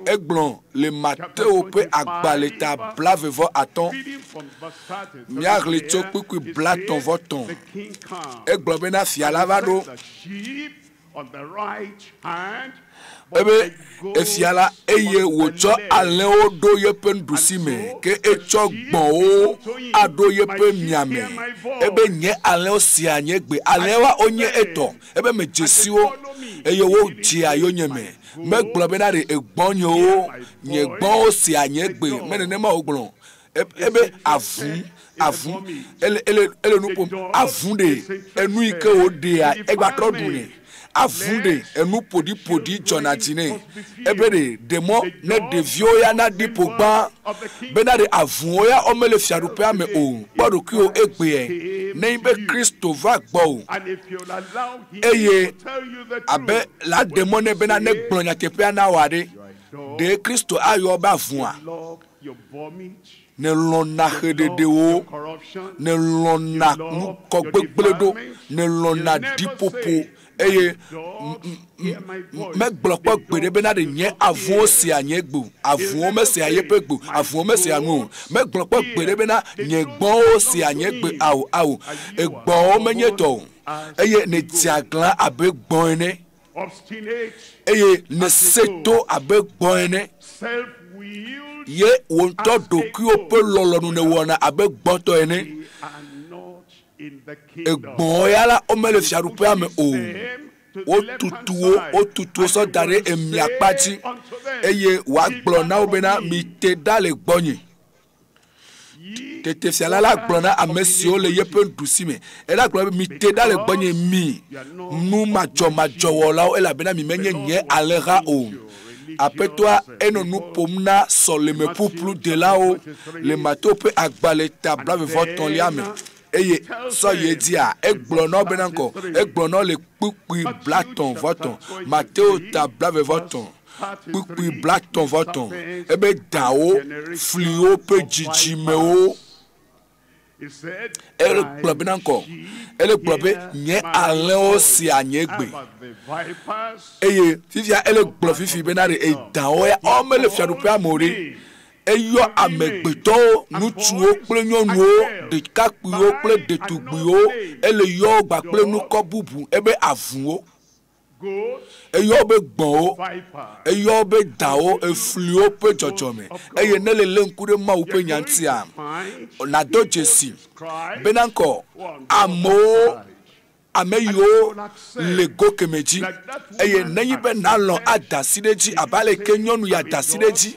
egblɔ le mateo ƒe agbalẽ ta blavevɔ atɔ̃ Reading from verse 33 míaxlẽ tso there, kpukpui it blatɔ̃ says, vɔ tɔ̃ The king comes. egblɔ bena fia la va ɖo The sheep on the right hand, but ebe the goats efia la eye wòtsɔ on the left. alẽwo ɖo yeƒe nuɖusi me ke etsɔ gbɔ̃wo aɖo yeƒe miame ebe nye alẽwo sia nye gbe alẽwoa wonye etɔ ebe medze si wo eye wodzea yonyeme megblɔ bena ɖe egbɔnyewo nye gbɔ̃wo sia nye gbe menenema wogblɔ E- ebe avu avu ele ele ele nu ƒom avu ɖe enu yi ke woɖea egbatrɔ ɖunɛ avu ɖe enu ƒoɖiƒoɖi dzɔna dzi nɛ ebe ɖe ɖe mɔ ne ɖeviwo ya naɖi ƒo gbã bena ɖe avuwo ya womele fiaɖuƒea me o kpɔ ɖokuiwo egbeɛ ne be kristo va gbɔ o And if you'll allow him eye to tell you the abe truth, la ɖe mɔ nɛ bena ne gblɔ nyateƒea na wòa ɖe ɖe kristo ayɔ be avua love your vomit, ne lɔna xeɖeɖewo corruption, ne lɔna nukɔgbegble ɖo ne lɔna ɖiƒoƒo eye megblɔ kpɔ gbe ɖe bena ɖe nye avuwo sea nye gbe o avuwo mesea yeƒe gbe o avuwo mesea nu o megblɔ kpɔ gbe ɖe bena nye gbɔ̃wo sea nye gbe awo awo egbɔ̃wo menye tɔ o eye ne dze aglã abe gbɔ̃ ene obstinate, eye ne se to abe gbɔ̃ ene self-willed, ye wò ŋutɔ ɖokuiwo ƒe lɔlɔ̃nu ne wɔna abe gbɔ̃tɔ ene are not in the kingdom. egbɔ̃wo ya la womele fiaɖuƒea me o wotutu wo wotutu wo sɔ da ɖe emiakpa dzi eye wòagblɔ na wo bena mite ɖa le gbɔnye tete fiala la gblɔ na ame siwo le yeƒe nuɖusi me ela gblɔ be mite ɖa le gbɔnye mi nu madzɔmadzɔwɔlawo elabena mi menye nye alẽha o aƒetɔa enɔ nu ƒom na sɔlemeƒuƒlu delawo le mateo ƒe agbalẽ ta blavevɔ tɔ̃lia me eye sɔ yi dzia egblɔ na wo bena ŋkɔ egblɔ na wo le kpukpui blatɔ̃ vɔ tɔ̃ mateo ta blavevɔ tɔ̃ kpukpui blatɔ̃ vɔ tɔ̃ ebe dawo fliwo ƒe dzidzimewo Ele gblɔ bena ŋkɔ. Ele gblɔ be nye alẽwo sea nye gbe. Eye fifia ele gblɔ fifi bena ɖe edawo ya ɔ mele fiaɖuƒea me o ɖe. Eyɔ amegbetɔwo, ŋutsuwo kple nyɔnuwo, ɖekakpuiwo kple ɖetugbuiwo, ele yɔ wo gba kple nukɔ bubu ebe avuwo. Eyɔ be gbɔ̃wo, eyɔ be dawo, efliwo ƒe dzɔdzɔme. Eye ne le lé ŋku ɖe Mawu ƒe nya ŋutia, nàdo dzesi bena ŋkɔ amewo ame yiwo le go keme dzi eye nenye be nalɔ̃ ada asi ɖe edzi abe ale ke nyɔnu ya da asi ɖe edzi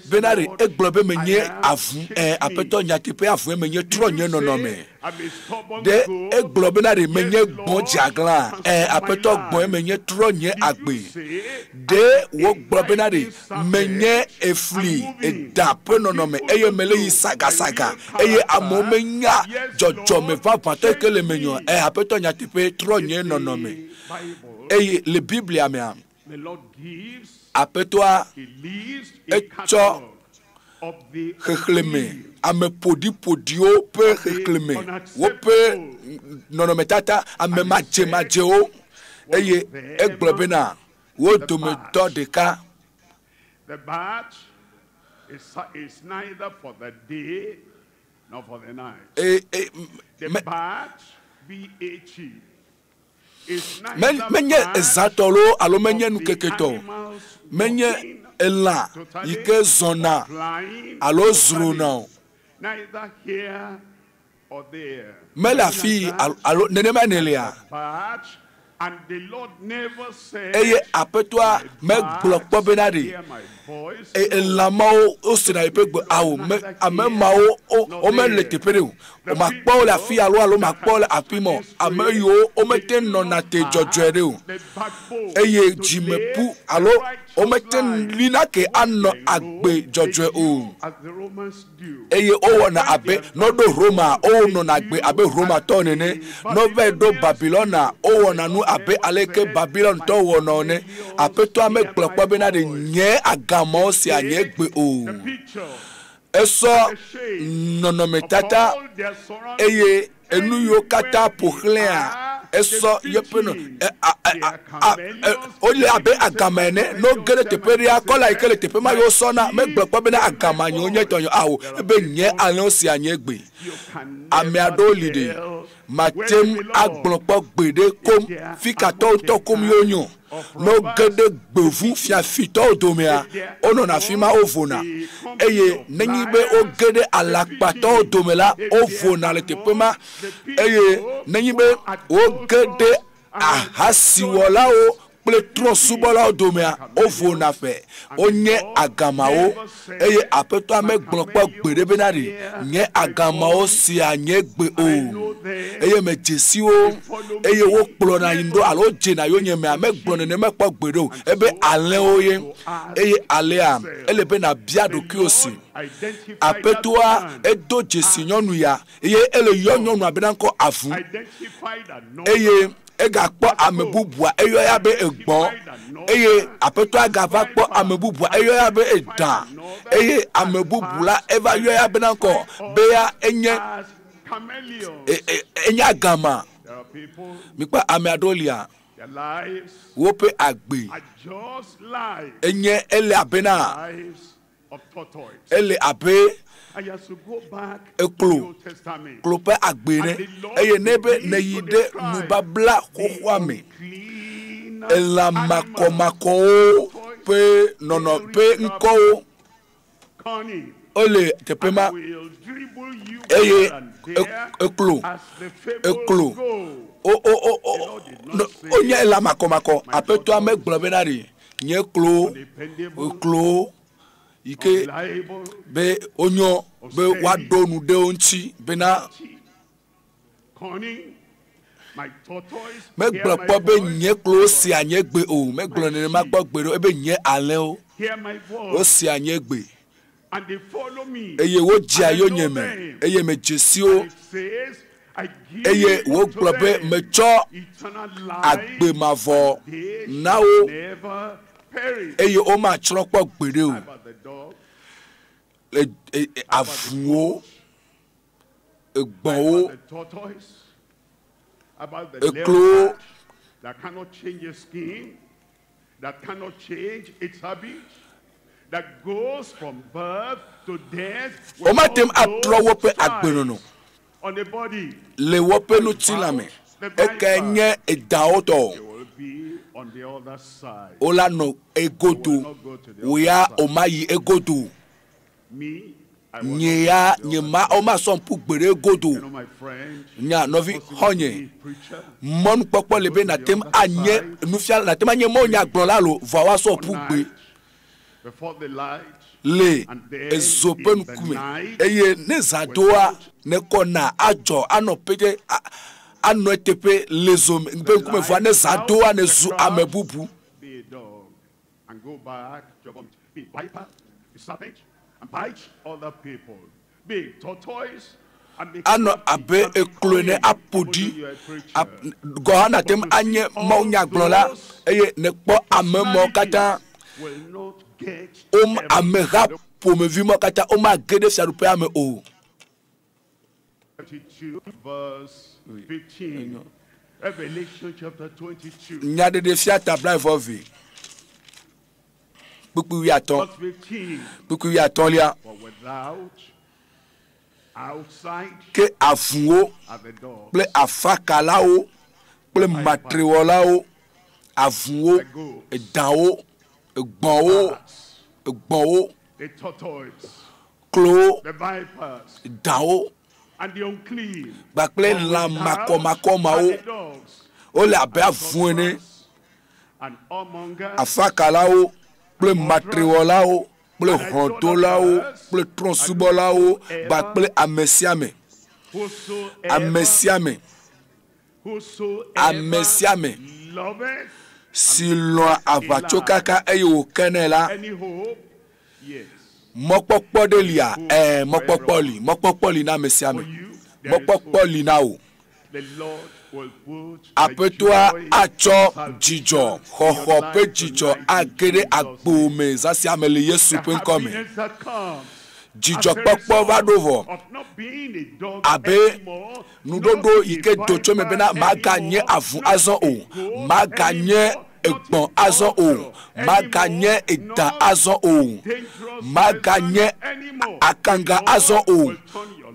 bena ɖe egblɔ be menye avu ɛ aƒetɔ nyateƒe avue menye trɔ nye nɔnɔme ɖe egblɔ bena ɖe menye gbɔ̃ dzeaglã ɛ aƒetɔ gbɔ̃e menye trɔ nye agbe ɖe wogblɔ bena ɖe menye efli eda ƒe nɔnɔme eye mele yi sagasaga eye amewo menya dzɔdzɔme vavãtɔ yi ke le menye ɛ aƒetɔ nyateƒe trɔ nye nɔnɔme eye le biblia mea aƒetɔa etsɔ xexlẽme ame ƒoɖiƒoɖiwo ƒe xexlẽme woƒe nɔnɔmetata ame madzemadzewo eye egblɔ bena wo dometɔ ɖeka The batch is neither for the day nor for the night. E, The batch, B-A-T, is me- neither menye part ezãtɔ loo alo menye of the nukeketɔ o animals menye walking elã yi ke zɔna flying alo zrona o neither here or there. mele afi alo- alo nenema nelia Batch, and the Lord never said, eye aƒetɔa megblɔ kpɔ bena ɖe hear my voice. e- elã mawo wosena yeƒe gbe awo me ame mawo wo womele teƒe ɖe o makpɔ wo le afi alo alo makpɔ wo le afi ma o ame yiwo womete nɔna te dzɔdzɔe ɖe o The backbone. eye dzimeƒu alo womete lina ke anɔ agbe dzɔdzɔe o As the Romans do. eye wowɔna abe ne woɖo roma wonɔna agbe abe romatɔ nene ne wova ɖo babilɔna wowɔna nu abe aleke babilɔntɔ wɔna ene aƒetɔa megblɔ kpɔ bena ɖe nye agamawo sia nye gbe o esɔ nɔnɔmetata eye enu yiwo katã ƒo xlẽa esɔ yeƒe nɔ e, a, a, a, a, e, wole abe agama ene ne woge ɖe teƒe ɖea kɔla yi ke le teƒe ma yiwo sɔna megblɔ kpɔ bena agama nyewo nye tɔnye awo ebe nye alẽwo sia nye gbe ame aɖewo li ɖe mate ŋu agblɔ kpɔ gbe ɖe kom fi katɔwo ŋutɔ kom yewo nyo ne woge ɖe gbevu fiafitɔwo domea wonɔna afi ma wovona eye nenye be woge ɖe alakpatɔwo dome la wovona le teƒe ma eye nenye be woge ɖe ahasiwɔlawo kple trɔ̃subɔlawo domea wovona fɛ wonye agamawo eye aƒetɔa megblɔ kpɔ gbe ɖe bena ɖe nye agamawo sia nye gbe o eye medze si wo eye wokplɔna yi ɖo alo wodzena yonyemea megblɔ nenema kpɔ gbe ɖe o ebe alẽwo ye eye alea ele be nabia ɖokuiwò si aƒetɔa edo dzesi nyɔnu ya eye ele yɔ nyɔnua bena ŋkɔ avu Identified another eye egakpɔ ame bubua eyɔ ya be egbɔ eye aƒetɔa gava kpɔ ame bubua eyɔ ya be eda eye ame bubu la eva yɔ ya bena ŋkɔ be ya enye as chameleon. e- e- enye agama There are people, mikpɔ ame aɖewo lia their lives woƒe agbe are just like enye ele abe na lives of tortoise. ele abe And you should go back to the eklo Old Testament. klo ƒe agbe ne eye ne be ne yi ɖe nubabla xoxoa me elã makɔmakɔwo ƒe nɔnɔ ƒe ŋkɔwo Cunning wole teƒe ma will dribble you eye here and there eklo as the fable eklo go. wo wo wo wo no, wonye elã makɔmakɔ aƒetɔa megblɔ bena ɖe nye klo eklo yi ke be wonyɔ be woaɖo nu ɖe wo ŋuti bena Cunning, my tortoise, megblɔ hear my kpɔ be voice, nye klo sia nye gbe o megblɔ nenema kpɔ gbe ɖo ebe nye alẽwo hear my voice, wosia nye gbe and they follow me. eye wodzea And I know yonyeme them. eye medze si wo It says, I give eye unto wogblɔ be them metsɔ eternal life, agbe mavɔ they na shall wo never perish. eye womatsrɔ̃ kpɔ gbeɖe o But the dog, E- e- e- avuwo Egbɔ̃wo, The tortoise, about the eklowo, leopard that cannot change its skin, that cannot change its habit, that goes from birth to death with womate ŋu all atrɔ those woƒe stripes agbenɔnɔ on the body le woƒe ŋutilã me. Ekae nye edawo tɔ. will be on the other side. Wola nɔ egodo. Wò ya wòmayi egodo. Me, I will Nye ya nye ma womasɔ ƒu gbe ɖe egodo. know my friend, Nya nɔvi xɔnye. preacher, Mɔnukpɔkpɔ le be nate ŋu anye nufiala nate ŋu anye mawunyagblɔla lo vɔa woasɔ ƒu gbe before the light, le and then ezo ƒe in the ŋkume night, eye ne zã doa ne kɔna adzɔ anɔ pete a- anɔ eteƒe le zo me- ƒe ŋkume vɔa ne zã doa ne zu ame bubu. be a dog and go back to your vomit. Be a viper, a serpent, and bite other people. Be a tortoise and be anɔ abe eklo ene aƒo ɖi Ap- gɔ hã nate ŋu anye mawunyagblɔla eye nekpɔ ame mawo katã will not get wom ameha ƒomevi mawo katã womage ɖe fiaɖuƒea me o. 22 verse 15. Revelation chapter 22. Nyaɖeɖefia ta blaeve kpukpui wuiatɔ̃ Verse 15. kpukpui wuiatɔ̃lia For without, outside ke avuwo are the dogs, kple afakalawo kple matrewɔlawo avuwo edawo egbɔ̃wo egbɔ̃wo the tortoise, klowo the vipers, dawo and the unclean. kpakple For lã without makɔmakɔmawo are the dogs, wole abe avu ene and whoremongers, afakalawo kple matrewɔlawo kple hlɔ̃dolawo kple trɔ̃subɔlawo kpakple ame sia ame ame sia ame whosoever ame sia ame loveth si lɔ̃a aʋatsokaka eye wòkenɛ la any hope, yes. mɔkpɔkpɔ ɖe lia ɛɛ mɔkpɔkpɔ li mɔkpɔkpɔ li na ame sia ame mɔkpɔkpɔ li na wò The Lord will put aƒetɔa atsɔ dzidzɔ xɔxɔ ƒe dzidzɔ age ɖe agbo me zã sia me le yesu ƒe ŋkɔ me happiness that comes dzidzɔkpɔkpɔ va ɖo vɔ of not being a dog abe anymore, nuɖoɖo yi ke do tso me bena maganye avu azɔ o maganye egbɔ̃ azɔ o maganye eda azɔ o maganye akanga azɔ o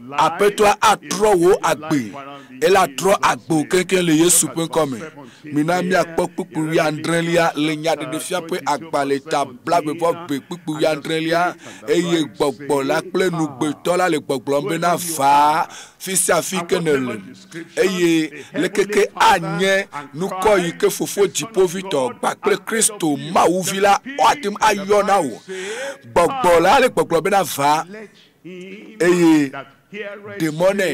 aƒetɔa atrɔ wò agbe ela trɔ agbo keŋkeŋ le yesu ƒe ŋkɔme mina míakpɔ kpukpui wuiadrelia le nyaɖeɖefia ƒe agbalẽ ta blaeve vɔ eve kpukpui wuiadrelia eye gbɔgbɔ la kple nugbetɔ la le gbɔgblɔm bena vaa fi sia fi ke ne le eye le keke anye nukɔ yi ke fofo dziƒovitɔ kpakple kristo mawuvi la woate ŋu ayɔ na wò gbɔgbɔ la le gbɔgblɔm bena vaa eye ɖe mɔ nɛ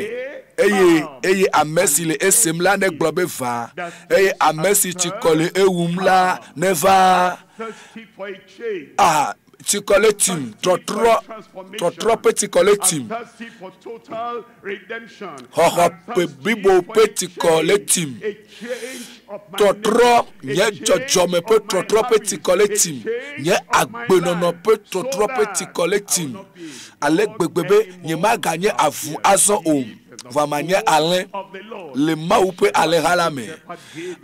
eye eye ame si le esem la negblɔ be va eye ame si tsikɔ le ewum la neva thirsty for a change, ah tsikɔ le tim trɔtrɔ trɔtrɔ ƒe tsikɔ le tim thirsty for total redemption, xɔxɔ ƒe blibo ƒe tsikɔ le tim a change of my trɔtrɔ nye dzɔdzɔme ƒe trɔtrɔ ƒe tsikɔ le tim nye agbenɔnɔ ƒe trɔtrɔ ƒe tsikɔ le tim ale gbegbe be nye maganye avu azɔ o vɔ manye alẽ le mawu ƒe alẽha la me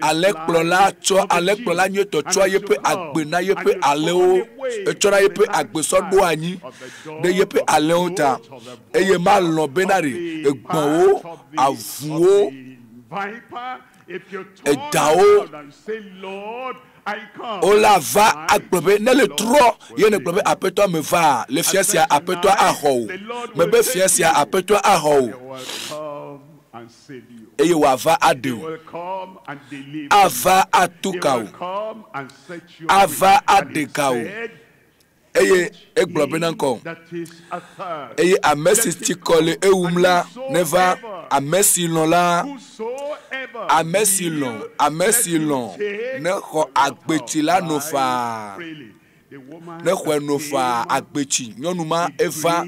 alẽkplɔla tsɔ alẽkplɔla nyuietɔ tsɔa yeƒe agbe na yeƒe alẽwo etsɔna yeƒe agbe sɔ ɖo anyi ɖe yeƒe alẽwo ta eye malɔ̃ bena ɖe egbɔ̃wo avuwo viper, if you turn edawo around and say, Lord, I come. wola va agblɔ be ne le trɔ ye ne gblɔ be aƒetɔ me va le fia sia aƒetɔ axɔ wò mebe fia sia aƒetɔ axɔ wò will come and save you. eye wòava aɖe He wò will come and deliver ava you. atu He ka will wò come and set you ava free. And he aɖe ga wò said, eye egblɔ bena ŋkɔ that is a third. eye ame si tsikɔ le ewum la neva ame si lɔ̃ la Whosoever ame si lɔ̃ ame si lɔ̃ ne xɔ agbetsi la no faa freely. The woman ne xɔe no faa agbetsi nyɔnu ma eva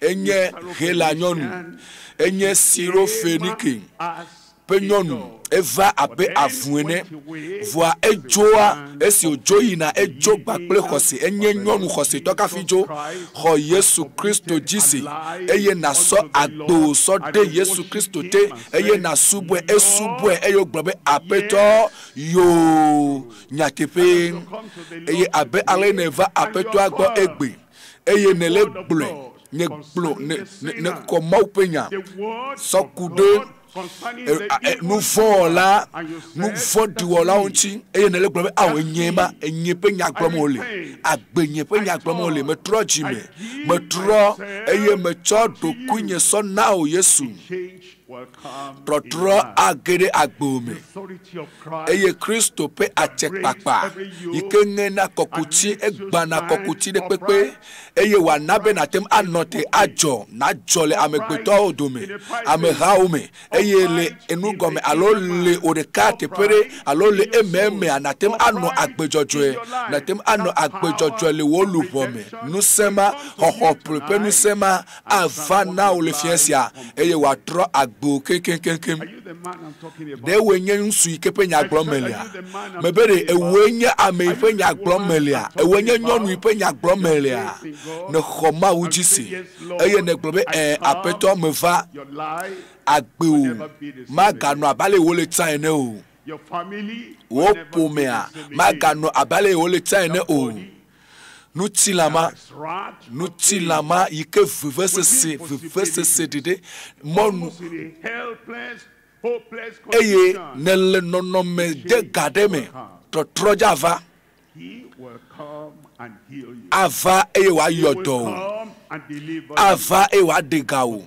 enye hela nyɔnu enye sirofenike as ƒe nyɔnu eva abe avu ene vɔa edzoa esi wòdzo yina edzo gba kple xɔse enye nyɔnu xɔsetɔ kafi dzo xɔ Yesu Kristo dzi se eye nasɔ agbewo sɔ de Yesu Kristo te eye nasubɔe esubɔe eye wògblɔ be aƒetɔ yoo nyateƒe eye abe ale neva aƒetɔa gbɔ egbe eye nele gblɔe ne gblɔ ne ne ne kɔ Mawu ƒe nya sɔ ku ɖe nuvɔ̃wɔla nuvɔ̃ɖiwɔlawo ŋuti eye nele gblɔ be awo enye ma enye ƒe nya gblɔm wole agbe nye ƒe nya gblɔm wole metrɔ dzime metrɔ eye metsɔ ɖokuinye sɔ na wò Yesu trɔtrɔ age ɖe agbewo me eye Kristo ƒe atsekpakpa yi ke ŋena kɔkuti egbana kɔkuti ɖe kpekpe eye wòana be nàte ŋu anɔ te adzɔ nadzɔ le amegbetɔwo dome amehawo me eye le enugɔme alo le wò ɖeka teƒe ɖe alo le ememea nàte ŋu anɔ agbe dzɔdzɔe nàte ŋu anɔ agbe dzɔdzɔe le wò luʋɔ me ŋusẽ ma xɔxɔ ƒle ƒe ŋusẽ ma ava na wò le fia sia eye wòatrɔ agbewo keŋkeŋkeŋ ɖe woe nye ŋutsu yi ke ƒe nya gblɔm melia mebe ɖe ewoe nye ame yi ƒe nya gblɔm melia ewoe nye nyɔnu yi ƒe nya gblɔm melia nexɔ Mawu dzi se eye negblɔ be ɛɛ aƒetɔ meva agbewo maganɔ abe ale wole tsã ene o wò ƒomea maganɔ abe ale wole tsã ene o ŋutilãma ŋutilãma yi ke vevesese vevesese ɖeɖe mɔnu eye nele nɔnɔme de ga ɖe me trɔtrɔ dza va ava eye wòayɔ dɔ o ava eye wòaɖe ga o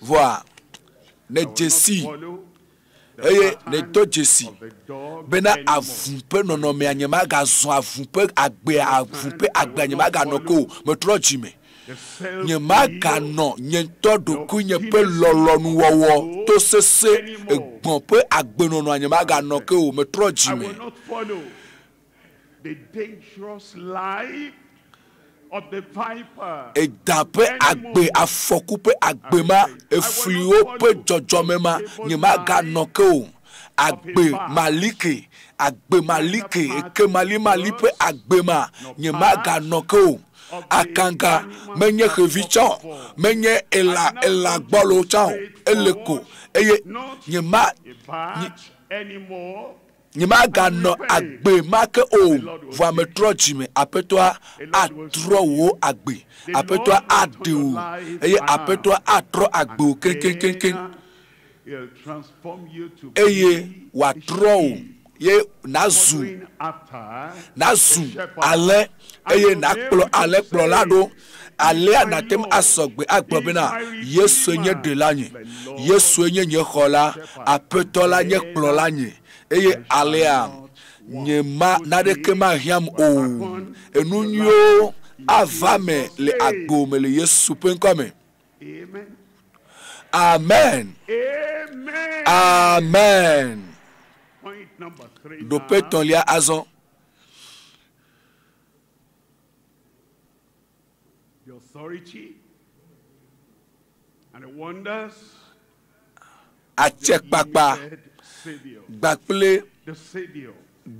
vɔa ne dzesi eye ne do dzesi bena avu ƒe nɔnɔmea nye magazɔ avu ƒe agbea avu ƒe agbea nye maganɔ ke o metrɔ dzime nye maganɔ nye ŋutɔ ɖokuinye ƒe lɔlɔnuwɔwɔ to sese egbɔ̃ ƒe agbenɔnɔa nye maganɔ ke o metrɔ dzime eda ƒe agbe afɔku ƒe agbe ma efliwo ƒe dzɔdzɔme ma nye maganɔ ke o agbe malike agbe malike eke malimali ƒe agbe ma nye maganɔ ke o akanga menye xevi tsã o menye elã elã gbɔlo tsã o ele ko eye nye ma nye maganɔ agbe ma ke o vɔa metrɔ dzime aƒetɔa atrɔ wò agbe aƒetɔa aɖe wò eye aƒetɔa atrɔ agbe wò keŋkeŋkeŋ eye wòatrɔ wò ye nazu nazu alẽ eye nakplɔ alẽkplɔla ɖo alea nàte ŋu asɔgbe agblɔ bena Yesue nye ɖela nye Yesue nye nye xɔla aƒetɔ la nye kplɔla nye eye alea nye ma naɖeke mahiãm o enu nyuiwo ava me le agbo me le Yesu ƒe ŋkɔ me. Amen. Amen. Ɖoƒe etɔ̃lia azɔ. Atsekpakpa gbakple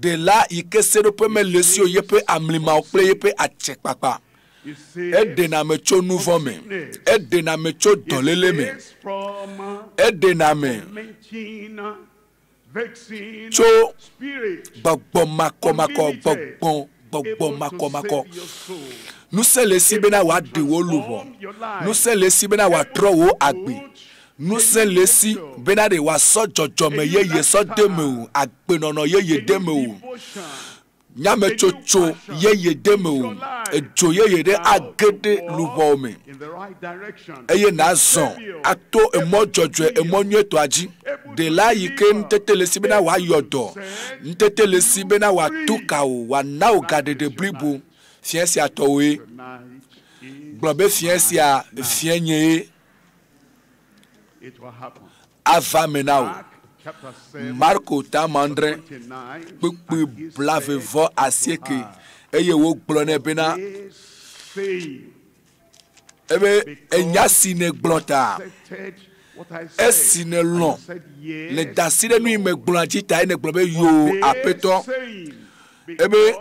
ɖela yi ke seɖoƒe mele esi o yeƒe amlimawo kple yeƒe atsekpakpa. Eɖena ame tso nu vɔ̃ me, eɖena ame tso dɔléle me, eɖena ame tso gbɔgbɔ makɔmakɔ gbɔgbɔ gbɔgbɔ makɔmakɔ. Ŋusẽ le esi bena wòaɖe wò luʋɔ. Ŋusẽ le esi bena wòatrɔ wò agbe. Ŋusẽ le esi bena ɖe wòasɔ dzɔdzɔme yeye sɔ de me o, agbenɔnɔ yeye de me o. Nyametsotso yeye de me o, edzo yeye ɖe age ɖe luʋɔwo me eye nazɔ ato emɔ dzɔdzɔe emɔ nyuietɔa dzi. Ɖela yi ke ŋutete le esi bena wòayɔ dɔ, ŋutete le esi bena wòatu ka wò, wòana wò gaɖeɖe blibo. Fia sia tɔwoe. Gblɔ be fia sia fia nyee ava me na wò. Marko ta adre kpukpui 29 eye wogblɔ nɛ bena ebe enya si nègblɔ ta Esi ne lɔ̃ le da asi ɖe nu yi megblɔa dzi ta ye negblɔ be yoo aƒetɔ. Ebe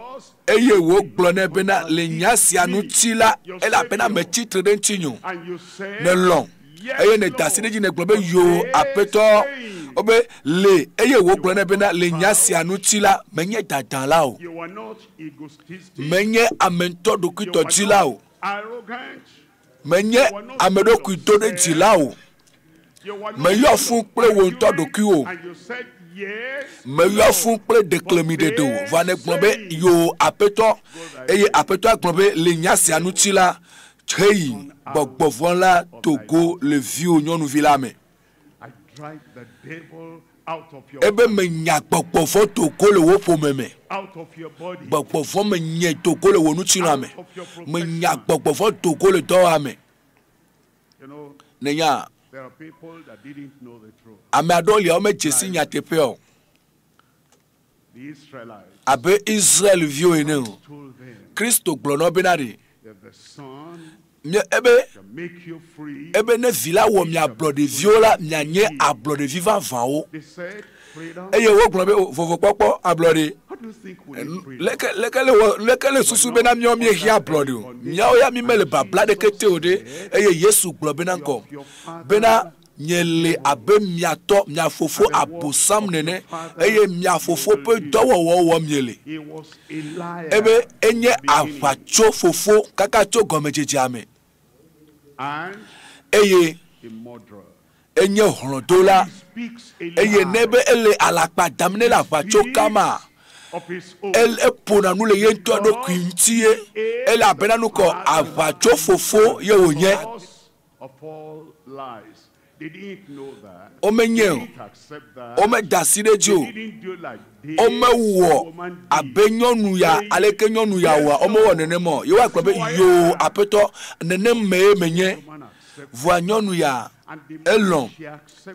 eye wògblɔ nɛ bena le nya sia ŋuti la elabena metsi tre ɖe ŋutinye o. Nelɔ̃ eye neda asi ɖe edzi negblɔ be yoo aƒetɔ. Wobe le eye wògblɔ nɛ bena le nya sia ŋuti la menye dadala o. Menye ame ŋutɔ ɖokuitɔdzila o. Menye ame ɖokui do ɖe dzi la o. Meyɔ fũ kple wò ŋutɔ ɖokuiwò. Meyɔ fũ kple ɖeklemiɖeɖe o. Vɔa nègblɔ be, Yoo, Aƒetɔ. Eye Aƒetɔa gblɔ be, Le nya sia ŋuti la, heyi, gbɔgbɔ vɔ̃ la do go le viwò nyɔnuvi la me. Ebe menya gbɔgbɔ vɔ̃ do go le wò ƒome me. Gbɔgbɔ vɔ̃ menye do go le wò ŋutilã me. Menya gbɔgbɔ vɔ̃ do go le dɔwɔa me. Nènya, ame aɖewo lia womedze si nyateƒea o. Abe Israelviwo ene o. Kristo gblɔ na wo bena ɖe, Mia, ebe, ebe ne vi la wɔ mi ablɔɖeviwo la, mianye ablɔɖevi vavãwo. Eye wogblɔ be, o, vovokpɔkpɔ, ablɔɖe. Leke, leke le wɔ, leke le susu bena míawo míehiã ablɔɖe o? Míawo ya mímele babla ɖeke te o ɖe. Eye Yesu gblɔ bena ŋkɔ, bena, Nye le abe mia tɔ, mia fofo Abosam nene, eye mia fofo ƒe dɔwɔwɔwo wɔm miele. Ebe enye aʋatso fofo kaka tso gɔmedzedzea me. Eye enye hlɔ̃dola. Eye ne be ele alakpa dam, ne ele aʋatso kama, eƒona nu le ye ŋutɔ ɖokui ŋuti ye, elabena nukɔ aʋatso fofo ye wònye. Womenyae o. Womeda asi ɖe edzi o. Womewɔ abe nyɔnu ya aleke nyɔnu ya wɔa, womewɔ nenema o. Ye woagblɔ be, Yoo, Aƒetɔ, nenem mee menye. Vɔa nyɔnu ya, elɔ̃.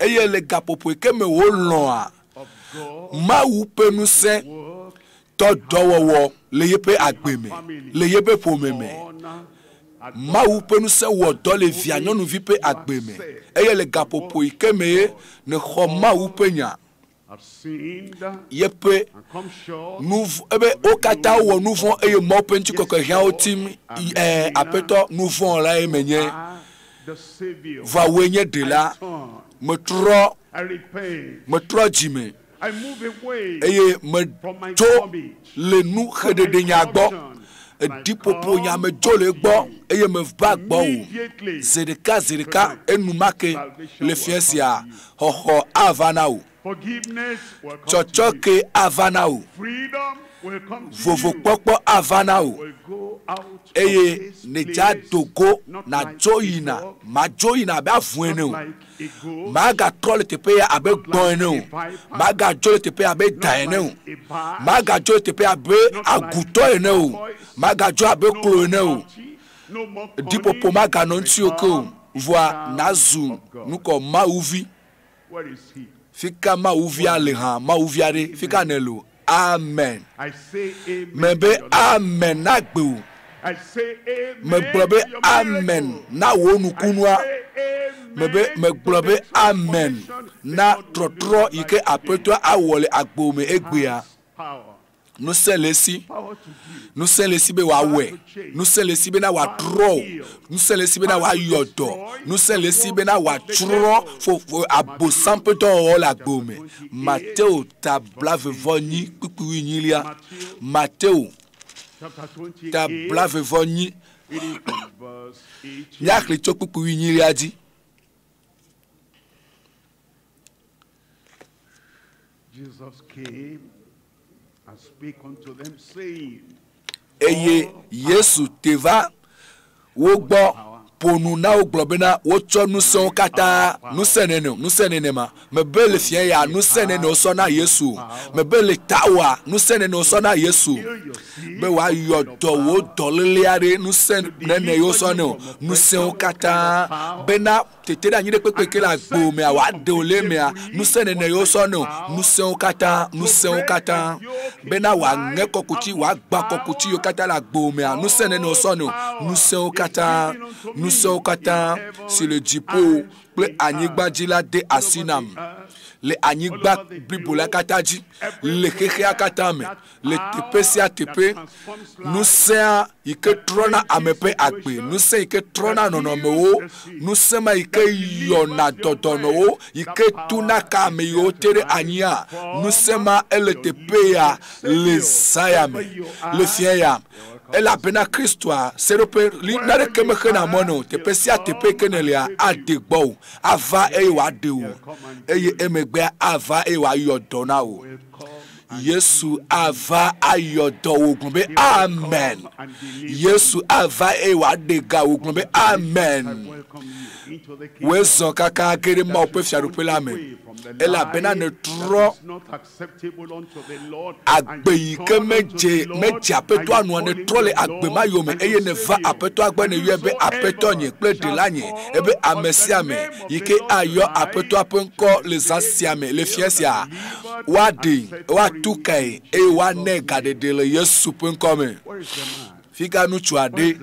Eye le gaƒoƒo yi ke me wòlɔ̃a, Mawu ƒe ŋusẽ tɔ dɔwɔwɔ le yeƒe agbe me, le yeƒe ƒome me. Mawu ƒe ŋusẽ wɔ dɔ le via nyɔnuvi ƒe agbe me, eye le gaƒoƒo yi ke mee nèxɔ Mawu ƒe nya, yeƒe nuv ebe wo katã wowɔ nu vɔ̃ eye Mawu ƒe ŋutikɔkɔe hiã wo tim. Ɛ, Aƒetɔ, nu vɔ̃ lae menye. Vɔa wòe nye Ɖela. Metrɔ, metrɔ dzime eye medzo le nuxeɖeɖenya gbɔ. Eɖiƒoƒo nya medzo le egbɔ eye meva gbɔwò. Zi ɖeka zi ɖeka enumake le fiẽ sia, xɔxɔ ava na wò. Tsɔtsɔke ava na wò. Vovokpɔkpɔ ava na wò. Eye nèdza do go nàdzo yina. Màdzo yina abe avu ene o. Màgatrɔ le teƒe ya abe gbɔ̃ ene o. Màgadzo le teƒe ya abe da ene o. Màgadzo le teƒe ya abe agutɔ ene o. Màgadzo abe klo ene o. Ɖiƒoƒo maganɔ ŋutiwò ke o. Vɔa nàzu nukɔ Mawuvi. Fika Mawuvia le hã? Mawuvia ɖe, fika nèle o? Amen. Mebe amen na gbewò. Megblɔ be amen na wò nukunua. Mebe megblɔ be amen na trɔtrɔ yi ke Aƒetɔa awɔ le agbewò me egbea. Ŋusẽ le esi. Ŋusẽ le esi be wòawɔe. Ŋusẽ le esi bena wòatrɔ wò. Ŋusẽ le esi bena wòayɔ dɔ. Ŋusẽ le esi bena wòatsrɔ̃ fofo Abosam ƒe dɔwɔwɔwo le agbewò me. Mateo ta blaeve-vɔ-enyi kpukpui wuienyilia. Mateo ta blaeve-vɔ-enyi. Míaxlẽ tso kpukpui wuienyilia dzi. Eye Yesu te va wo gbɔ ƒo nu na wo gblɔ bena, Wotsɔ ŋusẽwo katã, ŋusẽ nene o, ŋusẽ nenema. Mebe le fia ya, ŋusẽ nene wosɔ na Yesu o. Mebe le tawòa, ŋusẽ nene wosɔ na Yesu o. Be wòayɔ dɔ wò dɔlélea ɖe, ŋusẽ nene ye wosɔ nɛ o. Ŋusẽwo katã bena Tete ɖe anyi ɖe kpekpe ke le agbo mea, wòaɖe wò le emea, ŋusẽ nene ye wosɔ nɛ o, ŋusẽwo katã, ŋusẽwo katã, bena wòaŋe kɔkuti, wòagbã kɔkuti yiwo katã le agbo mea, ŋusẽ nene wosɔ nɛ o, ŋusẽwo katã, ŋusẽwo katã si le dziƒo. kple anyigba dzi la de asi nam le anyigba blibo la katã dzi le xexea katã me le teƒe sia teƒe ŋusẽa yi ke trɔna ame ƒe agbe ŋusẽ yi ke trɔna nɔnɔmewo ŋusẽ ma yi ke yɔna dɔdɔnɔwo yi ke tuna ka ame yiwo te ɖe anyia ŋusẽ ma ele teƒe ya le zã ya me le fia ya elabena kristoa seɖoƒe li naneke mexena mɔ ne o teƒe sia teƒe ke ne lia ade gbɔ o ava eye wòaɖe o eye emegbea ava eye wòayɔ dɔ na wò yesu ava ayɔ dɔ wò gblɔ be amen yesu ava eye wòaɖe ga wò gblɔ be amen wòezɔ kaka ge ɖe mawu ƒe fiaɖuƒe la me elabena netrɔ agbe yi ke medze medze aƒetɔa nua netrɔ le agbe ma yome eye neva aƒetɔa gbɔ ne yɔe be aƒetɔ nye kple ɖela nye ebe ame sia ame yi ke ayɔ aƒetɔa ƒe ŋkɔ le zã sia me le fia sia woaɖe woatu kae eye woanɛ gaɖeɖe le yesu ƒe ŋkɔ me fika ŋutsu aɖe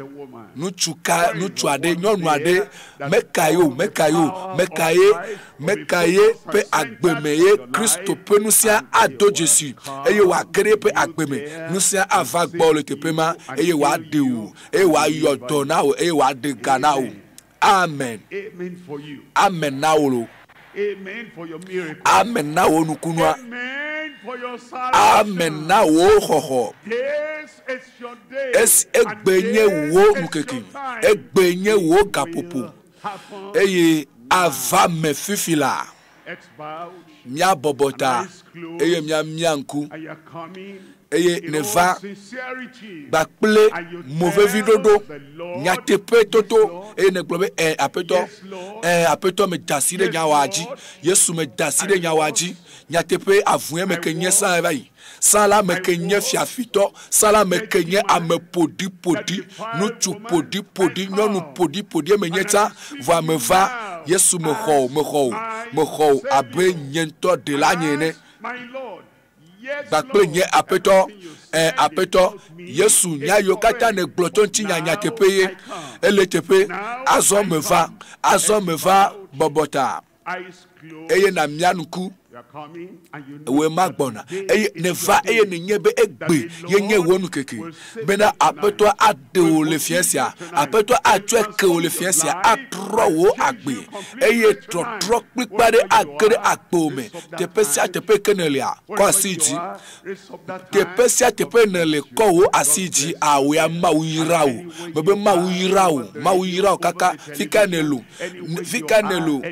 ŋutsu ka ŋutsu aɖe nyɔnu aɖe meka ye o meka ye o meka ye meka ye ƒe agbeme ye kristo ƒe ŋusẽ ado dzesi eye wòage ɖe eƒe agbeme ŋusẽ ava gbɔ le teƒe ma eye wòaɖe wò eye wòayɔ dɔ na wò eye wòaɖe ga na wò amen Amen for you. amen na wò lo Amen for your miracle. amen na wò nukunua Amen for your salvation. amen na wò xɔxɔ This is your day. esi egbe nye wò nukeke egbe nye wò gaƒoƒo eye ava me fifi la It's bowed. míabɔbɔ ta eye míamia ŋku And you're coming eye in all neva sincerity. kpakple And you movevi tell ɖoɖo the Lord, nyateƒe toto eye negblɔ be ɛ aƒetɔ ɛ aƒetɔ meda asi ɖe nyawoa dzi yesu meda asi ɖe nyawoa dzi nyateƒe avue me ke nye sã va yi sã la me ke nye fiafitɔ sã la me ke nye ame ƒoɖiƒoɖi ŋutsu ƒoɖiƒoɖi nyɔnu ƒoɖiƒoɖi eme nye tsã vɔ ame va yesu mexɔ o mexɔ o mexɔ o abe nye ŋutɔ ɖela nye ene My Lord. Yes, kpakple nye aƒetɔ ɛ aƒetɔ yesu nya yiwo katã nègblɔ tso ŋutinya nyateƒe ye ele teƒe azɔ meva azɔ meva bɔbɔ ta Eyes closed. eye na mia ŋku You are coming and you know wòe ma gbɔna eye neva eye nenye be egbe ye nye wò nukeke bena aƒetɔa aɖe wò le fia sia aƒetɔa atsɔe ke wò le fia sia atrɔ wò agbe eye trɔtrɔ kplikpa ɖe age ɖe agbewò me teƒe sia teƒe ke nèlia kɔ asi dzi teƒe sia teƒe nèle kɔ wò asi dzi awo ya mawu yra wò mebe mawu yra wò mawu yra wò kaka fika nèlo fika nèlo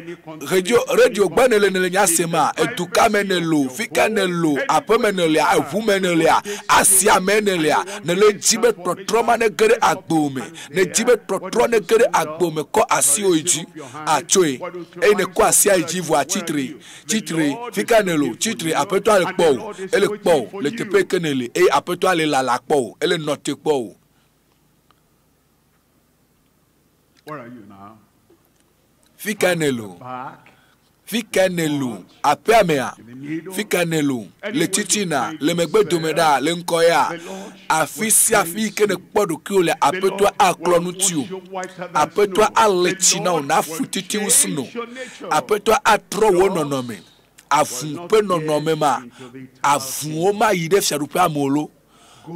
radio radio gbɔ nèle nèle nya sema eduka me nèlo fika nèlo aƒeme nèlea eʋu me nèlea asia me nèlea nèle dzi be trɔtrɔ ma ne ge ɖe agbewò me ne dzi be trɔtrɔ ne ge ɖe agbewò me kɔ asiwò yi dzi atsoe eye ne kɔ asia yi dzi vɔa tsitre tsitre fika nèlo tsitre aƒetɔa le kpɔ o ele kpɔ o le teƒe yi ke nèle eye aƒetɔa le lala kpɔ o ele nɔ te kpɔ o Where are you now? fika nèlo Back. fika nèlo aƒea mea fika nèlo le titina le megbe dome ɖa le ŋkɔ ya afi sia afi yi ke nèkpɔ ɖokuiwò le aƒetɔa aklɔ ŋuti o aƒetɔa ale tsi na wò nafu titi ŋusẽ no aƒetɔa atrɔ wò nɔnɔme avu ƒe nɔnɔme ma avuwo ma yi ɖe fiaɖuƒea me o lo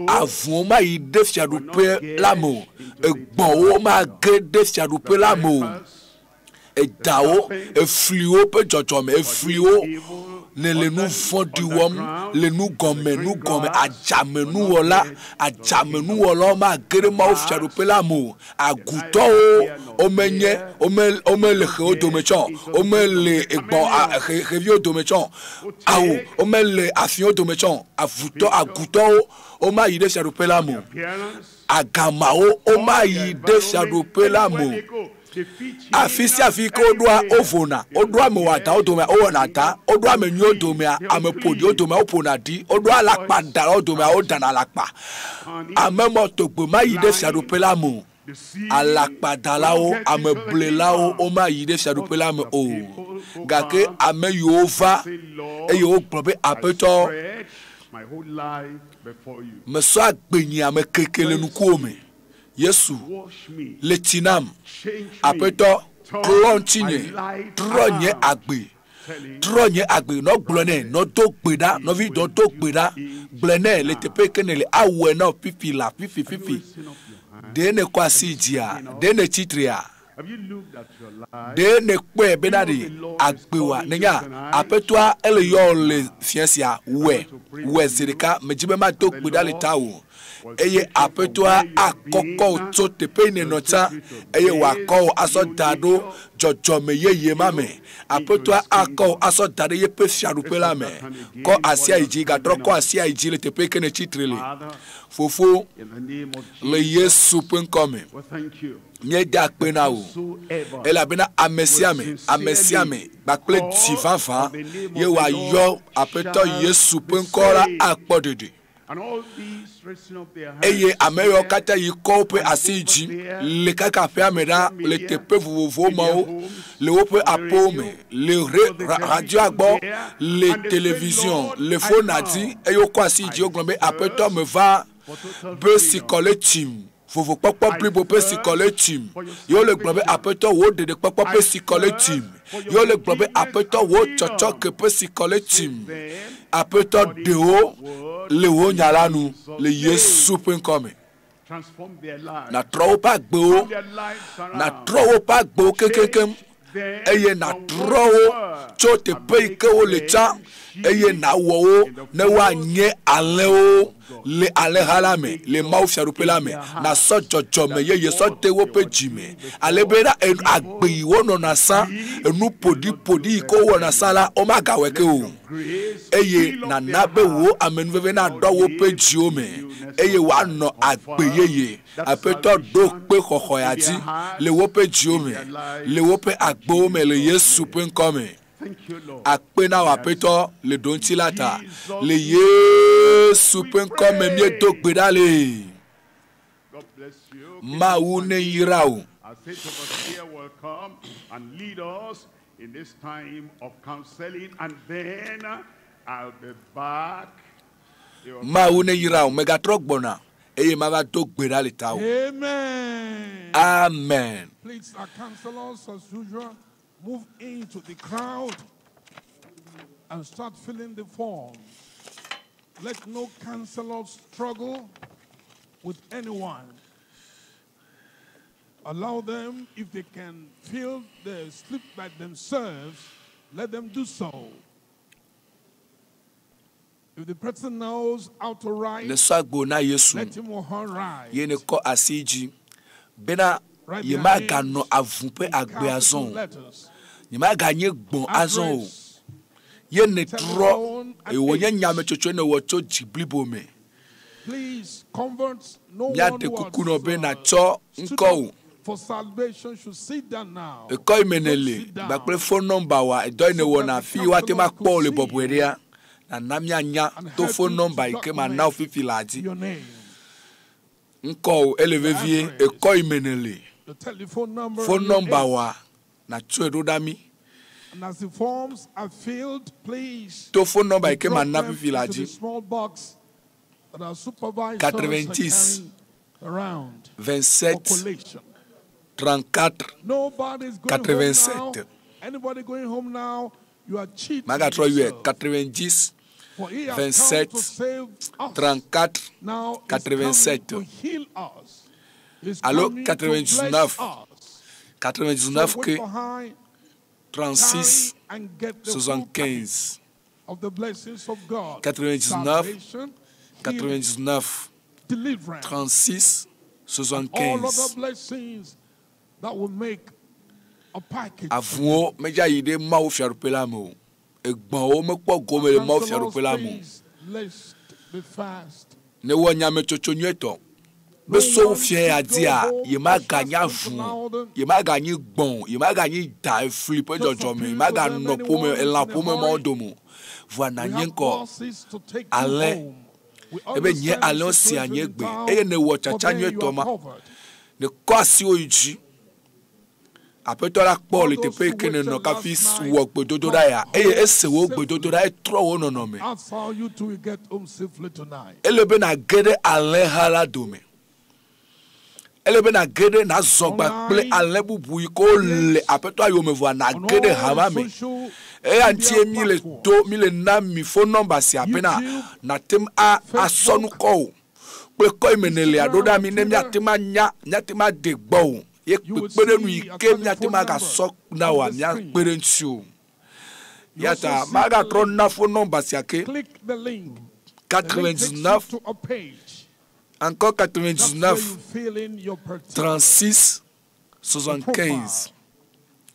avuwo ma yi ɖe fiaɖuƒe la me o egbɔ̃wo ma ge ɖe fiaɖuƒe la me o edawo efliwo ƒe dzɔdzɔme efliwo ne le nu vɔ̃ɖi wɔm le nu gɔme nu gɔme adzamenuwɔla adzamenuwɔlawo ma ge ɖe mawu fiaɖuƒe la me o agutɔwo womenye wome womele xewo dome tsɔ womele egbɔ a xe xeviwo dome tsɔ awo womele afiwo dome tsɔ avutɔ agutɔwo womayi ɖe fiaɖuƒe la me o agamawo womayi ɖe fiaɖuƒe la me o afi sia afi ke woɖoa wovona woɖoa ame wɔadawo domea wowɔna da woɖoa ame nyuiwo domea ame ƒoɖiwo domea woƒona ɖi woɖoa alakpadalawo domea wodana alakpa ame mɔ togbe ma yi ɖe fiaɖuƒe la me o alakpadalawo ameblelawo womayi ɖe fiaɖuƒe la me o gake ame yiwo va eye wogblɔ be aƒetɔ Stretch my whole life before you. mesɔ agbenyi ame keke le nukuwo me yesu Wash me. le tsi nam Change me. aƒetɔ Klɔ ŋutinye, trɔ nye agbe. Trɔ nye agbe, nɔ gblɔ nɛ, nɔ do gbe ɖa, nɔvi dɔ do gbe ɖa, gblɔe nɛ le teƒe yi ke nèle awɔe na wò fifi la, fifi fifi. Ɖe nèkɔ asi dzia? Ɖe nètsitrea? Have you looked at your life? Ɖe nèkpɔe bena ɖe agbewoa? Nènya, Aƒetɔa ele yɔ wò le fiẽ sia, wɔe, wɔe zi ɖeka. Medzi be mado gbe ɖa le tawò. Eye Aƒetɔa akɔkɔ wò tso teƒe yi nènɔ tsã, eye wòakɔ wò asɔ da ɖo dzɔdzɔme yeye ma me. Aƒetɔa akɔ wò asɔ da ɖe yeƒe fiaɖuƒe la me. Kɔ asia yi dzi, gatrɔ kɔ asia yi dzi le teƒe yi ke nètsi tre le. Fofo, In the name of le Yesu ƒe ŋkɔ me, We thank you. míeda akpe na wò elabena ame sia ame, ame sia ame kpakple dzi vavã ye wòayɔ Aƒetɔ Yesu ƒe ŋkɔ la akpɔ ɖeɖe. And all these raising up their hands Eye ame yiwo katã yi kɔ woƒe asi dzi le kaka aƒea me ɖa le teƒe vovovowo mawo, le woƒe aƒewo me, le re, ra, radioa gbɔ, le television, le fona dzi, eye wokɔ asi dzi wogblɔ be Aƒetɔ meva be sikɔ le tsim. Vovokpɔkpɔ blibo ƒe sikɔ le tsim. Ye wole gblɔ be Aƒetɔ wò ɖeɖekpɔkpɔ ƒe sikɔ le tsim. Ye wole gblɔ be Aƒetɔ wò tsɔtsɔke ƒe sikɔ le tsim. Aƒetɔ ɖe wo le wò nya la nu le Yesu ƒe ŋkɔ me. Transform their lives. Nàtrɔ woƒe agbewo, Turn their lives around. nàtrɔ woƒe agbewo keŋkeŋkeŋ eye nàtrɔ wo tso teƒe yi ke wole tsã eye nàwɔ wo ne woanye alẽwo le alẽha la me le Mawu fiaɖuƒe la me. Nàsɔ dzɔdzɔme yeye sɔ de woƒe dzi me ale be na enu agbe yi wonɔna sã, enu ƒoɖiƒoɖi yi ke wowɔna sã la, womagawɔe ke o. Eye nàna be wò amenuveve naɖɔ woƒe dziwo me eye woanɔ agbe yeye. Aƒetɔ ɖo kpe xɔxɔ ya dzi le woƒe dziwo me, le woƒe agbewo me le Yesu ƒe ŋkɔ me. Thank you, Lord. Akpe na wò Aƒetɔ le ɖoŋuti la ta. Le Yesu ƒe ŋkɔ me míedo gbe ɖa le. God bless you. Mawu ne yra wò. Our state overseer will come and lead us in this time of counseling, and then I'll be back. Mawu ne yra wò. Megatrɔ gbɔna eye mava do gbe ɖa le tawò. Amen. Amen. Please, our counselors, as usual, move into the crowd and start filling the forms. Let no counselor struggle with anyone. Allow them, if they can fill the slip by themselves, let them do so. If the person knows how to write, Ne sɔ agbo na Yesu let him or her write. ye ne kɔ asi dzi bena Write their yemaganɔ avu ƒe agbe azɔ capital o. letters. Nyemaganye gbɔ̃ azɔ o. Ye nètrɔ eye wònye nyametsotsoe nèwɔ tso dzi blibo me. Please, converts, no one Míaɖe who kuku has nɔ be nàtsɔ stood ŋkɔwò. up for salvation should sit down now. Ekɔ yi me nèle kpakple phone number wa edɔ yi nèwɔna fi woate ŋu akpɔ wò le bɔbɔe ɖea, nana míanya to phone number yi ke mana wò fifi laa dzi. Your name, Ŋkɔwò ele vevie, ekɔ yi me nèle. the telephone number, Phone and your number age. wa nàtsɔe ɖo ɖa mí. And as the forms are filled, please To phone number yi ke drop mana them fifi laa into the dzi. small box that our supervisors are 90 carrying around for 27 collation. 34 Nobody's going home now. 87. Anybody going home now, you are cheating. Magatrɔ yɔe yourself. 90 For he has come 27 to save us. 34 Now he's coming 87. to heal us. He's Alo coming to bless 99 us. 99 So wait ke behind, 36 tarry and get the full 75 of the blessings of God. 99 Salvation, healing, 99 deliverance, 36 all other 75 blessings that will make a package. Avuwo medza yi ɖe Mawu fiaɖuƒe la me o. Egbɔ̃wo mekpɔ gome le Mawu Counselors, fiaɖuƒe la me o. please, let's be fast. Ne wɔ nyametsotso nyuietɔ be so fia ya dzia, yemaganye avu o, yemaganyi gbɔ̃ o, yemaganyi da efli ƒe dzɔdzɔme, yemaganɔ ƒome elã ƒome mawo dome o. Vɔa We nànye have ŋkɔ buses to take you alẽ home. We ebe nye understand the alẽwo sia situation nye in gbe town, eye nèwɔ but tsatsa then you nyuietɔ are ma. covered. Nèkɔ asiwò yi dzi. Aƒetɔ la kpɔ le teƒe yi ke nènɔ kafi wɔ gbedodoɖa ya eye ese wò gbedodoɖa etrɔ wò nɔnɔme. That's how you two will get home safely tonight. Ele be nàge ɖe alẽha la dome. Ele be nage ɖe nazɔ gba kple alẽ bubu yi ke wole aƒetɔa yome vɔa nage ɖe hama me. Eya ŋutie mi le to mi le na mi phone number sia bena nate ŋu a asɔ nukɔ o kple kɔ yi me nèlea ɖo ɖa mi ne míate ŋu anya míate ŋu ade gbɔ o ye kpekpeɖeŋu yi ke míate ŋu agasɔ na wòa míakpe ɖe ŋuti o. You Ya also ta see magatrɔ the na phone number sia ke Click the link. The link takes you 99 to a page. encore That's where 99 you fill in your particular 36 75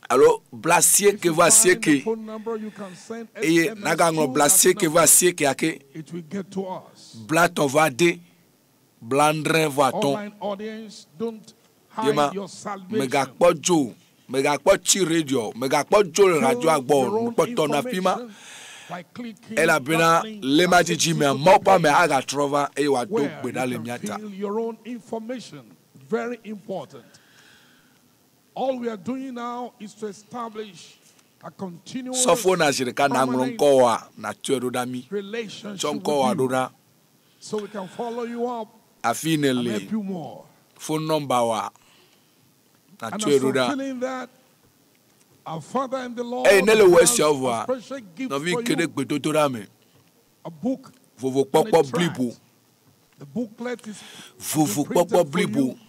alo bla asieke vɔ Find the asieke phone number you can send eye SMS nagaŋlɔ to bla that asieke vɔ number. asieke ake It will get to us. bla tɔ̃ vɔ ade bla adre vɔ atɔ̃ Online audience, don't yema hide your salvation. megakpɔ dzo o, megakpɔ tsi radio o, megakpɔ dzo le radioa gbɔ Fill o your own nukpɔtɔ nɔ afi ma information by clicking elabena that link le ma that takes dzidzi you mea to the Mawu ƒe ame page agatrɔ va eye wòado where gbe you ɖa le can mía ta. fill your own information. Very important. All we are doing now is to establish a continuous Sɔ fona zi ɖeka naŋlɔ permanent ŋkɔwòa natsɔe ɖo ɖa mí. relationship Tsɔ ŋkɔwòa with ɖo you ɖa so we can follow you up afi yi and nèle help you more. phone number wa And natsɔe as ɖo for ɖa. feeling that, our Father in the Lord Eye ne le wɔ has esiawo a vɔa, special gift nɔvi for ke ɖe you, gbedodoɖa me. a book and a Vovokpɔkpɔ tract. blibo. The booklet is Vovokpɔkpɔ printed for blibo. you,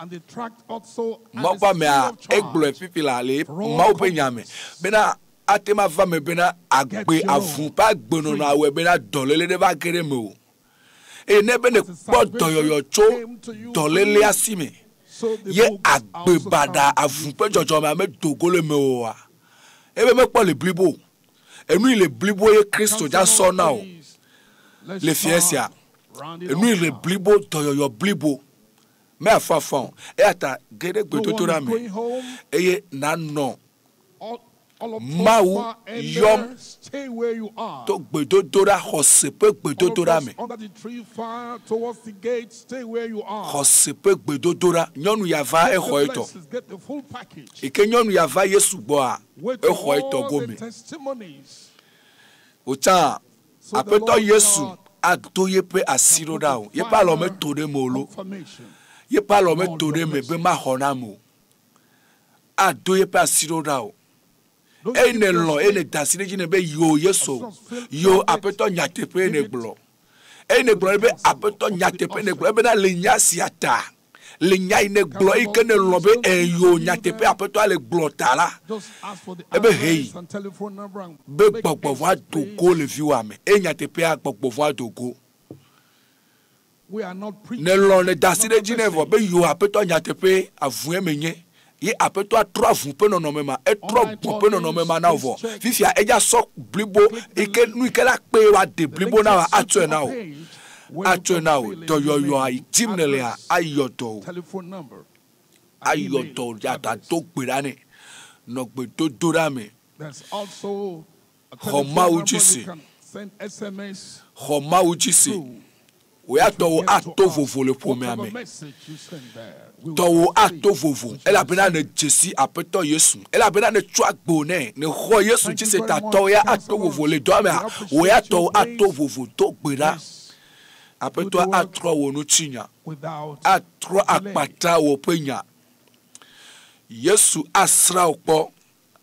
and the tract also and Mawu is ƒe free amea of charge. egblɔe fifi la le For all Mawu ƒe nya me bena ate ma va me bena agbe your avu ƒe agbenɔnɔ awɔe bena dɔléle ɖe va ge ɖe me o. Eye ne be ne kpɔ dɔyɔyɔ tso dɔlélea si me ye agbe baɖa avu ƒe dzɔdzɔmea medo go le me oa, ebe mekpɔ le blibo. Enu yi le blibo ye Kristo dza sɔ na o le fia sia. Enu yi le blibo dɔyɔyɔ blibo me afafa o eya ta ge ɖe No one gbedodoɖa is me going home. eye nanɔ All of us Mawu far end yɔm there, stay where you are. to gbedodoɖa xɔse ƒe All of gbedodoɖa us me under the tree fire towards the gate, stay where you are. xɔse ƒe gbedodoɖa nyɔnu ya va Get the exɔ etɔ blessings, get the full package. yi ke nyɔnu ya va Yesu gbɔa Wait for exɔ etɔ all the gome testimonies. wòtsã So the aƒetɔ Lord Yesu God ado yeƒe asi ɖo ɖa o yeƒe alɔ meto ɖe me o lo confirmation. yeƒe alɔ meto ɖe me be maxɔ na ame o ado yeƒe asi ɖo ɖa o eye ne lɔ̃ eye ne da asi ɖe dzi ne be yo Yesu yo aƒetɔ nyateƒe ne gblɔ eye ne gblɔ be aƒetɔ nyateƒe ne gblɔ ebena le nya sia ta le nya yi ne gblɔ eyi ke ne lɔ̃ be eyo nyateƒe aƒetɔa le gblɔ ta la Just ask for the ebe heyi address and telephone number and be make gbɔgbɔvɔ ado go le viwòa me eye nyateƒea gbɔgbɔvɔ ado go We are not preaching. ne lɔ̃ ne da asi ɖe dzi ne vɔ be yo aƒetɔ nyateƒe avue menye ye aƒetɔa trɔ avu ƒe nɔnɔme ma etrɔ gbɔ̃ ƒe nɔnɔme ma na wo vɔ fifia edza sɔ blibo yi ke nu yi ke la kpe wa de blibo na wa atsɔe na wo atsɔe na wo dɔyɔyɔa yi tim ne lea ayɔ dɔ o Telephone number. ayɔ dɔ o yata do gbe ɖa nɛ nɔ gbedodo ɖa me There's also a Xɔ telephone Mawu number dzi you se. can send SMS. xɔ Mawu dzi se wò ya tɔwò ato vovo le ƒomea Whatever me message you send there. we will tɔwò ato vovo elabena ne dzesi aƒetɔ Yesu elabena ne tsɔ agbo nɛ ne xɔ Yesu dzi se ta tɔwò ya ato vovo le dɔa mea wò ya tɔwò ato vovo do gbe ɖa aƒetɔa atrɔ wò ŋutinya without atrɔ akpata wò ƒe nya Yesu asra wò kpɔ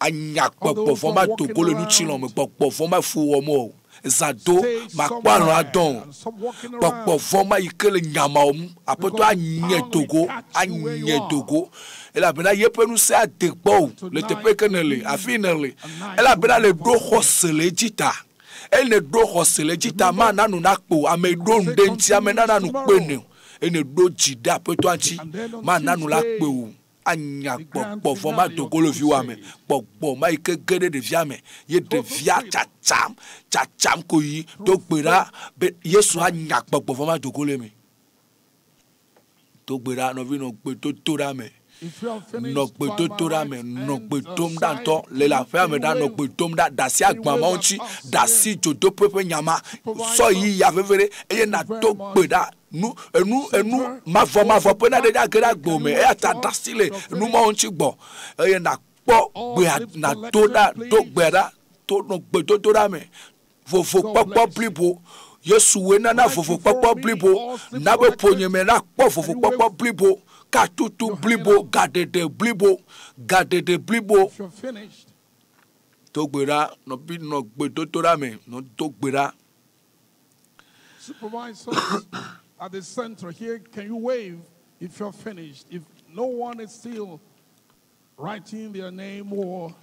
anya gbɔgbɔvɔ ma do go le ŋutilɔ me gbɔgbɔvɔ ma fu wɔm o zã do makpɔ alɔ adɔ o gbɔgbɔvɔ ma yi ke le nyamawo ŋu aƒetɔ anye dogo anye dogo elabena yeƒe ŋusẽ ade gbɔ o le teƒe ke ne le afi yi ne le elabena le ɖo xɔse le edzi ta eye ne ɖo xɔse le edzi ta ma na nu na kpo ame ɖo nu ɖe ŋuti ame nana nu kpe ne o eye ne ɖo dzi ɖe aƒetɔa ŋuti ma na nu la kpe o anya gbɔgbɔvɔ ma dogo le viwoa me gbɔgbɔ ma yi ke ge ɖe ɖevia me ye ɖevia tsatsam tsatsam ko yi do gbe ɖa be Yesu anya gbɔgbɔvɔ ma dogo le me do gbe ɖa nɔvi nɔ gbe dodo ɖa me If you have finished, nɔ gbedodo ɖa me nɔ gbe dom ɖa ŋutɔ le le aƒea me ɖa nɔ gbe dom ɖa ɖe asi agbã ma ŋuti ɖe asi dzodoƒe ƒe nyama sɔ yi ya veve ɖe eye nàdo gbe ɖa nu enu enu mavɔmavɔ ƒe naɖe ɖe age ɖe agbo me eya ta ɖe asi le nu mawo ŋuti gbɔ eye nàkpɔ gbea nàdo ɖa do gbea ɖa to nɔ gbedodo ɖa me vovokpɔkpɔ blibo Yesu woe nana vovokpɔkpɔ blibo na be ƒonyeme na kpɔ vovokpɔkpɔ blibo. Katutu blibo, gaɖeɖe blibo, gaɖeɖe blibo. If you're finished, Do gbe ɖa, nɔ bi nɔ gbedodo ɖa me, nɔ do gbe ɖa. Supervisors at the center here, can you wave if you're finished? If no one is still writing their name or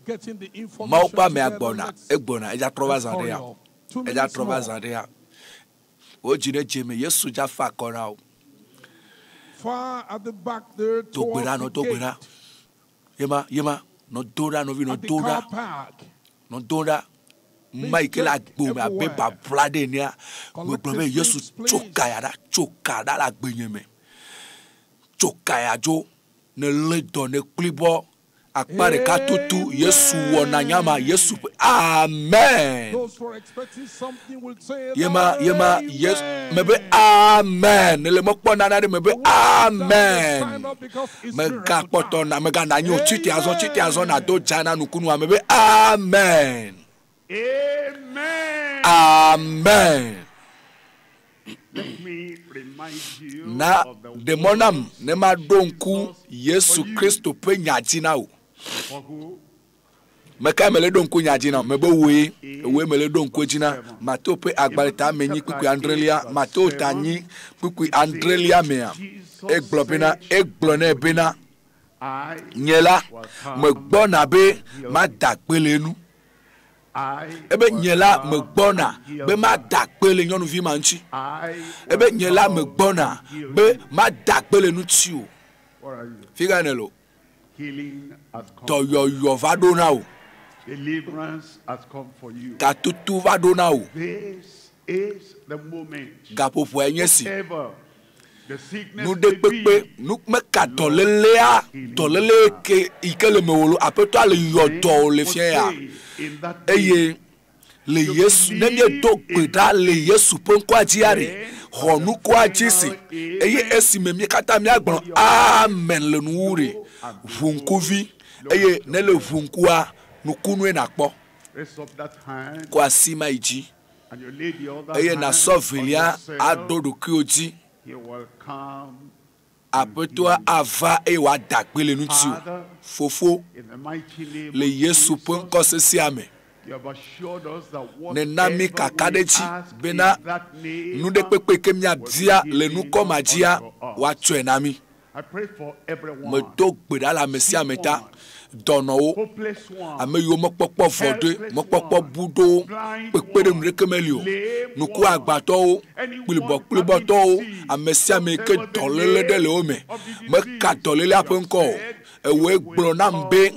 getting the Mawu information ƒe amea together, gbɔna, let's, egbɔna, edza trɔ va let's zã ɖe hurry ya. up. Two Edza minutes trɔ va more. zã ɖe ya. Wo dzi ɖe dze me, Yesu dza fa akɔ na wo. Far at the back there Do gbe towards ɖa, the nɔ do gbe gate, ɖa. Yema, yema, nɔ do ɖa, nɔvi, nɔ at the do car ɖa, park. nɔ do ɖa. Ma yi ke le agbo me abe babla ɖe enea, megblɔ be Yesu tso ka ya ɖa, tso ka ɖa le agbenye me. Tso ka ya dzo, ne lé dɔ ne kplibɔ. Akpa ɖeka tutu Yesu wɔna nyama, Yesu ƒe amen. Those who are expecting something will say, Yema, yema, Yesu, mebe amen. Ne le mɔkpɔ nana ɖe mebe amen. Megakpɔtɔ na, megana anyi o, tsite azɔ, tsite azɔ na do dza na nukunua, mebe amen. Amen. Amen. Let me remind you Na of the ɖe mɔ nam ne maɖo ŋku Yesu Kristo ƒe nya dzi na wò. for who Meka mele ɖo ŋku nya dzi na wò, mebe woe, woe mele ɖo ŋku dzi na. Mateo ƒe agbalẽ ta ame nyi kpukpui adrelia, Mateo ta nyi kpukpui adrelia mea, egblɔ bena, egblɔ nɛ bena, I nye la, will come megbɔna be mada gbe le enu. I Ebe will nye la come megbɔna and heal be her. mada gbe le nyɔnuvi ma ŋuti. I Ebe will nye la come megbɔna and heal be you. mada gbe le ŋuti o. Where are you? Fi ka ne le o? Healing has come. Dɔyɔyɔ va ɖo na wò. Deliverance has come for you. Katutu va ɖo na wò. This is the moment. Gaƒoƒoa nye si. Whatever the sickness Nu may ɖe kpekpe, be, nu meka dɔlélea, dɔléle ke yi ke le mewò lo, aƒetɔa le yɔ dɔ wò le fia ya. in that day, Eye le Yesu, ne míedo gbe ɖa le Yesu ƒe ŋkɔa dzia ɖe, xɔ nukua dzi si. Eye esime mí katã míagblɔ amen le nuwu ɖe, ʋu ŋkuvi eye ne le ʋu ŋkua, nukunue nàkpɔ. raise up that hand Kɔ asi ma yi dzi and you lay the other eye hand nàsɔ on velia yourself. aɖo ɖokuiwò dzi. He will come Aƒetɔa ava eye wòada gbe le ŋuti o. Father, Fofo, in the mighty name le of Yesu ƒe Jesus. ŋkɔ sesia me, You have assured us that nena mí whatever kaka we ɖe dzi ask in bena that name nu ɖe kpekpe ke míabia will be le given nukɔ ma dzia, unto us. woatsɔe na mí. I pray for everyone, Medo gbe ɖa le ame sia ame ta, dɔnɔwo, hopeless one, ame yiwo mɔkpɔkpɔ vɔ ɖoe, mɔkpɔkpɔ bu ɖo wo, kpekpe ɖe nu ɖeke meli o, nuku agbatɔwo, kplibɔkplibɔtɔwo, ame sia ame yi ke dɔléle ɖe le wo me, meka dɔlélea ƒe ŋkɔ o. Ewoe gblɔ nam be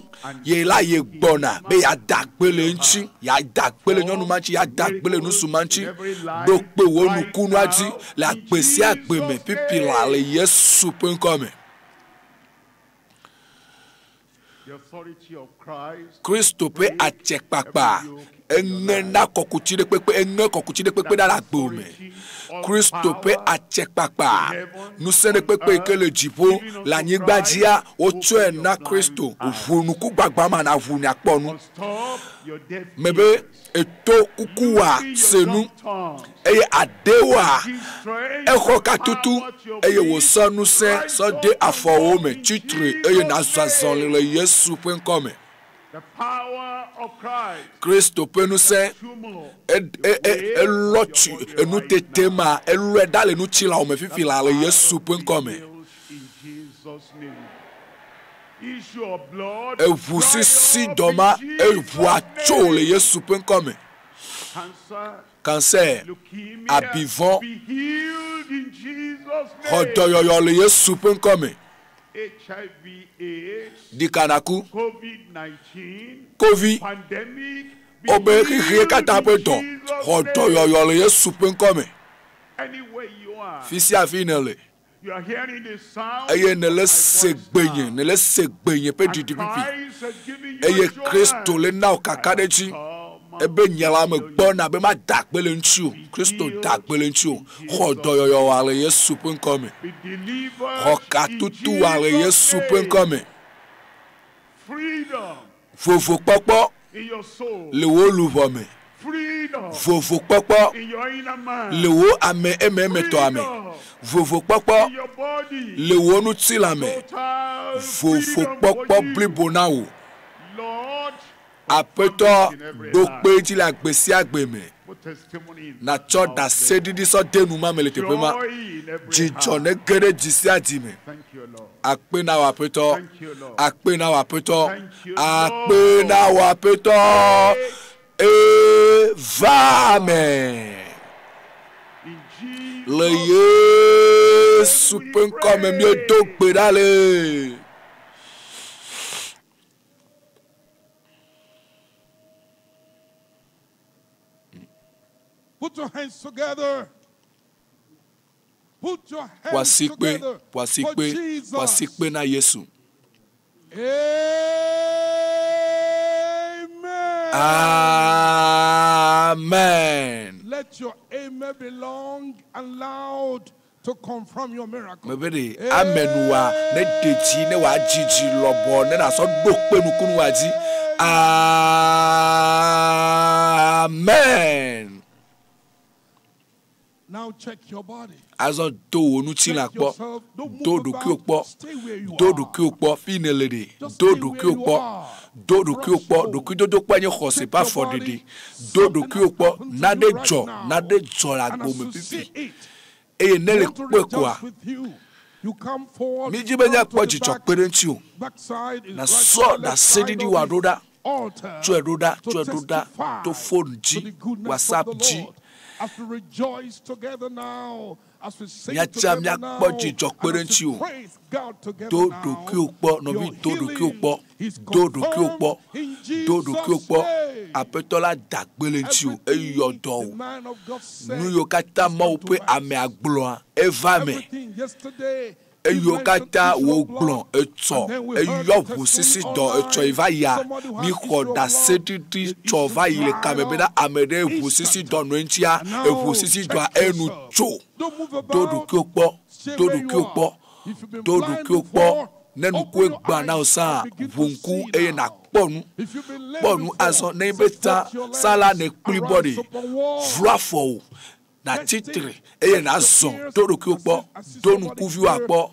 ye la ye gbɔna be yeada gbe le ŋuti, yeada gbe le nyɔnu ma ŋuti, yeada gbe le nusu ma ŋuti. Ɖo kpe wò nukunua dzi le agbe sia agbe me pipi la le Yesu ƒe ŋkɔ me. the authority of Christ, Kristo ƒe atsekpakpa eŋe na kɔkuti ɖe kpekpe eŋe kɔkuti ɖe kpekpe ɖa le agbewo me. Kristo ƒe atsekpakpa ŋusẽ ɖe kpekpe yi ke le dziƒo le anyigba dzia wotsɔe na Kristo ʋu nukugbagba ma na ʋu miakpɔ nu. stop your deaf Mebe eto kukuwa senu eye adewoa exɔ katutu eye wòsɔ ŋusẽ sɔ de afɔwo me tsitre eye nazɔ azɔli le Yesu ƒe ŋkɔ me. the power of Christ. Kristo ƒe ŋusẽ elɔ tsi enutete ma elɔe ɖa le nutsilawo me fifi la le Yesu ƒe ŋkɔ me. In Jesus' name. Issue of blood, Eʋu sisi dɔ ma eʋua tso le Yesu ƒe ŋkɔ me. cancer, Cancer, leukemia, abivɔ, be healed in Jesus' xɔ name. dɔyɔyɔ le Yesu ƒe ŋkɔ me. HIV, AIDS, Ɖikanaku, COVID-19, Covid, pandemic, be wobe xexea healed katã in ƒe dɔ Jesus' xɔ name. dɔyɔyɔ le Yesu ƒe ŋkɔ me. Anywhere you are, Fi sia fi ne le you are hearing the sound eye ne of le my se voice gbenye now. ne le se gbenye ƒe And ɖiɖi pipi Christ has given you eye Kristo assurance. le na wò kaka ɖe dzi ebe nye la me gbɔna be mada gbe le ŋuti o. Kristo da gbe le ŋuti o. Xɔ dɔyɔyɔ wa le Yesu ƒe ŋkɔ me. Be delivered Xɔ in katutu wa le Jesus' Yesu ƒe name. ŋkɔ me. Freedom Vovokpɔkpɔ in your soul. le wò luʋɔ me. Freedom Vovokpɔkpɔ in your inner man. le wò ame ememetɔa me. Vovokpɔkpɔ le wò ŋutilã me. Vovokpɔkpɔ blibo na wò. Aƒetɔ ɖo kpe dzi le agbe sia agbe me. Natsɔ ɖaseɖiɖi sɔ de nu ma me le teƒe ma. Dzidzɔ nege ɖe dzi sia dzi me. Akpe na wò Aƒetɔ. Akpe na wò Aƒetɔ. Akpe na wò Aƒetɔ. Eva me. Le Yesu ƒe ŋkɔ me míedo gbe ɖa le. Put your hands together. Put your hands Ƒo asikpe, together ƒo for asikpe, Jesus. ƒo asikpe na Yesu. Amen. Amen. Let your amen be long and loud to confirm your miracle. Mebe ɖe amenua ne de dzi ne wòadzidzi lɔbɔ ne nasɔ ɖo kpe nukunu wa dzi. Amen. Now check your body. Azɔ do wò ŋutilã kpɔ. Do ɖokuiwò kpɔ. Do ɖokuiwò kpɔ. Fi ne le ɖe. Do ɖokuiwò kpɔ. Do ɖokuiwò kpɔ. Ɖokuidodokpɔ nye xɔse ƒe afɔɖeɖe. Do ɖokuiwò kpɔ. Nane dzɔ. Nane dzɔ le agbo me fifi. Eye ne le kpɔe koa, With you, you come forward. mi dzi be míakpɔ dzidzɔ kpe ɖe ŋuti o. Backside is right Nasɔ to the left side ɖaseɖiɖi of wòaɖo the ɖa. altar Tsɔe ɖo ɖa. to Tsɔe ɖo ɖa. testify To phone to dzi, the goodness WhatsApp of the dzi. Lord. As we rejoice together now, as we sing Míatsa together míakpɔ now, dzidzɔ kpe and ɖe as ŋuti we o. praise God together Do now, ɖokuiwò kpɔ, nɔvi, your do ɖokuiwò kpɔ. healing is Do ɖokuiwò kpɔ. confirmed in Do ɖokuiwò Jesus' kpɔ. name. Aƒetɔ la da gbe le ŋuti o. Eyɔ dɔ The o. man of God said, Nu yiwo katã Mawu ƒe amea gblɔa, eva me. everything yesterday. he Eyiwo mentioned katã issue of wògblɔ blood, etsɔ and then we heard eyɔ the ʋu sisi testimony dɔ etsɔ yi online. va yia Somebody who mi had xɔ issue of blood, ɖaseɖiɖi tsɔ va yi le kame bena ame ɖe ʋu sisi dɔ nɔ eŋutia eʋu sisi dɔa enu tso. Don't move Do about. ɖokuiwò kpɔ. Stay Do where you ɖokuiwò are. kpɔ. If you've been Do blind ɖokuiwò kpɔ. before, Ne open nukue your gbã na wò eyes sã, and begin ʋu to ŋku see eye now. nàkpɔ nu. If you've been lame Kpɔ nu before, azɔ ne be set ta forth your sã la legs ne kpli and bɔ rise ɖe. upon walls. Vlu afɔwò. Nàtsi tre eye nàzɔ. Do ɖokuiwò kpɔ. Do ŋkuviwò akpɔ.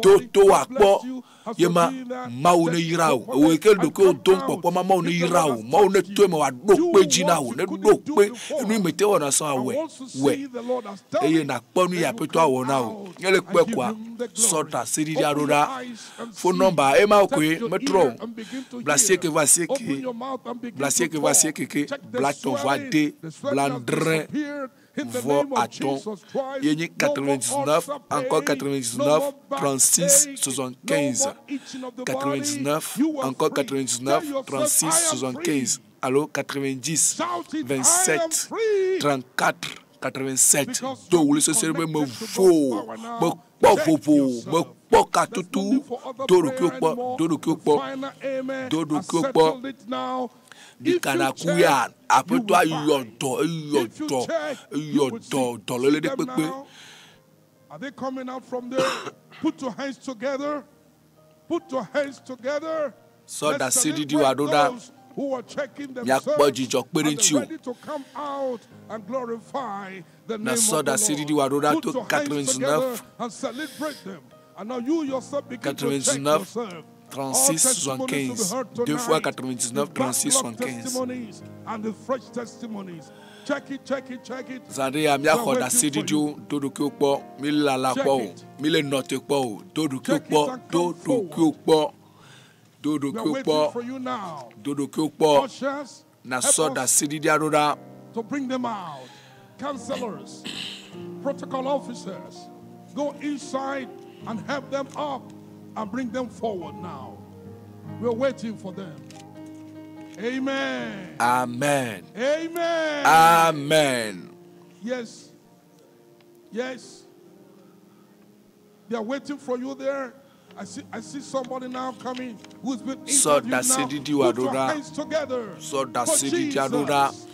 Do towo akpɔ. Yema Mawu ne yra wò. Ewò yi ke le ɖokuiwò dom kpɔkpɔ ma Mawu ne yra wò. Mawu ne to eme wòaɖo kpe dzi na wò. Ne ɖo kpe enu yi mete wɔna sã wɔe. Once you Wɔe see the Lord has done eye it, nàkpɔ nu yi then you Aƒetɔ come awɔ na wò. out Nye le and kpɔe give koa, him the sɔ glory. ɖaseɖiɖi Open aɖo your ɖa. eyes and Phone see. nɔmba ema Touch koe your metrɔ ear o. and begin to Bla hear. asieke vɔ asieke. Open your mouth and begin Bla to asieke vɔ talk. asieke. Check the Bla tɔ̃ vɔ swelling. ade. The swelling Bla has ndre disappeared in the vɔ name of atɔ̃. Jesus Christ. Ye nye No more 99 ulcer encore pain, no 99 more back 36 pain, no 75 more itching of the body. 99 You are encore free. 99 Tell yourself, 36 I am free. 75 allo 90 Shout it, I am 27 free. 34 87 Because do you wòle are sese be connected to mevo God's power now. mekpɔ Check vovo yourself. mekpɔ There's no katutu need for other do prayer ɖokuiwò kpɔ anymore. do ɖokuiwò The kpɔ final amen do has ɖokuiwò kpɔ settled it now. If you ɖikanaku ya check, you aƒetɔa will yɔ find. dɔ eyɔ If you dɔ check, you eyɔ will dɔ see. dɔléle See ɖe them kpekpe now. Are they coming out from there? Put your hands together. Put your hands together. Sɔ Let's ɖaseɖiɖi celebrate wòaɖo ɖa. those who are checking Míakpɔ themselves dzidzɔ kpe ɖe and ŋuti o. ready to come out and glorify the name Nasɔ of the ɖaseɖiɖi Lord. wòaɖo ɖa Put to your hands 99 together and celebrate them. And now you yourself begin to check 99 yourself. All 36 testimonies will be 75 heard deux fois tonight. 99 The 36 backlog 75 testimonies and the fresh testimonies. Check it, check it, check it. zã ɖe ya We are míaxɔ waiting for you. ɖaseɖiɖiwo do ɖokuiwò kpɔ mi le lala Check kpɔ o it. mi le nɔte kpɔ o do ɖokuiwò Check it kpɔ and do come forward. ɖokuiwò kpɔ do We are ɖokuiwò waiting kpɔ for you now. do ɖokuiwò kpɔ Ushers, nasɔ help us ɖaseɖiɖi aɖo ɖa to bring them out. Counselors, protocol officers, go inside and help them up and bring them forward now. We're waiting for them. Amen. amen Amen. amen Yes. Yes. They are waiting for you there. I see somebody now coming who's been Sɔ interviewed now. ɖaseɖiɖi wòaɖo Put your ɖa. hands together sɔ for ɖaseɖiɖi aɖo ɖa Jesus.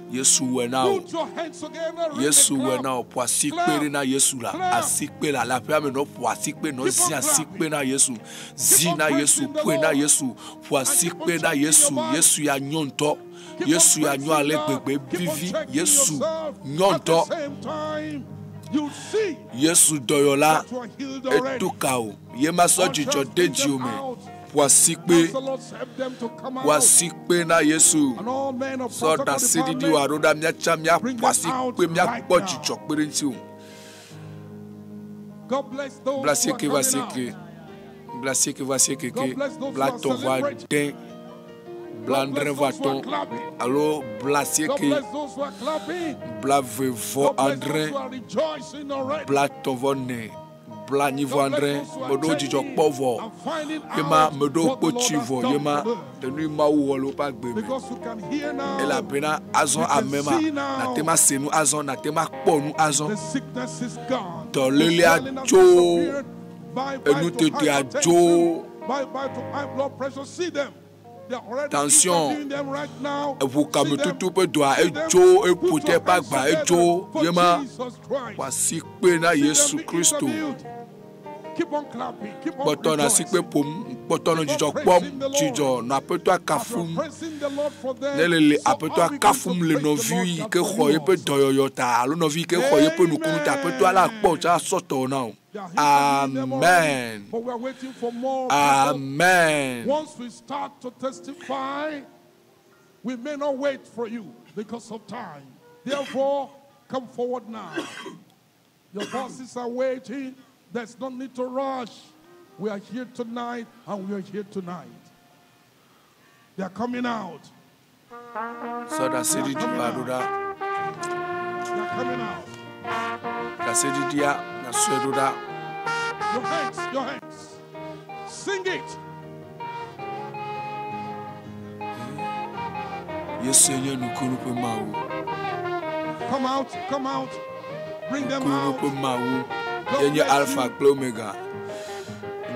Yesu wɔ na o Put your hands together. Really Yesu wɔ clap. na o ƒo asikpe Clap. ɖe na Yesu la Clap. asikpe le alaƒea me nɔ ƒo asikpe nɔ Keep zi on asikpe clapping. na Yesu zi Keep on na Yesu praising the ƒoe na Lord. Yesu ƒo And keep on asikpe na checking your Yesu body. Yesu ya nyɔ ŋutɔ Keep on Yesu ya nyɔ praising ale God. gbegbe Keep on vivi checking Yesu yourself nyɔ at the ŋutɔ same time. You see Yesu dɔyɔla that you are healed already. eto ka o ye ma sɔ dzidzɔ de dziwò me. Ƒo asikpe Ask the Lord to help them to come ƒo out. asikpe na Yesu. And all men of Sɔ protocol ɖaseɖiɖi department, wò aɖo ɖa míatsa míaƒo Bring them out asikpe míakpɔ right now. dzidzɔ kpe ɖe ŋuti o. God bless those who are Blasieke coming va out. sieke. Blasieke va sieke God ke. bless those who are Blatɔ̃ va celebrating. de. God Blandre bless va those who are tɔ̃. clapping. Alo God blasieke. bless those who are clapping. Blave vɔ God bless andre. those who are rejoicing already. Blatɔ̃ vɔ ne. Blanyi vɔ God andre. bless those who are Meɖewo dzidzɔ checking kpɔ vɔ. and finding Ye ma out meɖewo what the kpo Lord tsi has vɔ. done Ye ma for them. ɖe nu yi Mawu wɔ le woƒe agbe me. Because you can hear now Elabena azɔ You can ame ma see now. nate ma se nu azɔ nate ma kpɔ nu azɔ. the sickness is gone. The Dɔlélea swelling has tso. disappeared. Bye bye to Enutetea hypertension. tso. Bye bye to high blood pressure. See them. They are already Tension. interviewing them right now. See them. Eʋukametutu ƒe dɔa See them. etso Put eƒo your te eƒe hands agba together etso for ye ma Jesus Christ. ƒo asikpe na See them Yesu be Kristo. interviewed. Keep on clapping. Keep on Kpɔtɔ nɔ asikpe rejoicing. ƒom, kpɔtɔ nɔ Keep dzidzɔ on kpɔm, praising the Lord. dzidzɔ nɔ aƒetɔa As you kafum. are praising the Lord for them, Ne le le so are aƒetɔa we going to kafum le praise the nɔvi Lord yi that ke for xɔ you yeƒe also. dɔyɔyɔ ta alo nɔvi yi ke xɔ yeƒe nukunu ta aƒetɔa la kpɔ tsa sɔtɔ na o. They are interviewing them already, Amen. but we are waiting for more people. Amen. Once we start to testify, we may not wait for you because of time. Therefore, come forward now. Your bosses are waiting. There's no need to rush. We are here tonight, and we are here tonight. They are coming out. Sɔ ɖaseɖiɖi va ɖo ɖa. They are coming out. Ɖaseɖiɖia nasɔe ɖo ɖa. Your hands, your hands. Sing it. Yesu nye nukunu ƒe Mawu. Come out, come out. Bring them Nukunu out. ƒe Mawu. God Ye nye bless Alpha you. kple Omega.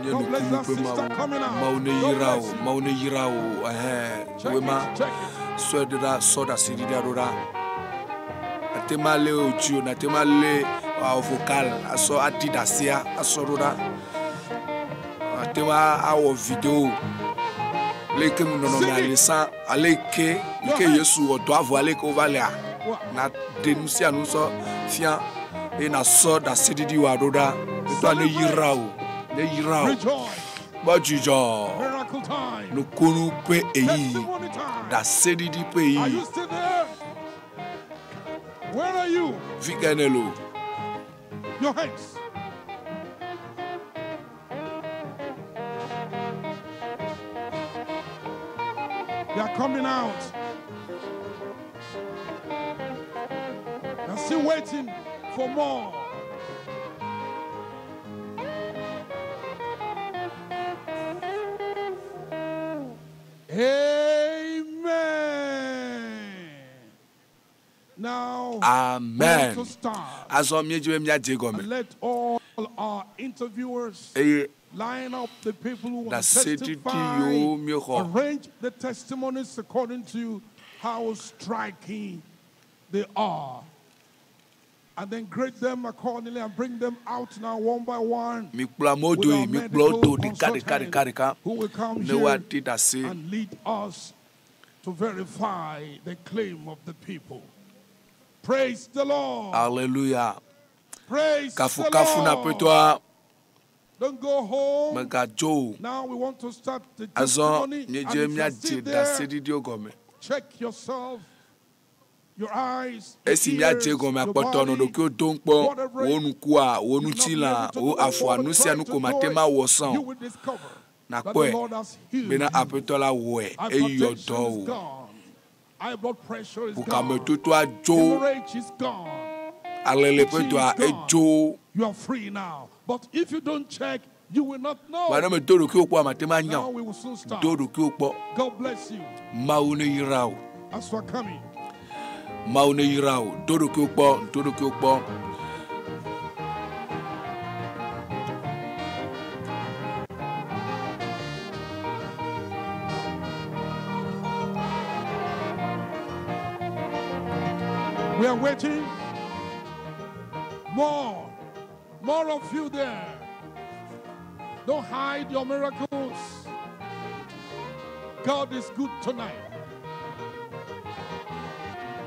Nye God bless nukunu that ƒe sister Mawu. coming out. Mawu ne God yra bless o. you. Mawu ne yra o. Ɛhɛn. Check Woe ma it, check it. sɔe ɖo ɖa sɔ ɖaseɖiɖia ɖo ɖa. Nate ma lé o dzi o. Nate ma lé awɔ vocal asɔ aɖi ɖasea asɔ ɖo ɖa. Ate ma awɔ video. Le yi ke mu nɔnɔmea Sing le it. sã ale yi ke yi Your ke hands. Yesu wɔ dɔ avɔ ale yi ke wova lea What? na ɖe nu sia nu sɔ fia eye nasɔ ɖaseɖiɖi wò aɖo ɖa. Etɔa ne yra o. Ne yra o. Rejoice. Kpɔ dzidzɔ. Miracle time. Nukunu ƒe eyiyi. Testimony time. Ɖaseɖiɖi ƒe Are eyiyi. you still there? Where are you? Fi ke ne le o. Your hands. They are coming out. They're still waiting for more. Amen. Now, we Amen. want to start. Azɔ míedzi be míadze And gɔme. let all our interviewers Eye line up the people who want to ɖaseɖiɖi testify. yiwo míexɔ. Arrange the testimonies according to how striking they are. And then grade them accordingly and bring them out now one by one. Mikplɔ amewo with do our yi, mikplɔ wo medical do ɖeka ɖeka ɖeka consultant ɖeka who will come ne here woaɖi ɖase. and lead us to verify the claim of the people. Praise the Lord. Hallelujah. Praise the Kafukafu na Lord. aƒetɔa Don't go home. megadzo o. Now we want to start the Azɔ testimony. And míedze if you are míadze still there, ɖaseɖiɖiwo gɔme. check yourself, your eyes, your Esi míadze ears, gɔme your akpɔtɔ nɔ body, ɖokuiwo dom kpɔ whatever wo nukua, wo you've not been ŋutilã, able to wo do afɔa, before, nu but sia try nu to ko do mate it. ma wɔ sã You o. will discover that the Nakpɔe Lord has healed bena you. aƒetɔ la wɔe eye yɔ Hypertension dɔ is o. gone. High blood pressure is gone. Bukametotoa dzo, Hemorrhage is gone. alele ƒe Itching is dɔa gone. edzo. You are free now. But if you don't check, you will not know. Ba ne medo ɖokuiwò kpɔ mate ma nya Now o. we will soon start. Do ɖokuiwò kpɔ. God bless you Mawu ne yra o. as we are coming. Mawu ne yra o. Do ɖokuiwò kpɔ, do ɖokuiwò kpɔ. We are waiting. More. More of you there. Don't hide your miracles. God is good tonight.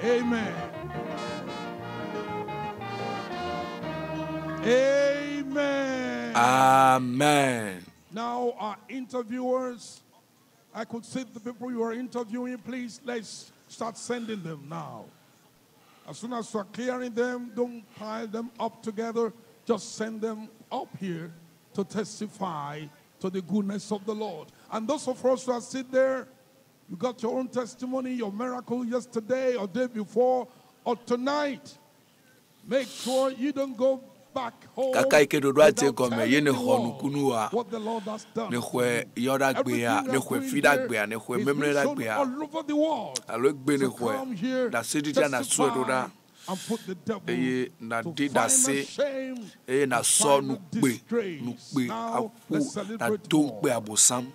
Amen. Amen. Amen. Now, our interviewers, I could see the people you are interviewing. Please, let's start sending them now. As soon as you are clearing them, don't pile them up together. Just send them up here to testify to the goodness of the Lord. And those of us who are sitting there, you got your own testimony, your miracle yesterday or day before or tonight. Make sure you don't go back home Kaka yi ke ɖoɖoa dze without gɔme ye telling ne the xɔ world nukunu wa what the Lord has done. ne xɔe yɔ ɖe agbea Everything we ne are xɔe doing fi ɖe here agbea ne xɔe is memle being ɖe shown agbea all over the world. alo egbe ne So come xɔe here, ɖaseɖiɖia nasɔe ɖo ɖa testify and put the devil eye to nàɖi final ɖase shame eye and nàsɔ final nukpe disgrace. nukpe Now, aƒo let's celebrate nàdo more. ŋukpe abosam.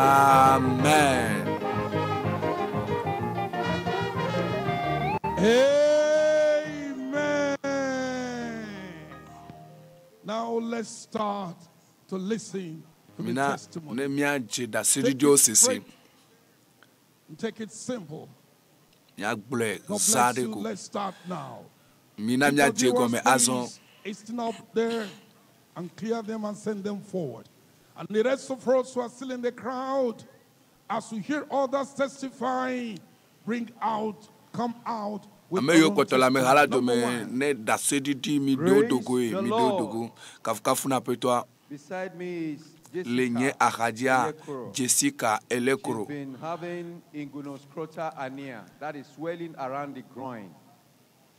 Amen. Amen. Now let's start to listen to the Mina testimony. ne míadze Take ɖaseɖiɖiwo it sese straight and take it simple. míagblɔe God za bless ɖe you. ko. Let's start now. Mina míadze Interviewers, gɔme azɔ. please, hasten up there and clear them and send them forward. And the rest of us who are still in the crowd, as you hear others testifying, bring out, come out with Ame yiwo your own kpɔtɔ le ameha la testimony. Number dome one. ne ɖaseɖiɖi mi ɖewo Praise dogoe the mi ɖewo Lord. dogo. Kafukafu na aƒetɔa Beside me is le nye Jessica axadzia Elekoro. Jessica Elekoro. She's been having inguinoscrotal hernia that is swelling around the groin.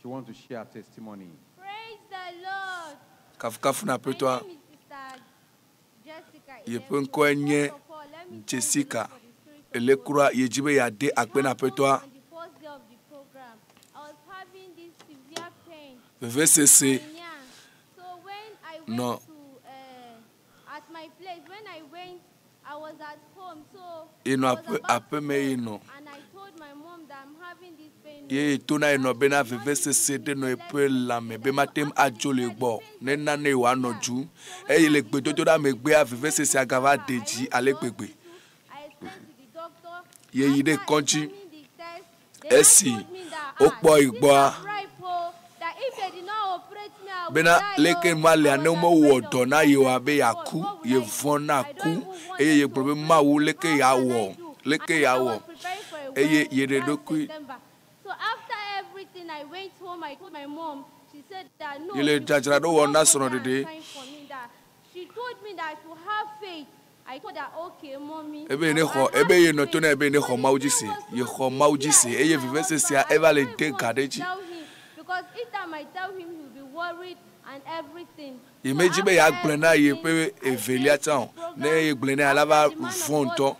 She wants to share her testimony. Praise the Lord. Kafukafu na My aƒetɔa name is Sister Jessica yeƒe Ilekro. ŋkɔe nye First of all, let me thank the Jessica Lord for the spirit of Elekroa yedzi be yeade akpe na aƒetɔa. On the first day of the program, I was having this severe pain. Vevesese in my ear. So when I went nɔ to at my place, when I went, I was at home. So yenɔ I was aƒe about to aƒeme go, yenɔ and I told my mom that I'm having this pain. ye to na yenɔ bena vevesese ɖe nɔ yeƒe lãme be mate ŋu adzo le gbɔ ne nane wòanɔ dzu eye le gbedodoɖa megbea vevesesea gava de dzi ale gbegbe ye yi ɖe kɔdzi esi wokpɔ yi gbɔa bena leke nua lia ne womewɔ dɔ na ye oa be yeaku ye vɔ̃ na ku eye ye gblɔ be mawu leke yeawɔ leke yeawɔ eye ye ɖe ɖokui So after everything, I went home. I told my mom. She said that no. ye le she dzadzraɖo should wɔm not na go there and srɔ̃ɖeɖe sign for me that. She told me that I should have faith. I told her, okay, mommy. ebe ne xɔ ebe ye nɔ to na ebe ne xɔ mawu dzi se ye xɔ mawu dzi se eye vevesesea eva le de ga ɖe dzi Tell him because each time I tell him, he'll be worried and everything. ye medzi be yeagblɔe na yeƒe evelia tsã o ne ye gblɔe nɛ ala va vɔ̃ ŋutɔ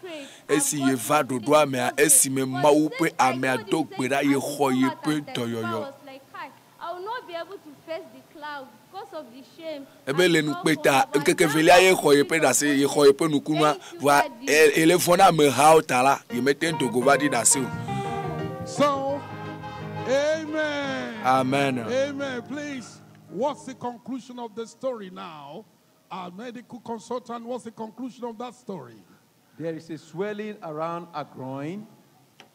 esi ye va ɖoɖoa mea esime mawu ƒe amea do gbe ɖa ye xɔ yeƒe I dɔyɔyɔ was like, hi, I will not be able to face the cloud because of the shame. ebe le nukpe ta ŋkeke velia ye xɔ yeƒe ɖase ye xɔ yeƒe nukunua vɔa e- ele vɔ̃ na amehawo ta la ye mete ŋu do go va ɖi ɖase o So, amen. Amen. Amen. Please, what's the conclusion of the story now? Our medical consultant, what's the conclusion of that story? There is a swelling around her groin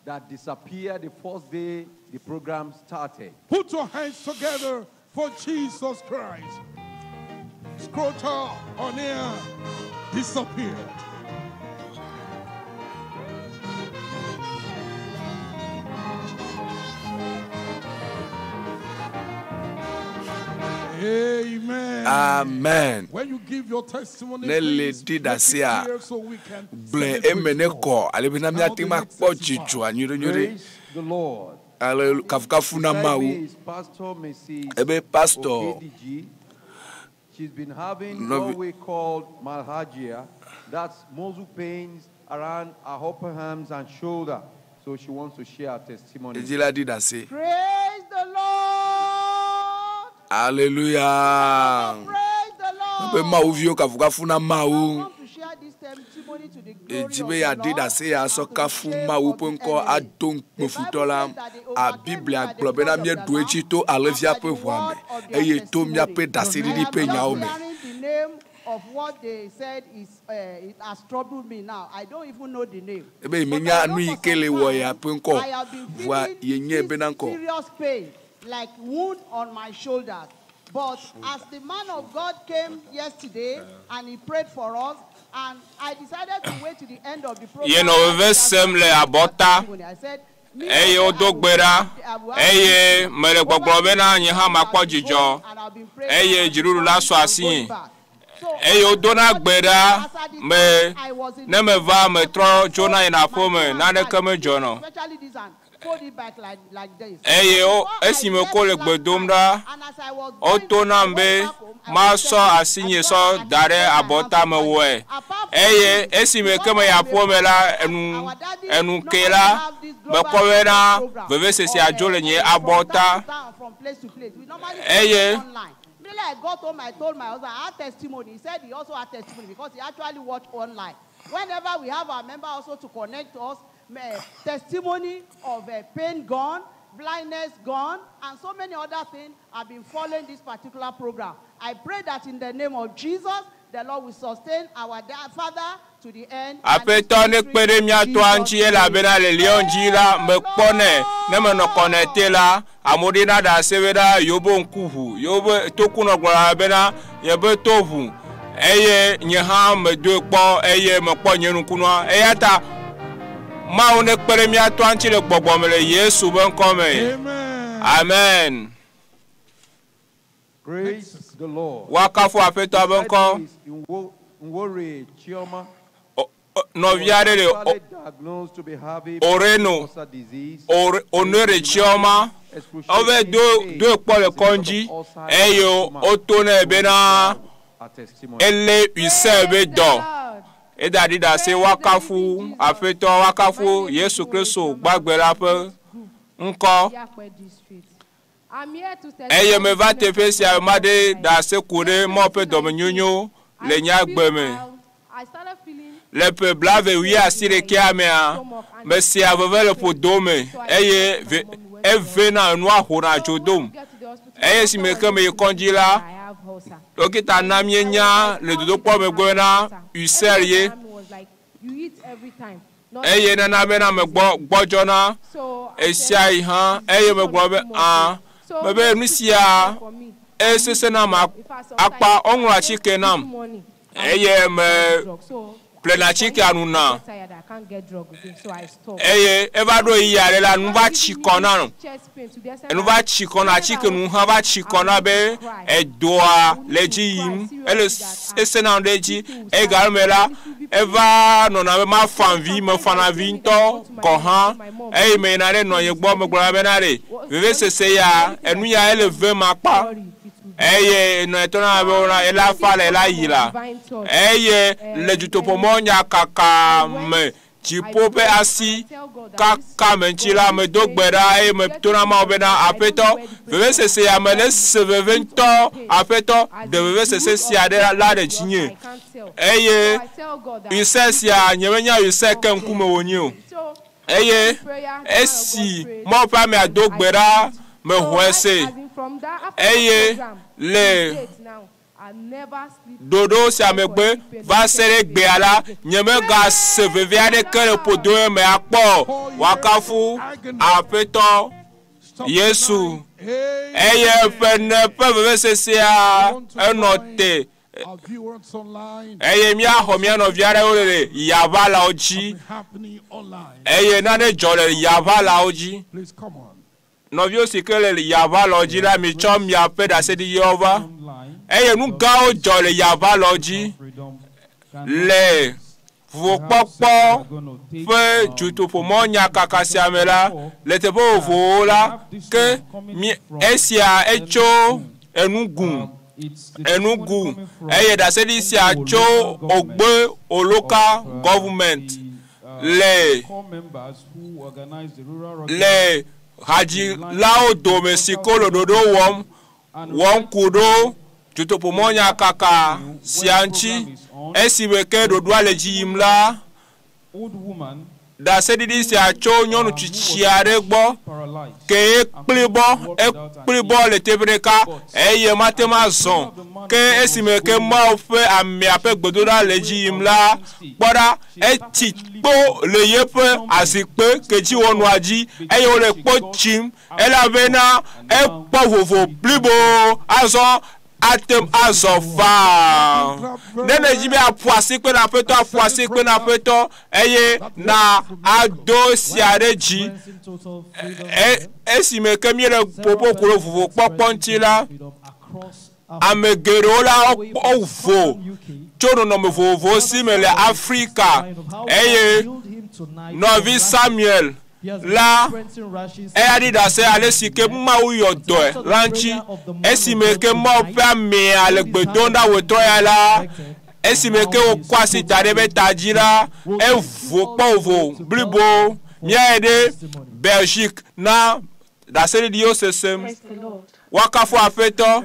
that disappeared the first day the program started. Put your hands together for Jesus Christ. Scrotal on air disappeared. Amen. Amen. When you give your testimony, Ne le please ɖi make it ɖasea clear so we can gblɔe celebrate eme ne more. kɔ ale bena míate ŋu akpɔ dzidzɔa nyuiɖe nyuiɖe Praise the Lord. ale kafukafu na Beside mawu me is Pastor Mrs. ebe pastor Okediji. She's been having Nɔvi- what we call malhagia. That's muscle pains around her upper arms and shoulder. So she wants to share her testimony. edzi la ɖi ɖase Praise the Lord. Alléluia. Praise the Lord. Be mawu viwo kafukafu na mawu. I want to share this testimony to the Edzi be yeaɖi ɖase ya sɔ kafu Mawu ƒe ŋkɔ ado ŋukpe futɔ la. A Biblia gblɔ bena míeɖu edzi to alẽvia ƒe ʋua me eye to míaƒe ɖaseɖiɖi ƒe nyawo me. Declaring the name of what they said is, it has troubled me now. I don't even know the name. Ebe yemenya nu yi ke le wɔ ya ƒe ŋkɔ I have been vɔa feeling yenye bena ŋkɔ. serious pain, like wound on my shoulders. But as the man of God came yesterday and he prayed for us, and I decided to wait to the end of the program. Ye nɔ veve sem le abɔta eye wodo gbe ɖa eye mele gbɔgblɔ bena nye hã makpɔ dzidzɔ eye dziɖuɖu la sɔ asinye eye wodona gbe ɖa me ne meva metrɔ dzona yina aƒeme naneke medzɔna o. Especially this and fold it back like this. Eye wo esime ko le gbe dom ɖa woto nam be masɔ asinye sɔ da ɖe abɔta me wɔe eye esime ke meyi aƒeme la enu enu ke la mekpɔ bena vevesese dzo le nye abɔta From place to place. We normally eye online. Immediately I got home, I told my husband, I had testimony. He said he also had testimony because he actually watched online. Whenever we have our member also to connect us, testimony of pain gone, blindness gone, and so many other things have been following this particular program. I pray that in the name of Jesus, the Lord will sustain our Father to the end. Aƒetɔ ne kpe ɖe mía tɔa ŋuti elabena le Leon dzi la mekpɔnɛ ne menɔ kɔnɛte la amewo ɖina ɖe ase bena yewobe ŋku ʋu yewobe tokunɔ gblɔna bena yebe to ʋu eye nye hã medoe kpɔ eye mekpɔ nye nukunua eya ta Mawu ne kpe ɖe mía tɔa ŋuti le gbɔgbɔ me le Yesu ƒe ŋkɔ me. Amen. Praise the Lord. Woakafu Aƒetɔa ƒe ŋkɔ. Is Nwore Chioma. Nɔvi aɖe le Actually diagnosed to be having Oreno ulcer disease. Onore Chioma wova do doe kpɔ le kɔndzi eye woto nɛ bena ele ulcer be dɔ. Eda ɖi ɖase woakafu Aƒetɔ woakafu Yesu Kristo gbagbe la ƒe ŋkɔ. Eye meva teƒe sia maɖe ɖase ku ɖe Mawu ƒe dɔmenyonyo le nye agbe me. Le ƒe 28 mea, mesea veve le ƒodo me eye evena nua ƒona dzo dom. Eye esime ke meyi kɔdzi la, dɔkita na míenya le dodokpɔ megbe bena ulcer ye eye nana bena megbɔ gbɔdzɔna esia yi hã eye megblɔ be aa mebe nu sia esesẽ nam akpa woŋlɔ atike nam eye me ƒlena atikea nuna eye eva ɖo ɣeyiɣi aɖe la nu va tsi kɔ na nu va tsi kɔ na atike nu hã va tsi kɔ na be edoa le dzi yim ele esẽna ɖe edzi eye game la eva nɔna be mafa vi mefana vi ŋutɔ gɔ̃ hã eye meyina ɖe nɔnye gbɔ megblɔna bena ɖe vevesese ya enu ya ele vem akpa eye nɔnye tɔna be wona ela fa le ela yi la eye le dutoƒomɔ nyakaka me dziƒo ƒe asi kaka me ŋuti la medo gbe ɖa eye metona Mawu bena Aƒetɔ vevesese ya me le se veve ŋutɔ Aƒetɔ ɖe vevesese sia ɖe la ɖe dzinye eye ulcer sia nye menya ulcer ke ŋkume wònye o eye esi Mawu ƒe amea do gbe ɖa mexɔe se eye le ɖoɖo sia megbe va se ɖe gbea la nye megase veve aɖeke le ƒodo me akpɔ woakafu Aƒetɔ Yesu eye ƒe ne ƒe vevesesea enɔ te eye míaxɔ mía nɔvi aɖewo le yaʋalawo dzi eye nane dzɔ le yaʋalawo dzi. Nɔviwo si ke le yaʋalɔ dzi la mitsɔ miaƒe ɖaseɖiɖiwo va eye nu gãwo dzɔ le yaʋalɔ dzi le vokpɔkpɔ ƒe dutoƒomɔ nyakaka sia me la le teƒe vovovowo la ke esia etso Enugu Enugu eye ɖaseɖiɖi sia tso Ogbe Oloka government le le hadzilawo dome si ke wole ɖoɖo wɔm wɔm ku ɖo dutoƒomɔ nyakaka sia ŋuti esime ke ɖoɖoa le dzi yim la Ɖaseɖiɖi sia tso nyɔnu tsitsi aɖe gbɔ ke ekplibɔ ekplibɔ le teƒe ɖeka eye mate ŋu azɔ. Ke esime ke Mawu ƒe amea ƒe gbedoɖa le edzi yim la, kpɔ ɖa, etsi kpo le yeƒe azikpe ke dzi wonɔa dzi eye wole kpo tsim elabena ekpɔ vovo blibo azɔ ate ŋu azɔ faa. Ne nèdi be aƒo asikpe na Aƒetɔ, aƒo asikpe na Aƒetɔ eye na ado esia ɖe dzi. E, esime ke míele ƒoƒo ku ɖe vovokpɔkpɔ ŋuti la, ame geɖewo la wovo tso nɔnɔme vovovowo si me le Afrika eye nɔvi Samuel la, eya ɖi ɖase ale si ke Mawu yɔ dɔe la ŋuti. Esime ke Mawu ƒe amea le gbe dom ɖa wòtrɔ ya la, esime ke wokɔ asi da ɖe eƒe ta dzi la, evo kpɔ vovo blibo. Míayi ɖe Belgique na ɖaseɖiɖiwo sesem. Woakafu Aƒetɔ.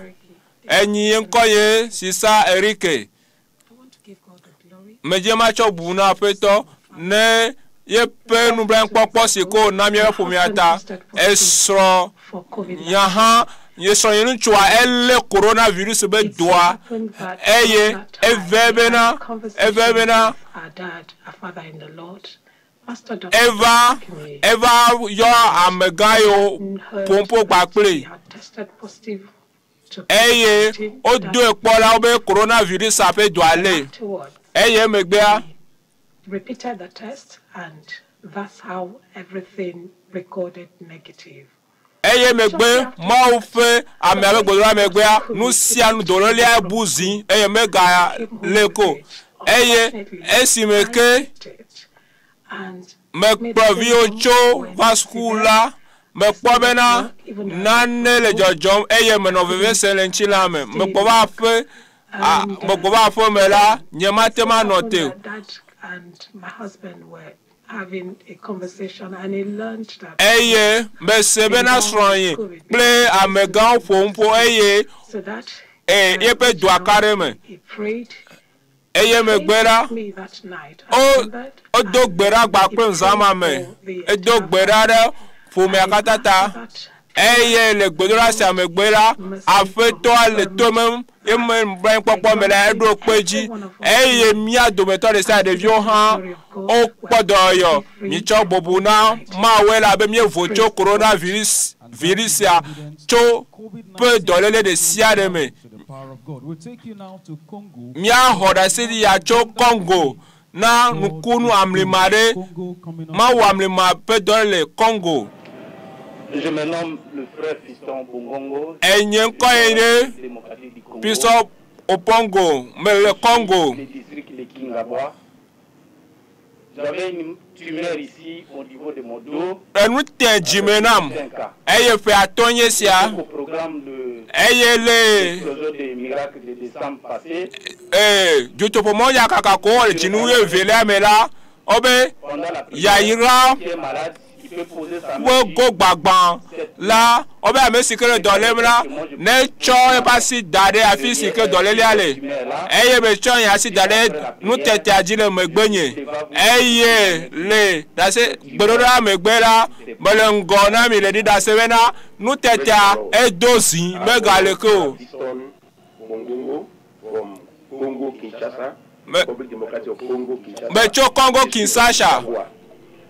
Enyi ye ŋkɔ ye Sisa Erike. Medze matsɔ bu na Aƒetɔ ne yeƒe nublanuikpɔkpɔ si ko wòna míaƒe ƒomea ta. Esrɔ̃ nya hã, esrɔ̃ nye ŋutsua elé coronavirus be dɔa eye eve bena, eve bena eva eva yɔ amegã yiwo ƒom ƒo kpakpli eye wodoe kpɔ la wobe coronavirus ƒe dɔa lé eye emegbea repeated the test and that's how everything recorded negative. Eye megbe Mawu ƒe amea ƒe gbedoɖa megbea, nu sia nu dɔlélia bu zi eye megale ko. Eye esime ke mekplɔ viwo tso va suku la, mekpɔ bena nane le dzɔdzɔm eye menɔ veve sem le ŋutilã me. Mekpɔ va aƒe, a, megbɔ va aƒe me la, nyemate ŋu anɔ te o. And my husband were having a conversation and he learned that Eye mese bena srɔ̃nye kple amegãwo ƒo ŋu ƒo eye so that e, yeƒe dɔa ka ɖe eme. he prayed Eye megbe la, me that night. wo wodo gbe ɖa gba kple nzama me. Edo gbe ɖa ɖe ƒomea katã ta. Eye le gbedoɖa sia megbe la, Aƒetɔa le tomem ye me nublanuikpɔkpɔ me la, eɖo kpe dzi. Eye mía dometɔ ɖe sia ɖeviwo hã wokpɔ dɔyɔyɔ. Mitsɔ bubu na Mawu elabe míevo tso coronavirus virus sia tso ƒe dɔléle ɖe sia ɖe me. Míaxɔ ɖaseɖiɖia tso Congo na nukunu amlima ɖe Mawu amlima ƒe dɔ le Congo. Je me nomme le frère Fiston Bongongo. Enye ŋkɔ ye nye Fiston Opongo mele Congo. Le district de Kingabwa. J'avais une tumeur ici au niveau de mon dos. Enu te dzime nam eye ƒe atɔ̃ nye sia Au programme de eye le explosion des miracles de décembre passé, ee dzotoƒomɔ yakaka ko wɔ le dzinu wuievelia me la wobe yayra qui est malade, il peut poser sa main ƒe go gbagbã la wobe ame si ke le dɔ lém la ne tsɔ eƒe asi da ɖe afi si ke dɔlélia le eye metsɔ nye asi da ɖe nutetea dzi le megbenye eye le ɖase gbeɖoɖoa megbe la mele ŋgɔ na mi le ɖi ɖase bena nutetea edo zi megale ke o. Fiston Bongongo from Congo Kinshasa, Republic Democratic of Congo Kinshasa. Metso Congo Kinshasa.